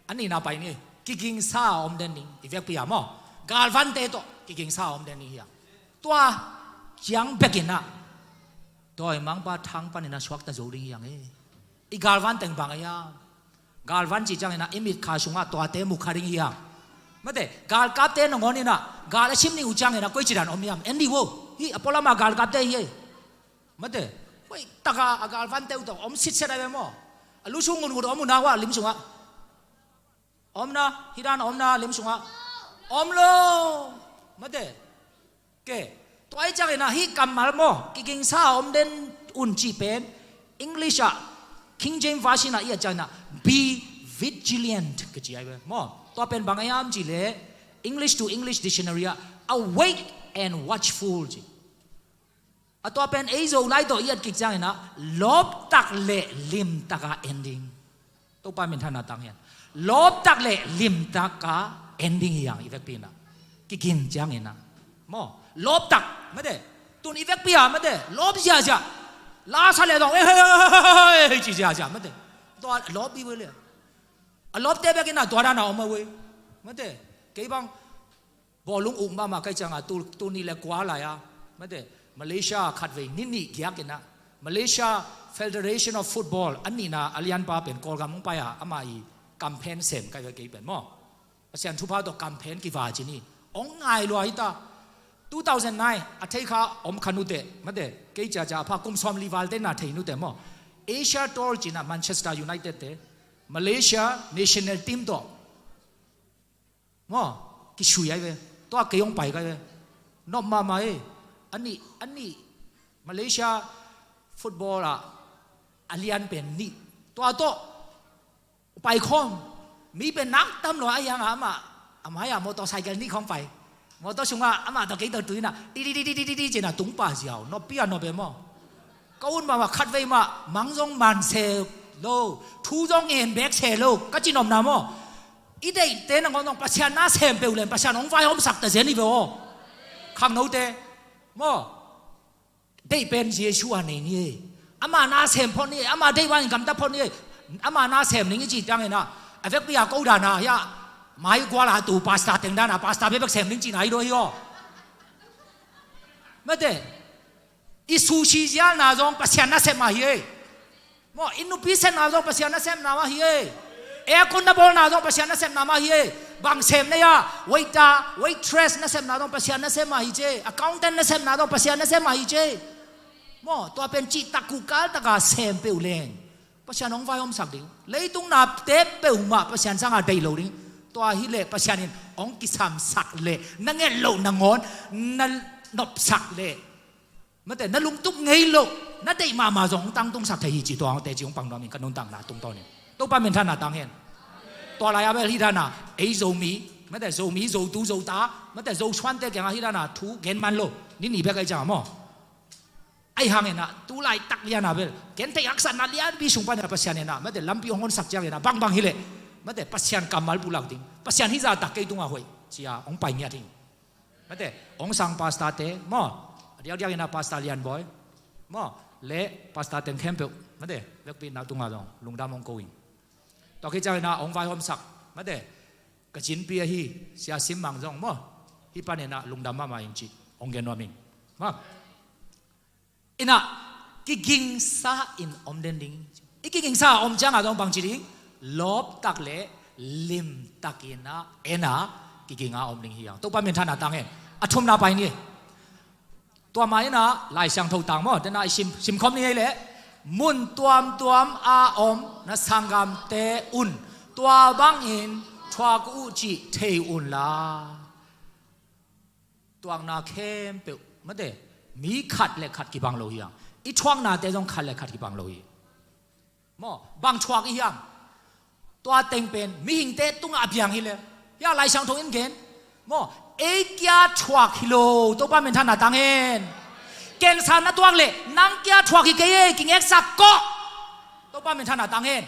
a nihna pai ni, kigingsa a om den ding, i vekpi a maw. Galvante tawh, kigingsa a om den ding hi a. Tua, ciang bekin ah, dawimangpa thang panin a suakta zo ding hi ang e. I galvan teng bang a hiam. Galvan cih ciangin ah, i mitkha sungah tuate mukha ding hi ang. Mate, galkapte nangawn in ah, gal a sim ning uh ciangin ah, koi cidan om hiam. En dih vo, hih a pualam a galkapte hi e. Mate, hoihtaka a galvante uh tawh om sitset a ve maw. A lusu ngungut om uh na hua lim sungah. Omna, hih dan omna lim sungah. Om lo. Mate. Ke. Tua i ciangin ah hih kammal maw, kigingsa a om den un cih pen English ah, King James Version ah i a ciangin ah, "Be vigilant," ka ci ai ve maw. Tua pen bang a hiam cih leh, English to English Dictionary ah, "Awake and watchful," ci. A tua pen ei Zolai tawh i et kik ciangin ah, lawptak le limtak a en ding. Topa minthanna tang hian. Lawptak le limtak a en ding hi ang i vekpi in ah. Kigin ciangin ah. Maw, lawptak, mate. Tun i vekpi a, mate. Lawp ziahziah. La sa le dong, eh, hei, hei, hei, hei, hei, ci ziahziah, mate. Tua lawp i ve le. A lawpte bek in a tua dan a om a ui. Mate, kei bang bawlung uk mahmah kai ciangah tu, tu ni le kua lai a, mate, Malaysia khatvei ni nih giak in a, Malaysia Federation of Football a nihna a lianpa pen Kawlgam hong pai a, amah i campaign sem kai ve kei pen maw. Pasian thupha tawh campaign kiva ci ni. Hong ngai lua hi ta. Two thousand nine a thei kha om kha nute, mate, kei ciacia a pha kum sawm li val te na thei nute maw. Asia Tour cina Manchester United te, Malaysia national team tawh maw, kisui ai ve. Tua kei hong pai kai ve. Nop mahmah e. Ani, ani Malaysia football ah a lian pen nih. Tua tawh pai khawm. Mi pen nak tam lo a hiang a amah, a mai a motorcycle nih khawng pai. Motor sungah amah tawh kei tawh tuina, ti ti ti ti ti ti ti cina tung pa ziau. Nop pi a nop e maw. Ka un mah mah khatvei mah mang zong man se lo, thu zong ngen bek se lo ka ci nopna maw. I deihte nangawn zong Pasian na sem peuh len Pasian hong vaihawmsak ta zen hi ve aw. Khangnote maw. Deih pen Jesu a nei ni e. Ama na sem phot ni e. Ama deih bangin gamta phot ni e. Ama na sem ning i ci ciangin ah, a vekpi a ko dana hiah mai guala tu pastor teng dana pastor bebek sem ning cina hi do hi aw. Mate, i sushi zialna zong Pasian nasep mah hi e. Maw, i nupi sepna zong Pasian nasepna mah hi e. Aircon na bawlna zong Pasian nasepna mah hi e. Bang sem na hia, waiter, waitress nasepna zong Pasian nasep mah hi ce. Accountant nasepna zong Pasian nasep mah hi ce. Maw, tua pen cihtak kuhkal taka sem peuh leng Pasian hong vaihawmsak ding. Leitung nate peuhmah Pasian sangah deih lo ding. Tua hileh Pasian in hong kisamsak leh na nget loh nangawn na nopsak leh, mate, na lungtup ngei loh, na deih mahmah zong hong tangtungsak thei hi ci tua hong teci hong pang nuam in ka nuntakna tungtawnin. Topa minthanna tang hen. Tua lai-a bel hih dana ei Zomi, mate, Zomi, Zotu, Zota, mate, Zosuante kiangah hih dana thu gen man lo. Ni ni bek ahi ciangah maw. Ahi hangin ah tu laitak liana bel gentheih haksatna lianpi sung panin ah Pasian in ah, mate, lampi hong honsak ciangin ah bangbang hileh, mate, Pasian kammal pulak ding. Pasian hih zahtak kei tungah hoih cia hong pai ngiat hi. Mate, hong sang pastor te maw, a diakdiak in ah Pastor Lian Bawi maw, le pastor teng khempeuh, mate, vekpi na tungah zong lungdam hong ko ing. Tua khit ciangin ah hong vaihawmsak, mate, ka cinpi ahi Sia Sim Mang zong maw, hih panin ah lungdam mahmah ing ci hong gen nuam ing. Maw. Inah kigingsa in om den ding. I kigingsa a om ciangah zong bangci ding? Lawptak le limtak inah ena kiginga om ding hi hang. Topa minthanna tang hen. A thumna pai ni. Tua ma inah Lai Siangtho tang maw, tena i sim, simkhawm ni ei leh, mun tuamtuam a om na sanggamte un tua bangin thuak uh cih thei unla. Tuakna khempeuh, mate, mi khat le khat kibang lo hi hang. I thuaknate zong khat le khat kibang lo hi. Maw, bang thuak i hiam? Tua teng pen mihingte tungah a piang hi le. Hia Lai Siangtho in gen. Maw, ei kia thuak hi lo. Topa minthanna tang hen. Cancer na tuak le nang kia thuak hi kei e, kingeksak kawh. Topa minthanna tang hen.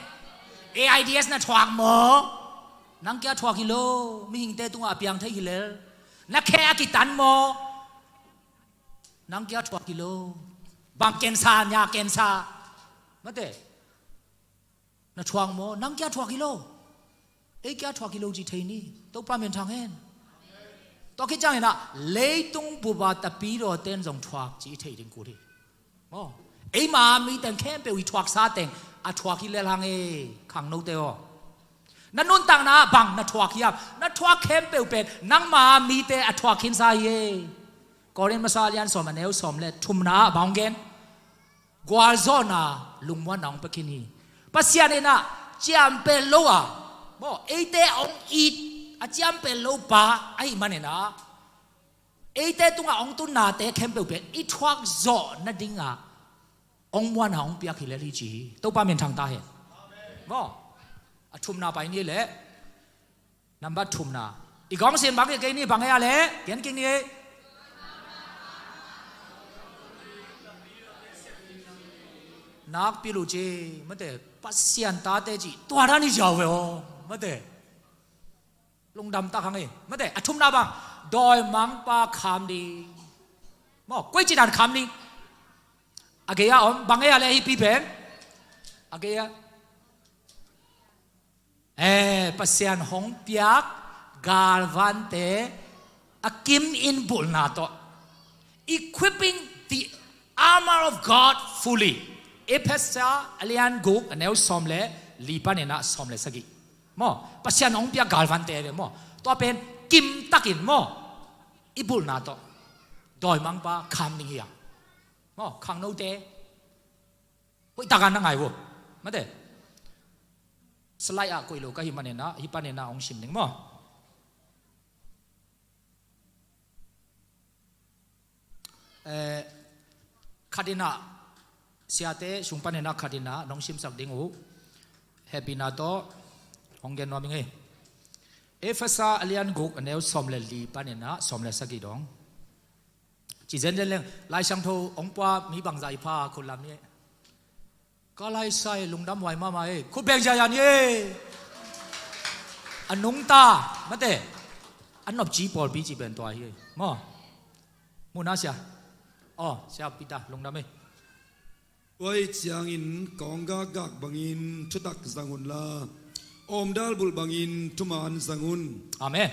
AIDS na thuak maw? Nang kia thuak hi lo, mihingte tungah a piang thei hi lel. Na khe a kitan maw? Nang kia thuak hi lo. Bang cancer, nya cancer, mate, na thuak maw? Nang kia thuak hi lo. Ei kia thuak hi lo ci thei ni. Topa minthan hen. Tua khit ciangin ah leitung bup a tapidawte in zong thuak ci i thei ding kul hi. Maw, eima mi teng khempeuh i thuaksa teng a thuak hi lel hang e, khangnote aw. Na nuntakna ah bang na thuak hiam? Na thuak khempeuh pen nangma mite a thuak khinsa hi e. Korin masa lian sawm a neu sawm le thumna ah bang hong gen? Gualzawhna, lungmuanna hong pia khin hi. Pasian in ah ciampel lo a, maw, eite hong it a ciampel lo pa ahih manin ah eite tungah hong tunnate khempeuh pen i thuak zawh nadingah hong muanna hong piak hi lel hi ci hi. Topa minthan ta hen. Maw, a thumna pai ni leh, number thumna. I gawng sin bang hi kei ni, bang hi a leh gen kik ni. Nakpi lo ci, mate, Pasian tate ci tua dan hi ziau ve aw, mate. Lungdam tak hang hi. Mate, a thumna bang? Dawimangpa kham ding. Maw, koi ci dan kham ding? A gei a om, bang ei a le hih pi pen? A gei a. Eh, Pasian hong piak galvante a kim in bulhna tawh, equipping the armor of God fully. Efesa a lian guk a neu sawm le li panin ah sawm le sagih. Maw, Pasian hong piak galvante ve maw. Tua pen kim takin maw, i bulhna tawh dawimangpa kham ding hi a. Maw, khangnote hoih takin na ngai uh. Mate. Slide ah koih lo ka hih manin ah, hih panin ah hong sim ding maw. Eh, khat in ah, siate sung panin ah khat in ah nong simsak ding uh. Hehpihna tawh hong gen nuam ing ei. Efesa a lian guk a neu sawm le li panin ah sawm le sagih dong. Ci zenzen leng, Lai Siangtho hong pua mi bangzah i pha khut lam ni. Ka lai sai lungdam huai mahmah ei. Khut beng ziahziah ni ei. A nungta, mate. A nopci pawlpi ci pen tua hi ei. Maw. Muhna sia. Aw, sia Peter, lungdam ei. Tua ahih ciangin kawnggak gak bangin thutak zang unla, awmdal bulh bangin thuman zang un. Amen.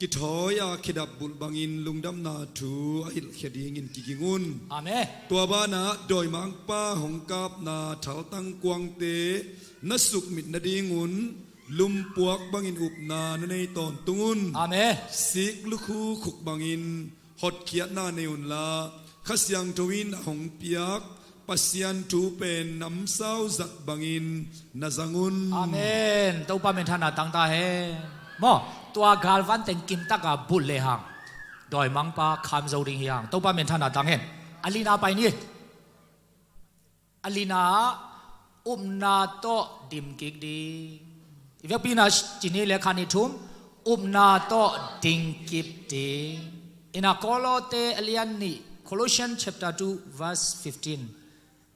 Kithawi-a khedap bulh bangin lungdamna thu a hilhkhia dingin kiging un. Amen. Tua banah dawimangpa hong kapna thaltang kuangte na sukmit nadingun lumpuak bangin upna na nei tawntung un. Amen. Sik lukhu khuk bangin hotkhiatna nei unla, Kha Siangtho in a hong piak Pasian thu pen namsau zat bangin na zang un. Amen. Topa minthanna tangta hen. Maw, tua galvan teng kimtaka bulh lehang dawimangpa kham zo ding hi hang. Topa minthanna tang hen. A lina pai ni. A lina ah upna tawh dimkik ding. I vekpi-in ah ci ni le khat nih thum, upna tawh dingkip ding. In ah Kawlawte a lian nih, Colossians chapter two verse fifteen.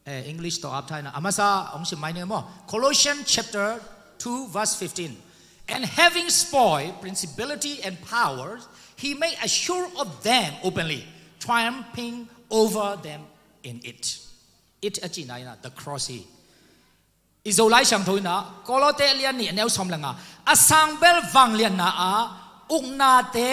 Eh, English tawh ap thei na. A masa hong sim mai ni maw. Colossians chapter two verse fifteen. And having spoiled principality and powers, he made a show of them openly, triumphing over them in it. It a cihna in ah the cross hi. I Zolai Siangtho in ah Kawlawte a lian nih a neu sawm le nga, a sangbel vangliatna ah uknate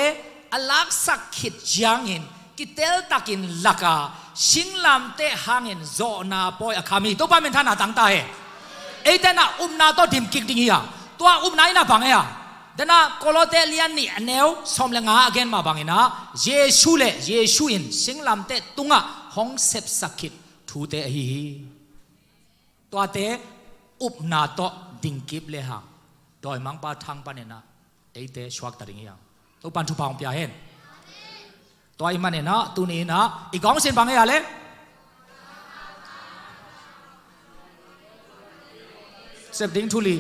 a laksak khit ciangin kiteltakin laka singlamteh hangin zawhna pawi a kham hi. Topa minthanna tangta hen. Eite in ah upna tawh dimkik ding hi a. Tua upna in ah bang hi a. Dena Kawlawte a lian nih a neu sawm le nga a gen mah bangin ah Jesu le Jesu in singlamteh tungah hong sepsak khit thute ahi hi. Tuate upna tawh dingkip lehang dawimangpa thang panin ah eite suakta ding hi hang. Topan thupha hong pia hen. Tua ahih manin ah tuni in ah i kawngsin bang hi a le? Sep ding thu li.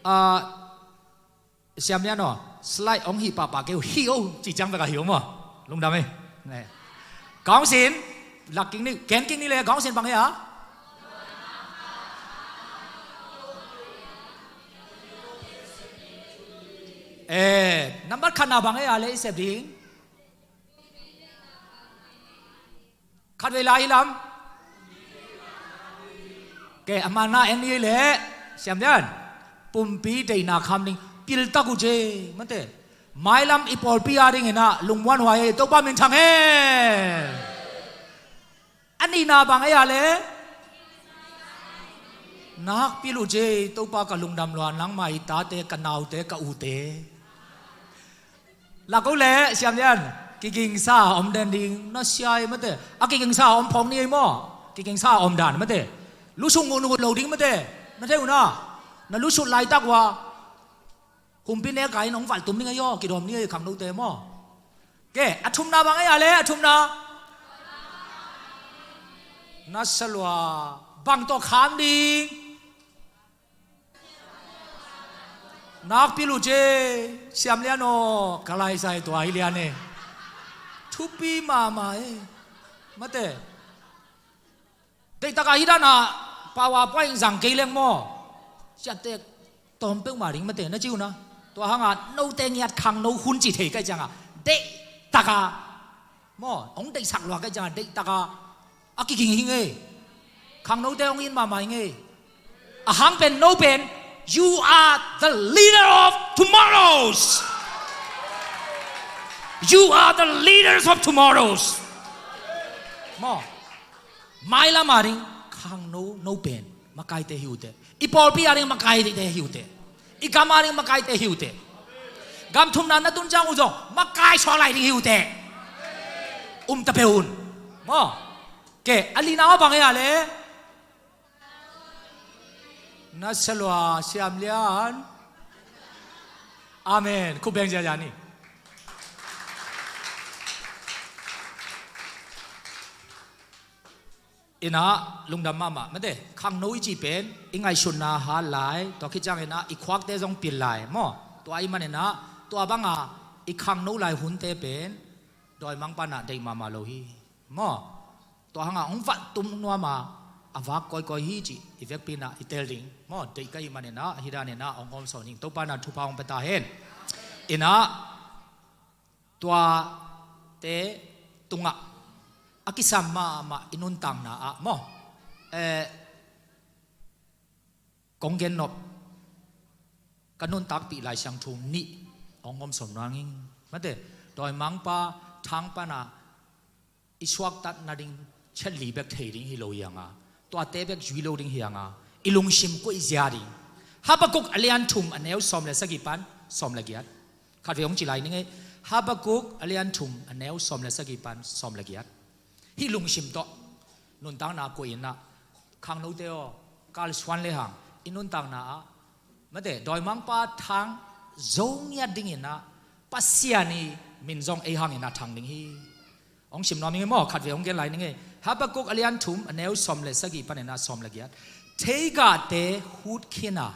Ah, Siam lian aw, slide hong hih pahpah kei uh, hih uh, ci ciang bek a hih uh maw. Lungdam ei. Kawngsin lak kik ni, gen kik ni le kawngsin bang hi a? Eh, nambat khatna bang hi a le i sep ding? Khatvei lai hi lam. Ke, a mana en ni leh siam lian. Pumpi deihna kham ding. Piltak uh ce, mate. Mailam i pawlpi a dingin ah lungmuanhuai hi. Topa minthang hen. A nihna bang ei a le? Nakpil uh ce, Topa ka lungdam lua, nangmah i tate, ka naute, ka ute. Lak uh leh siam lian, kigingsa a om den ding, na sia ei mate. A kigingsa a om phawk ni ei maw. Kigingsa a om dan mate. Lusuk ngut ngut lo ding mate. Na thei uh na. Na lusuk laitak uh a, humpi nek a in hong valh tum ding ei aw, kidawm ni ei khangnote maw. Ke, a thumna bang ei a le, a thumna? Na sa lua, bang tawh kham ding. Nakpil uh ce, siam lian aw, ka lai sai tua hi lian e. Thupi mahmah e. Mate. Deihtaka hih dana power point zang kei leng maw. Siatek tawm peuhmah ding mate na ci uh na. Tua hanga note ngiat khangno hun ci thei ka hih cianga deihtaka maw, hong deihsak lua ka hih cianga deihtaka a kiging hi ngei. Khangnote hong in mahmah hi ngei. A hang pen no pen You are the leader of tomorrows. You are the leaders of tomorrows. Maw, mailam a ding khangno no pen makaite hi uh teh. I pawlpi a ding makaite hi uh teh. I gam a ding makaite hi uh teh. Gam thumna na tun ciang uh zong makai suak lai ding hi uh teh. Um ta peuh un. Maw, ke a lina aw bang e a le. Na salua siam lian. Amen. Khut beng ziazia ni. Inah lungdam mahmah mate. Khangno i cih pen i ngaihsutna hat lai, tua khit ciang inah i khuakte zong pil lai maw. Tua i man inah tua banga i khangno lai hunte pen dawimangpa inah deih mahmah lo hi maw. Tua hanga hong vak tum nuama a vak kawikawi hi cih i vekpi inah i tel ding maw. Deih ka hih man inah hih dan inah hong hawmsawn ing. Topa inah thupha hong pia ta hen. Inah tuate tungah a kisam mahmah i nuntakna ah maw, eh, kong gennop ka nuntakpih Lai Siangtho nih hong hawmsawn nuang ing. Mate, dawimangpa thang pana i suaktat nading chet li bek thei ding hi lo hi hanga, tuate bek zui lo ding hi hanga, i lungsim koih zia ding. Habakuk a lian thum a neu sawm le sagih pan sawm le giat. Khatvei hong ci lai ning ei. Habakuk a lian thum a neu sawm le sagih pan sawm le giat. Hih lungsim tawh nuntakna koih inah khangnote aw, kalsuan lehang i nuntakna ah mate, dawimangpa thang zo ngiat ding inah Pasian i min zong ei hang inah thang ding hi. Hong sim nuam ing ei maw, khatvei hong gen lai ning ei. Habakuk a lian thum a neu sawm le sagih pan inah sawm le giat. Theigahte hut khin a,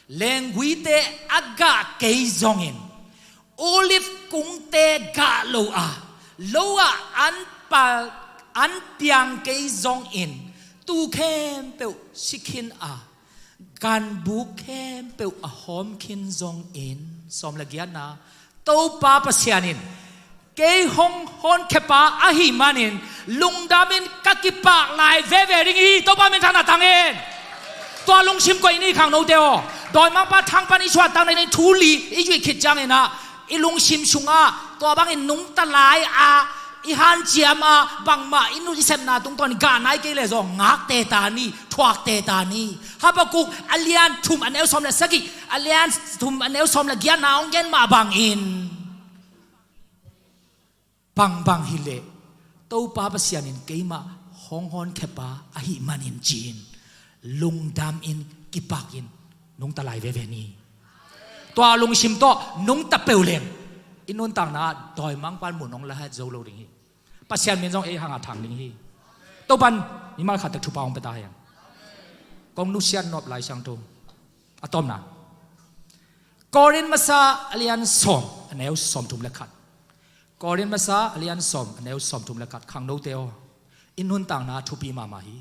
lengguite a gah kei zongin, olive kungte gah lo a, lo ah an pal, an piang kei zongin, tuu khempeuh si khin a, ganbuk khempeuh a hawm khin zongin, sawm le giatna, Topa Pasian in kei hong honkhia pa ahih manin lungdamin ka kipak lai veve ding hi. Topa minthanna tang in. Tua lungsim koih ni khangnote aw. Dawimangpa thang pan i suahtak nading thu li i zuih khit ciang inah i lungsim sungah tua bangin nungta lai a, i hanciam a, bangmah i nut i sepna tungtawn in gah nai kei leh zong ngakte ta ni, thuakte ta ni. Habakuk a lian thum a neu sawm le sagih, a lian thum a neu sawm le giatna hong gen mah bangin bangbang hileh Topa Pasian in keimah hong honkhia pa ahih manin ci-in lungdamin kipakin nungta lai veve ni. Tua lungsim tawh nungta peuh leng i nuntakna ah dawimangpa in mun hong la het zo lo ding hi. Pasian min zong ei hanga thang ding hi. Topa in mimal khat tek thupha hong pia ta hen. Kong nusiat nop Lai Siangtho a tawpna, Korin masa a lian sawm a neu sawm thum le khat. Korin masa a lian sawm a neu sawm thum le khat. Khangnote aw, i nuntakna thupi mahmah hi.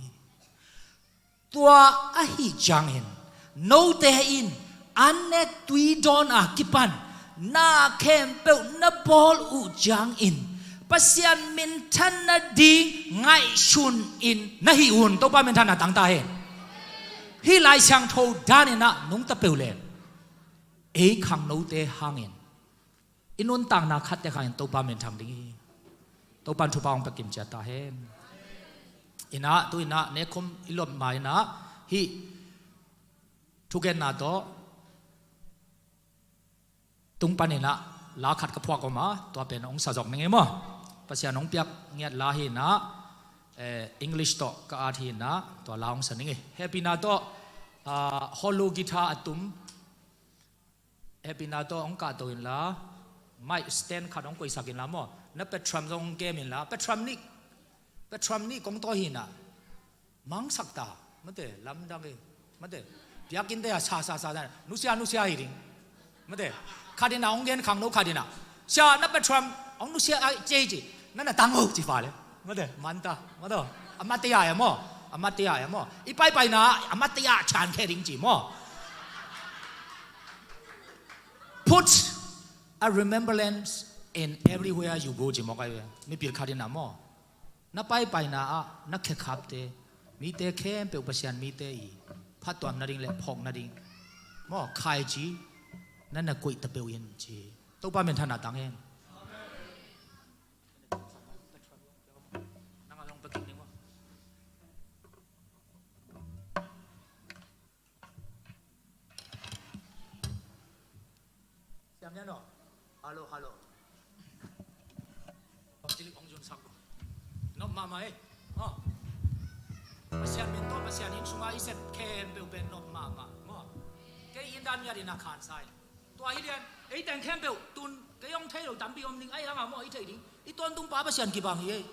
Tua ahih ciangin note in an ne tui dawn a kipan na khempeuh na bawl uh ciangin Pasian minthan nading ngaihsun in na hih un. Topa minthanna tang ta hen. Hih Lai Siangtho dan inah nungta peuh leng ei khangnote hangin i nuntakna khat tek hangin Topa minthang ding hi. Topa in thupha hong pia kimciat ta hen. Inah tu inah nekhum i lop ma inah hih thugenna tawh tung pan inah la khat ka phuak om a, tua pen hong sa zawk ning ei maw. Pasian hong piak ngiat la hi inah, eh, English tawh ka at hi inah tua la hong sa ning ei. Hehpihna tawh, ah, hollow guitar a tum, hehpihna tawh hong kahto inla, mic stand khat hong koihsak inla maw. Na petram zong hong kem inla, petram nih, petram nih kong tawi hi inah mangsak ta. Mate, lamdang e. Mate, biakinnte a sa sa sa sa, nusia nusia hi ding. Mate, khat inah hong gen khangno khat inah, sia na petram hong nusia ai cei ci, na na tang o ci fa le. Mate, manta. Mate, a matia e maw. A matia e maw. I paipaina a matia chan khe ding ci maw. Put a remembrance in everywhere you go ci mawk ai ve. Mipil khat inah maw, na paipaina ah na khekhapte, mite khempeuh Pasian mite i phattuam nading le phawk nading Maw, khai ci, nan na koih ta peuh in ci. Topa minthanna tang hen. Nang a zong pia kik ning maw. Siam lian aw. Hello, hello. Nop mahmah ei. Aw. Pasian min tawh Pasian inn sungah i sep khempeuh pen nop mahmah maw. Kei inn dan ngiat in a khansa in. Tua hi lian, ei teng khempeuh tun kei hong thei lo tampi om ding, ahi hangah maw i theih ding. I tawntung pa Pasian kibang hi ei.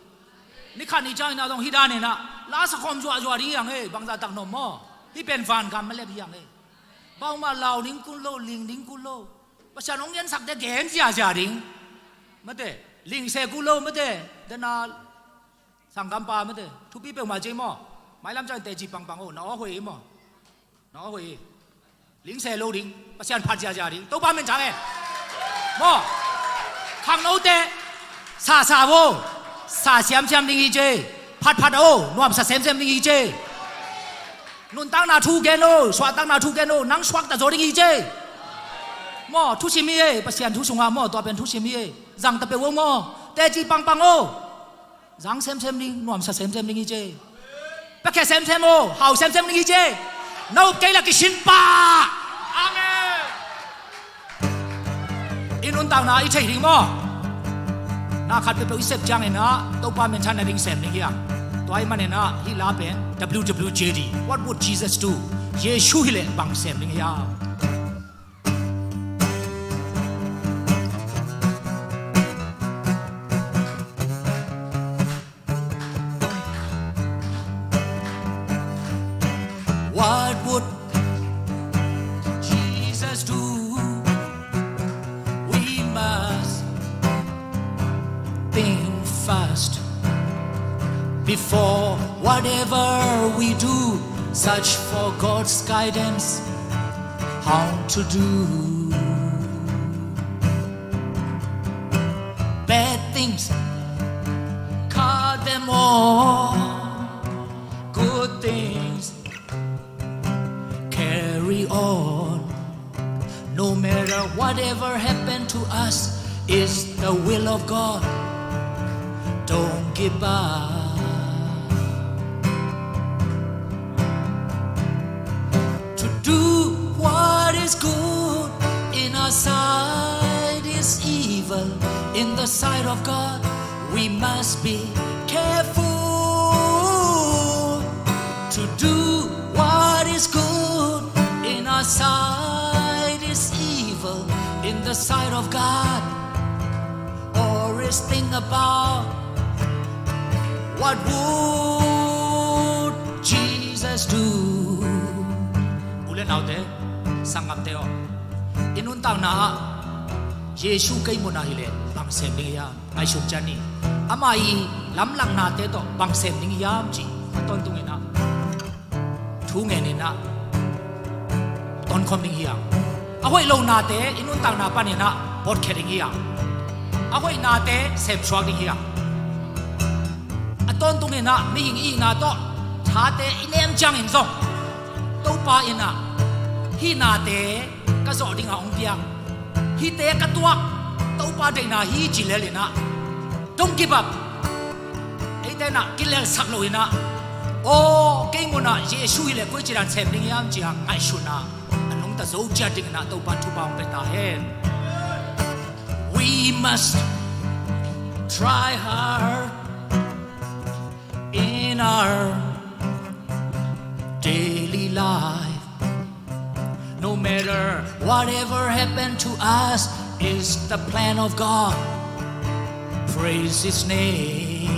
Ni khat ni ciangin ah zong hi dan in ah la sakhawm zuahzuah ding hi hang ei, bangzah tak nop maw. Hih pen van gam malep hi hang ei. Bangmah lau ding kul lo, ling ding kul lo. Pasian hong gensakte gen ziazia ding. Mate, ling se kul lo mate. Dena sanggampa mate. Thupi peuhmah ci ei maw. Mailam ciangin teci pangpang o, na aw hoih ei maw. Na aw hoih ei. Ling se lo ding, Pasian phat ziazia ding. Topa min thang hen. Maw. Khangnote, sa sa vo, sa siamsiam ding hi ci ei. Phatphat o, nuamsa semsem ding hi ci ei. Nuntakna thu gen o, suahtakna thu gen o, nang suakta zaw ding hi ci ei. Maw, thusim hi ei, Pasian thu sungah maw, tua pen thusim hi ei. Zangta peuh o maw, teci pangpang o. Zang semsem ding, nuamsa semsem ding hi ci ei. Piakhia semsem o, hau semsem ding hi ci ei. Na up kei la kisin pah. Amen. I nuntakna i theih ding maw. Na khat peuhpeuh i sep ciangin ah Topa minthanna ding sem ding hi hang. Tua ahih manin ah hih la pen W W J D, What would Jesus do? Jesu hi leh bang sem ding hi hang. What would Jesus do? We must think fast before whatever we do. Search for God's guidance, how to do. Bad things, cut them off. Good things, carry on. No matter whatever happened to us, it's the will of God. Don't give up. To do what is good in our sight is evil in the sight of God. We must be careful. To do what is good in our sight is evil in the sight of God. Always think about what would Jesus do. U le naute, sanggamte aw, i nuntakna ah Jesu kei munah hi leh bang sem ding hiam? Ngaihsun ciat ni. Amah i lamlaknate tawh bang sem ding hiam cih a tawntungin ah thu ngenin ah tonkhawm ding hi hang. A hoih lo nate i nuntakna panin ah pawtkhe ding hi hang. A hoih nate semsuak ding hi hang. A tawntungin ah mihing i hihna tawh thate i nem ciangin zong Topa in ah hih nate ka zawh dingah hong piak, hihte ka tuak, Topa deihna hi ci lel in ah, don't give up. Eite in ah kilelsak lo in ah, aw, kei munah Jesu hi leh koici dan sem ding hiam ci-a ngaihsun a, a nungta zo ciat dingin ah Topa in thupha hong pia ta hen. We must try hard in our daily life. No matter whatever happened to us, is the plan of God. Praise His name.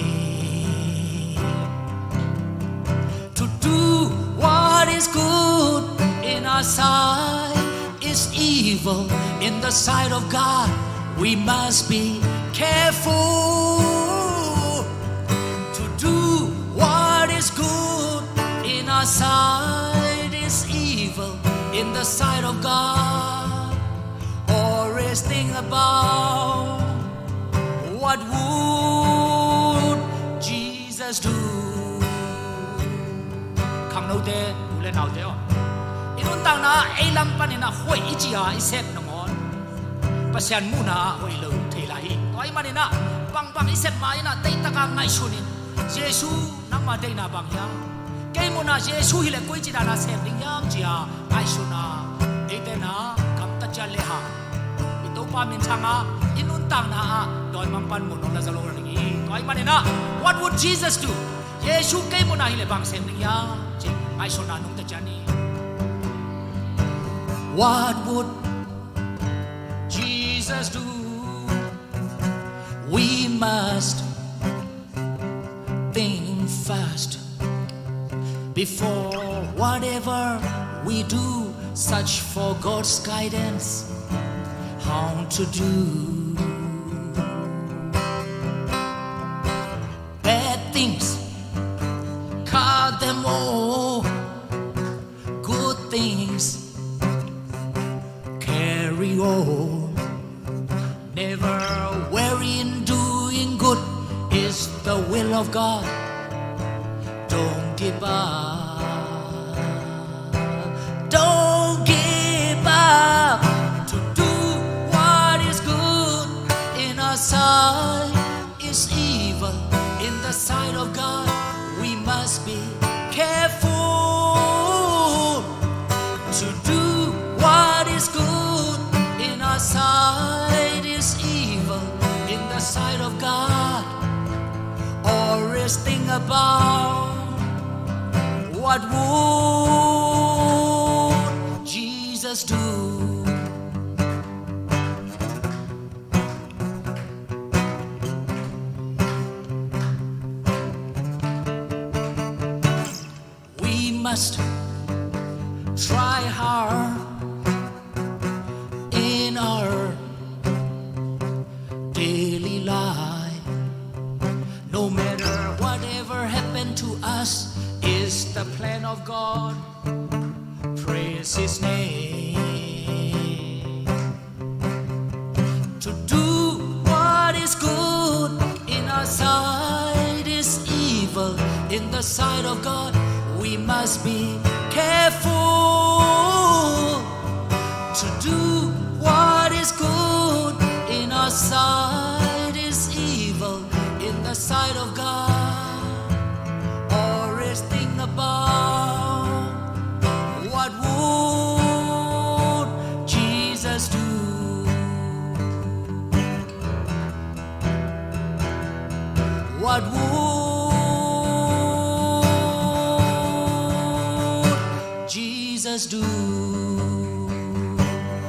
To do what is good in our sight is evil in the sight of God. We must be careful. To do what is good in our sight is evil in the sight of God. Always think about what would Jesus do. Khangnote, u le naute aw, i Takna ah ei lam panin ah hoih i cih a i sep nangawn Pasian muhna ah hoih lo thei lai hi. Tua ahih manin ah bangbang i sep ma-in ah deihtak a ngaihsun in, Jesu, nangma deihna bang hiam? Kei mun ah Jesu hi leh koi ci dan a sep ding hiam ci a ngaihsun a, eite in ah gamtat ciat le hang i Topa minthang a, i nuntakna ah dawimangpa'n muh nawn la zo lo ding hi. Tua ahih manin ah, what would Jesus do? Jesu kei mun ah hi leh bang sep ding hiam ci ngaihsun a nungta ciat ni. What would Jesus do? We must think fast before whatever we do. Search for God's guidance, how to do. Bad things, cut them all. Good things, carry on. Never weary in doing good is the will of God. Don't give up. Don't give up. To do what is good in our sight is evil in the sight of God. We must be careful. To do what is good in our sight is evil in the sight of God. Always think about what would Jesus do. We must try hard in our daily life. No matter whatever happened to us, is the plan of God. Praise His name. To do what is good in our sight is evil in the sight of God. We must be careful to do what is good in our sight is evil in the sight of God. Always think about what would Jesus do? What would Jesus do?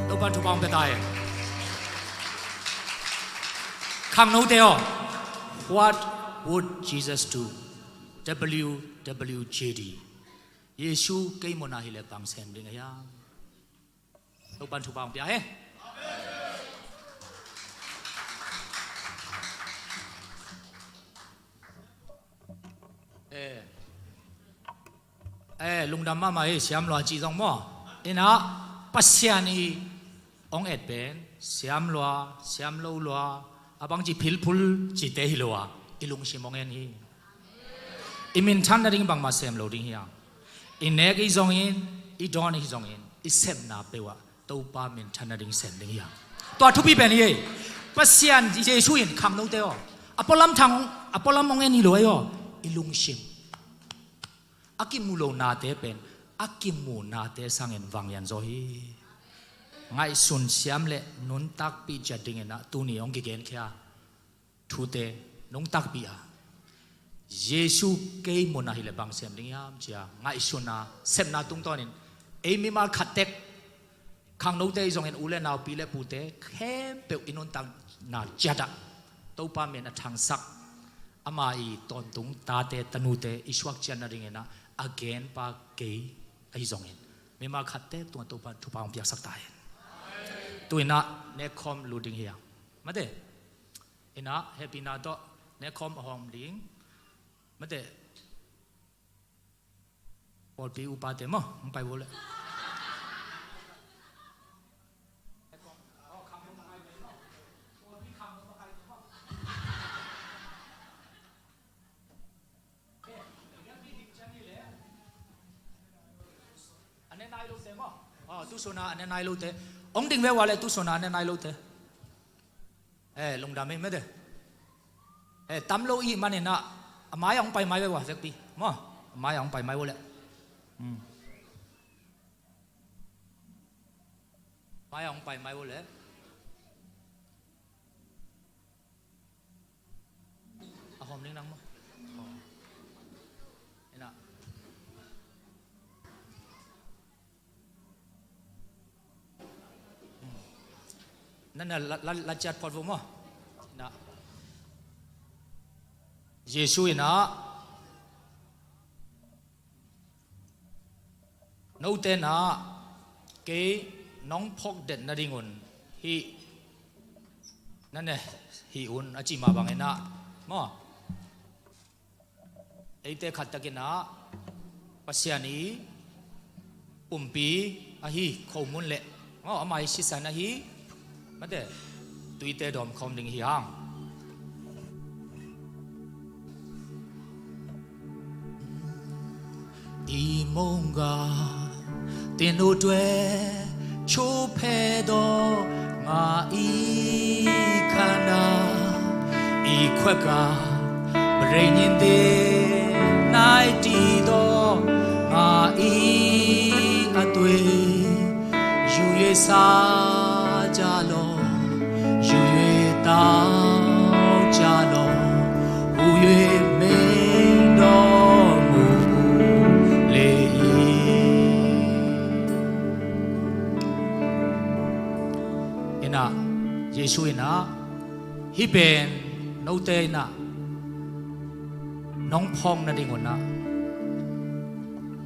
Topa'n thupha hong pia ta hen. Khangnote aw, what would Jesus do? W W J D. Jesu kei mun ah hi leh bang sem ding a hiam? Topa'n thupha hong pia hen. Eh, eh, lungdam mahmah hi, Siam Lua cih zong maw. Inah Pasian i hong et pen Siam Lua, Siam Lo Lua, a bangci philphul cihte hi lo a, i lungsim hong en hi. I minthan nading bangmah sem lo ding hi hang. I nek hi zongin, i dawn hi zongin, i sepna peuh ah Topa minthan nading sem ding hi hang. Tua thupi pen hi ei. Pasian Jesu in khangnote aw, a pualam thang, a pualam hong en hi lo ei aw. I lungsim, a kimu lo nate pen a kimu nate sangin vanglian zaw hi. Ngaihsun siam le nuntakpih ciat dingin ah tuni hong kigenkhia thute nungtakpih a, Jesu kei mun ah hi leh bang sem ding hiam ci a ngaihsun a, sepna tungtawnin ei mimal khat tek, khangnote hi zongin u le nau, pi le pute khempeuh i nuntakna ciat ah Topa min a thangsak, ama i tawntung tate tanute i suak ciat nadingin ah a genpa kei ahi zongin mimal khat tek tungah Topa thupha hong piaksak ta hen. Tu-in ah nekkhawm lut ding hi hang. Mate, inah hehpihna tawh nekkhawm a hawm ding. Mate, pawlpi upate maw, hong pai vo leh. A ne nai lote maw, Aw, tusun a a ne nai lote. Ong ding ve ua le tusun a a ne nai lote. Eh, lungdam ei mete. Eh, tam lo i hih manin ah, a mai ah ong pai mai ve ua vekpi. Maw, a mai ah ong pai mai ua le. Hmm. A mai ah ong pai mai ua le. A hawm ding nang maw. Aw. Ina. Hmm. Nana la, la, la ciat phot vo maw. Ina. Jesu ina. Note na kei nong phawk det nadingun hih na ne hih un a cih mah bangin ah maw, eite khat takin ah Pasian i pumpi ahi khomun le maw, ama i sisan ahi mate tuite dawm khawm ding hi hang. I mongga tinu tue chu phe do nga i khana i khwaka Breinin de nai ti do nga i a tui yu yue sa ja lo yu yue tau ja lo hu yue meng do mu le i. Ina Jesu ina hih pen note ina nong phawk nadingun ah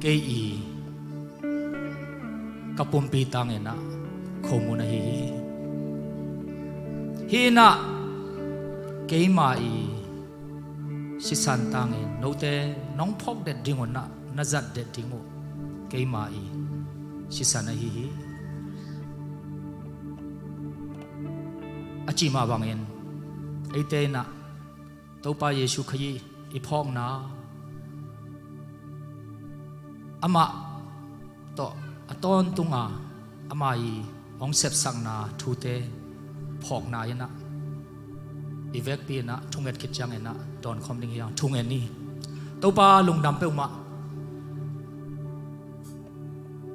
kei i ka pumpi tangin ah khomun ahi hi. Hih ina keima i sisan tangin note nong phawk det dingun ah na zat det ding uh keima i sisan ahi hi. A cih mah bangin eite ina Topa Jesu Khazih i phawkna amah tawh a tawntunga ama i hong sepsakna thute phawkna ina i vekpi ina thunget khit ciang ina dawn khawm ding hi hang. Thungen ni. Topa lungdam peuhmah.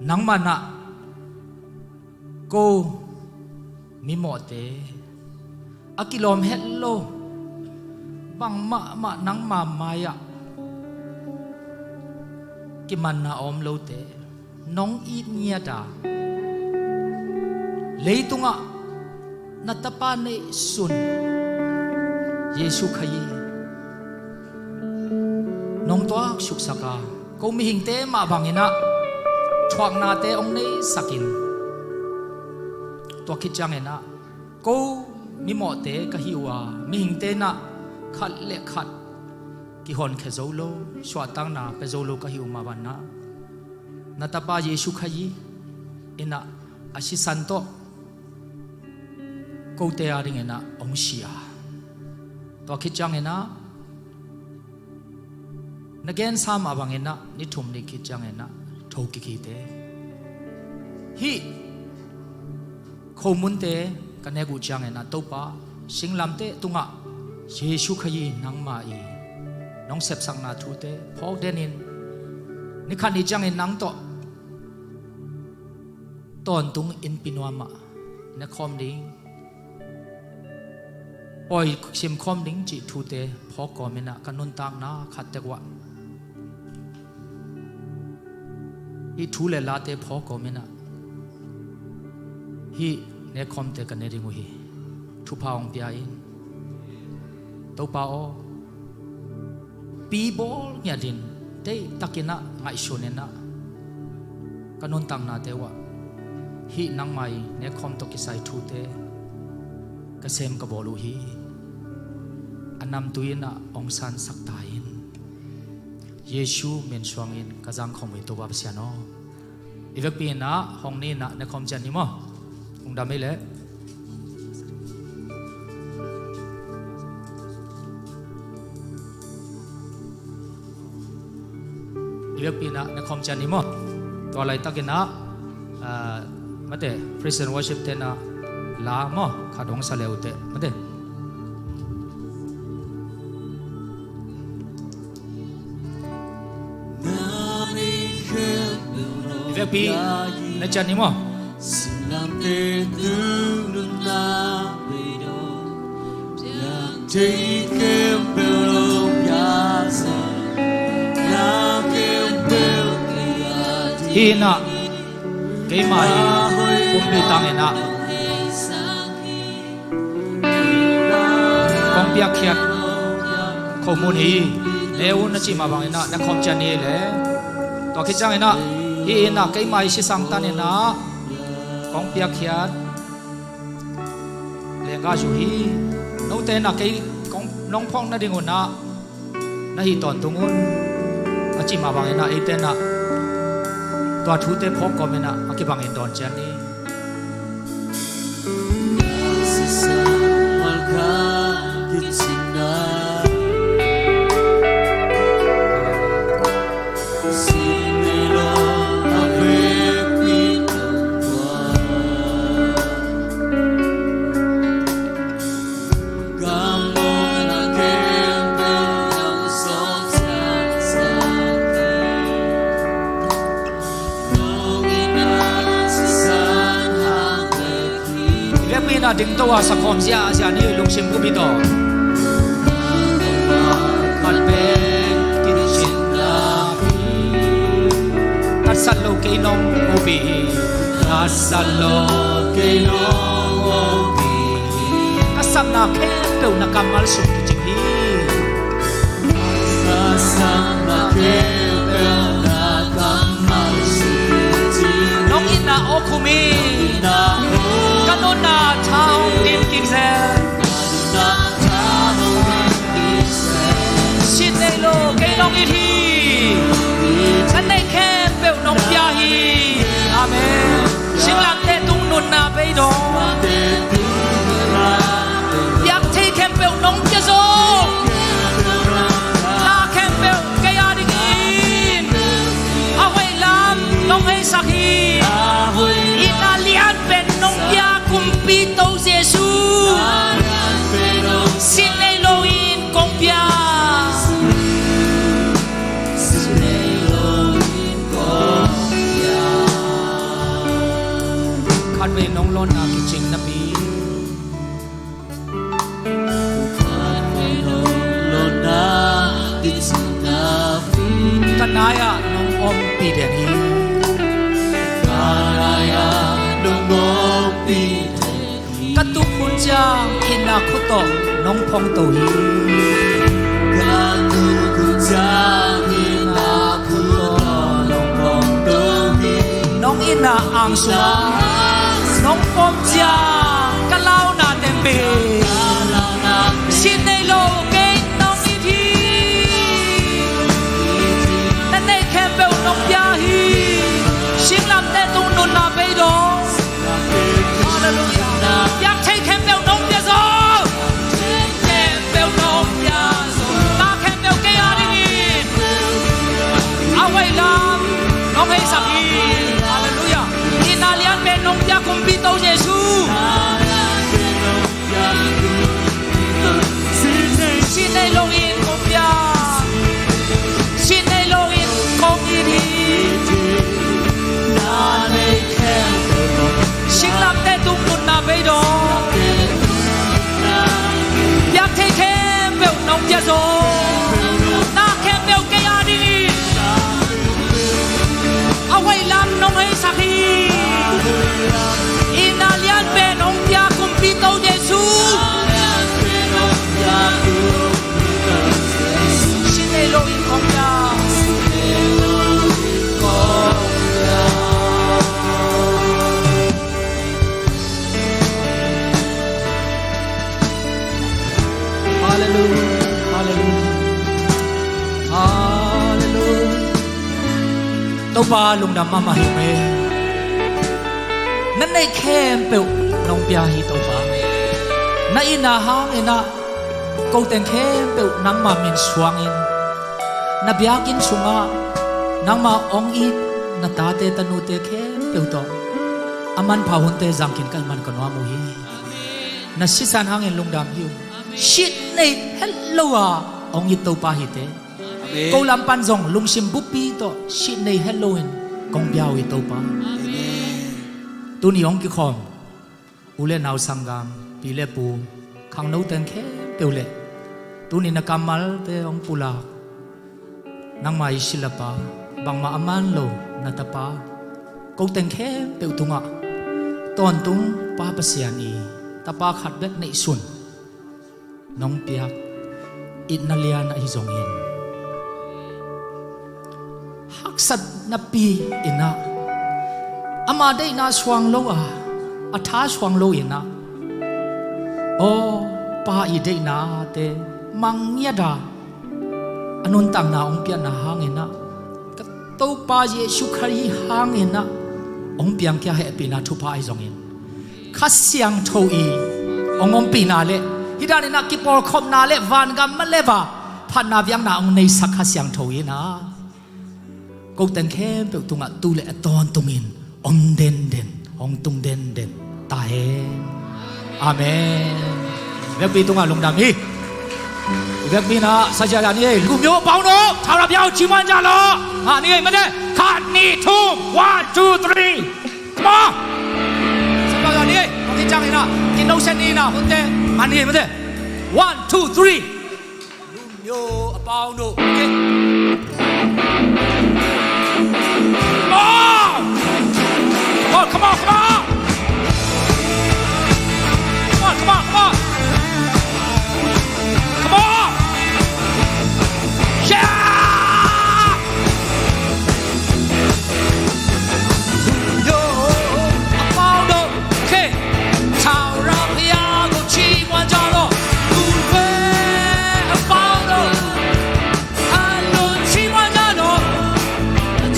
Nangmah ina ko mimawhte a kilawm het lo bang mahmah nangma mai-ah kimanna a om lote nong it ngiat a leitungah na tapa neihsun Jesu Khazih nong tuak suksak a ko mihingte mah bangin ah thuaknate hong neisakin tua khit ciangin ah ko mimawhte ka hi uh a mihingte ina khat le khat kihonkhia zo lo suahtakna pia zo lo ka hi uh mah bangin ah na tapa Jesu Khazih ina a sisan tawh kote a dingin ah hong si a tua khit ciangin ah na gensa mah bangin ah ni thum ni khit ciangin ah tho kik hite. Hih khomunte ka nek uh ciangin ah Topa singlamteh tungah Jesu Khazih nangma i nong sepsakna thute phawk denin ni khat ni ciangin nang tawh tawntung innpi nuam ah ne khawm ding pawi sim khawm ding cih thute phawk kawmin ah ka nuntakna khat tek uah hih thu le late phawk kawmin ah hih ne khawmte ka ne ding uh hi. Thupha hong pia in Topa aw. Pi bawl ngiatin teitakin ah ngaihsun in ah ka nuntaknate uah hih nangma i ne khawm tawh kisai thute ka sem ka bawl uh hi. A namtui in ah hong sansak ta in Jesu min suangin ka zang khawm uh hi Topa Pasian aw. I vekpi in ah hong ni in ah ne khawm ciat ni maw. Hong dam ei leh i vekpi in ah ne khawm ciat ni maw. Tua laitakin ah Ah, mate, praise and worship te na la maw, khat hong sa le uh teh, mate. Vekpi na cian ni maw. Hih in ah keimah ii pumpi tang in ah kong piakkhiat khomun hi. Ne un, na cih mah bangin ah na khawm cian ni le. Tua khit ciangin ah hih in ah keimah ii sisan tan in ah kong piakkhiat leenggah zu hi. Note in ah kei kong nong phawk nading un ah na hih tawntung un, a cih mah bangin ah eite in ah tua thute phawk kawmin ah a kibangin dawn cian ni. Vekpi in ah dingto a sakhawm ziahziah ni, lungsim bup hi tawh. Khat pen kicinna hi. Tatsat lo kei nong hopih hi. Tatsat lo kei nong hopih hi. Ka sapna khempeuh na kammal sung kicing hi. Nong itna aw khum in, ka nunna tha hong dim kik zel. Sin nei lo kei nong it hi. Na neih khempeuh nong pia hi. Amen. Singlamteh tung nunna bei dong. Piak thei khempeuh nong pia zo. Na khempeuh kei a dingin a hoih lam nong heisak hi. Itna lian pen nong pia, kumpi To Jesu. Sin nei loin kong pia. Khatvei nong lawnna kicing napi. Ka nai-ah nong ompih den hi. Ka tukhun ciang itna khut tawh nong phongto hi. Nong itna ang sungah nong pom ciang ka launa teng pen sin nei lo kei nong it hi. Na neih khempeuh nong pia hi. Singlamteh tung nunna bei dong. Halleluiah. Piak thei khempeuh nong pia zo. Khempeuh nong pia zo. Na khempeuh kei a dingin a hoih lam nong heisak hi. Halleluiah. Itna lian pen nong pia, kumpi To Jesu. Sin nei loin kong pia. Sin nei loin kong it hi. Singlamteh tung nunna bei dong. Piak thei khempeuh nong pia zo. Na khempeuh kei a dingin a hoih lam nong heisak hi. Itna lian pen nong pia, kumpi To Jesu. Sin nei loin kong pia. Halleluiah, halleluiah, halleluiah. Topa lungdam mahmah hi me. Na neih khempeuh nong pia hi Topa. Na itna hangin ah ko teng khempeuh nangma min suangin, na biakinn sungah nangma hong it na tate tanute khempeuh tawh A manpha hunte zangkhin ka hih man ka nuam uh hi. Na sisan hangin lungdam hi uh. Sit nei het lo a hong it Topa hi teh. Ko lam pan zong lungsim buppi tawh sit nei het loin kong bia uh hi Topa. Tuni hong kikhawm u le nau sanggam, pi le pu, khangno teng khempeuh le tuni na kammalte hong pulak nangmah i silapa, bangmah a man lo na tapa, ko teng khempeuh tungah tawntung Pa Pasian i tapa khat bek neihsun nong piak itna lian ahi zongin, haksatna pi inah, ama deihna suang lo a, a tha suang lo inah, aw, Pa i deihnate mangngiat a, a nuntakna hong piakna hanginah, ka Topa Jesuh Khrih hanginah hong piangkhia hehpihna thupha ahi zongin, Kha Siangtho i hong ompihna le hih daninah kipawlkhopna le vangam maleva phatna biakna hong neisak Kha Siangtho inah, ko teng khempeuh tungah tu le a tawntungin om denden, hong tung denden ta hen. Amen. Vekpi tungah lungdam hi. Vekpi na sa jia ni ei. Lumyo pauno, thaurapyau chimuan jalo. Ha ni ei mate. Khat ni thum. One, two, three. Come on. Sa jia ni ei. Kong kichang ina. Kino sen ina. Hunte. Ha ni ei mate. One, two, three. Yo, a pauno. Okay. Come on! Come on, come on, come on! Come on, come on, come on! Come on! Yeah! Yo, a pauno. Okay. Thaurapyau ko chimuan jalo. Lungwe a pauno. Alun chimuan jalo.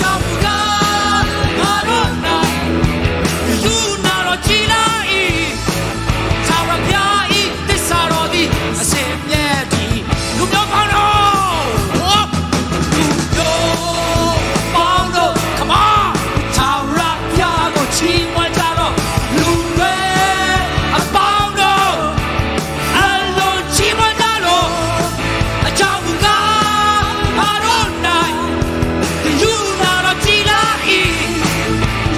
Jamuga arona. Yunaro chilai. Thaurapyau i tisarodi. Asemyedi. Lumyo pauno. Lumyo pauno. Come on. Thaurapyau ko chimuan jalo. Lungwe a pauno. Alun chimuan jalo. Ajamuga aronai. Yunaro chilai.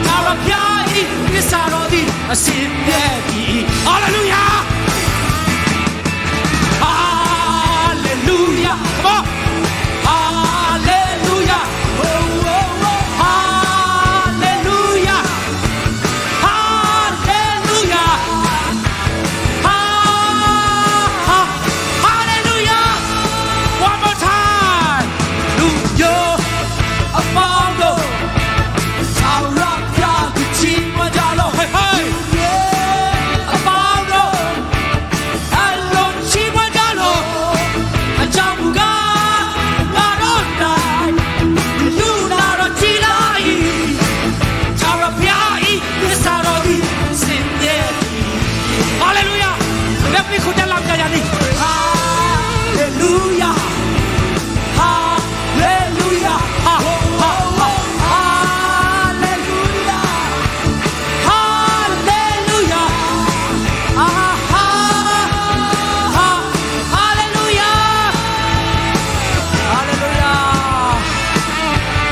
Thaurapyau i tisarodi. Asimyedi. Hallelujah. Hallelujah. Come on. Hallelujah. Oh, oh, oh. Hallelujah. Hallelujah. Ha, ha, hallelujah. One more time. Lumyo a pauno. Thaurapyau ko chimuan jalo. Hey, hey. Lumyo a pauno. Alun chimuan jalo. Ajamuga aronai. Yunaro chilai. Thaurapyau i tisarodi. Simyedi. Hallelujah. Let me put that lamb down. Hallelujah. Hallelujah. Ha, ha, ha. Hallelujah. Hallelujah. Ah, ha, ha. Hallelujah. Hallelujah.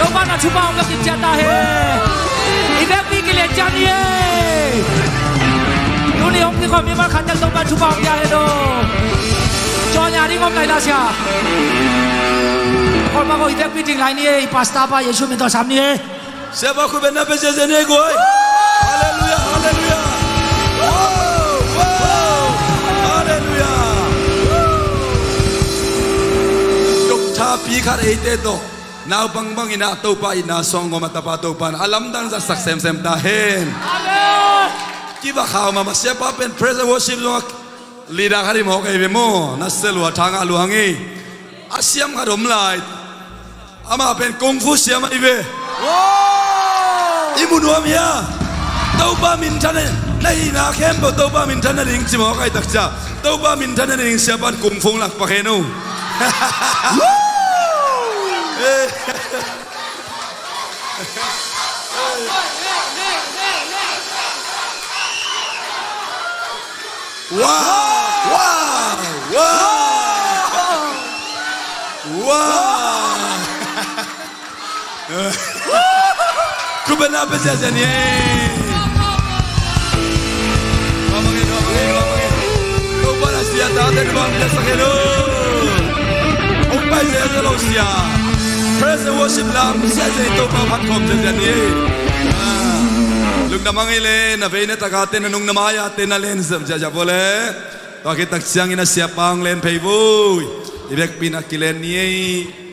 Topa na thupha hong pia ciat ta hen. I vekpi kilian ciat ni ei. Tuni hong kikhawm mi mal khat tel Topa thupha hong pia hen aw. Cawnya ding om lai la sia. Kol ma ko i vekpi ding lai ni ei. Pastor pa Jesu min tawh sam ni ei. Siapa khut beng na pia ziahziah ni ei guai. Halleluiah, halleluiah. Wow, wow. Halleluiah. Doctor pi khat eite tawh naupang bangin ah Topa itna suang gawm a tapa Topa in a lamdang zatsak semsem ta hen. Amen. Kiva khau mahmah siapa pen praise and worship zongah leader khat hi mawk ei ve maw, na sia lua tha ngah lua ngei. A siam khat om lai. Amah pen kung fu siam ahi ve. Wow! I mu nuam hia? Topa minthan na hihna khempeuh Topa minthan na ding ci mawk ahi tak cia. Topa minthan na ding siapa in kung fu lak pak hen o. Woo! Eh. Wow! Wow! Wow! Wow! Kumpah na pia ziahziah ni ei. Tua bangin, tua bangin, tua bangin. Topa na siate bang pia sak hen uh. Hong pai ziahziah lo sia. Praise and worship lam ziahziah, Topa phat khawm ziahziah ni ei. Ah. Lungdam hang ei le, na vei na tak a te, na nung na mai a te, na len ziahziah vua le. Tua khit tak ciangin a siapa hong len phei vui. I vekpi in a kilen ni ei.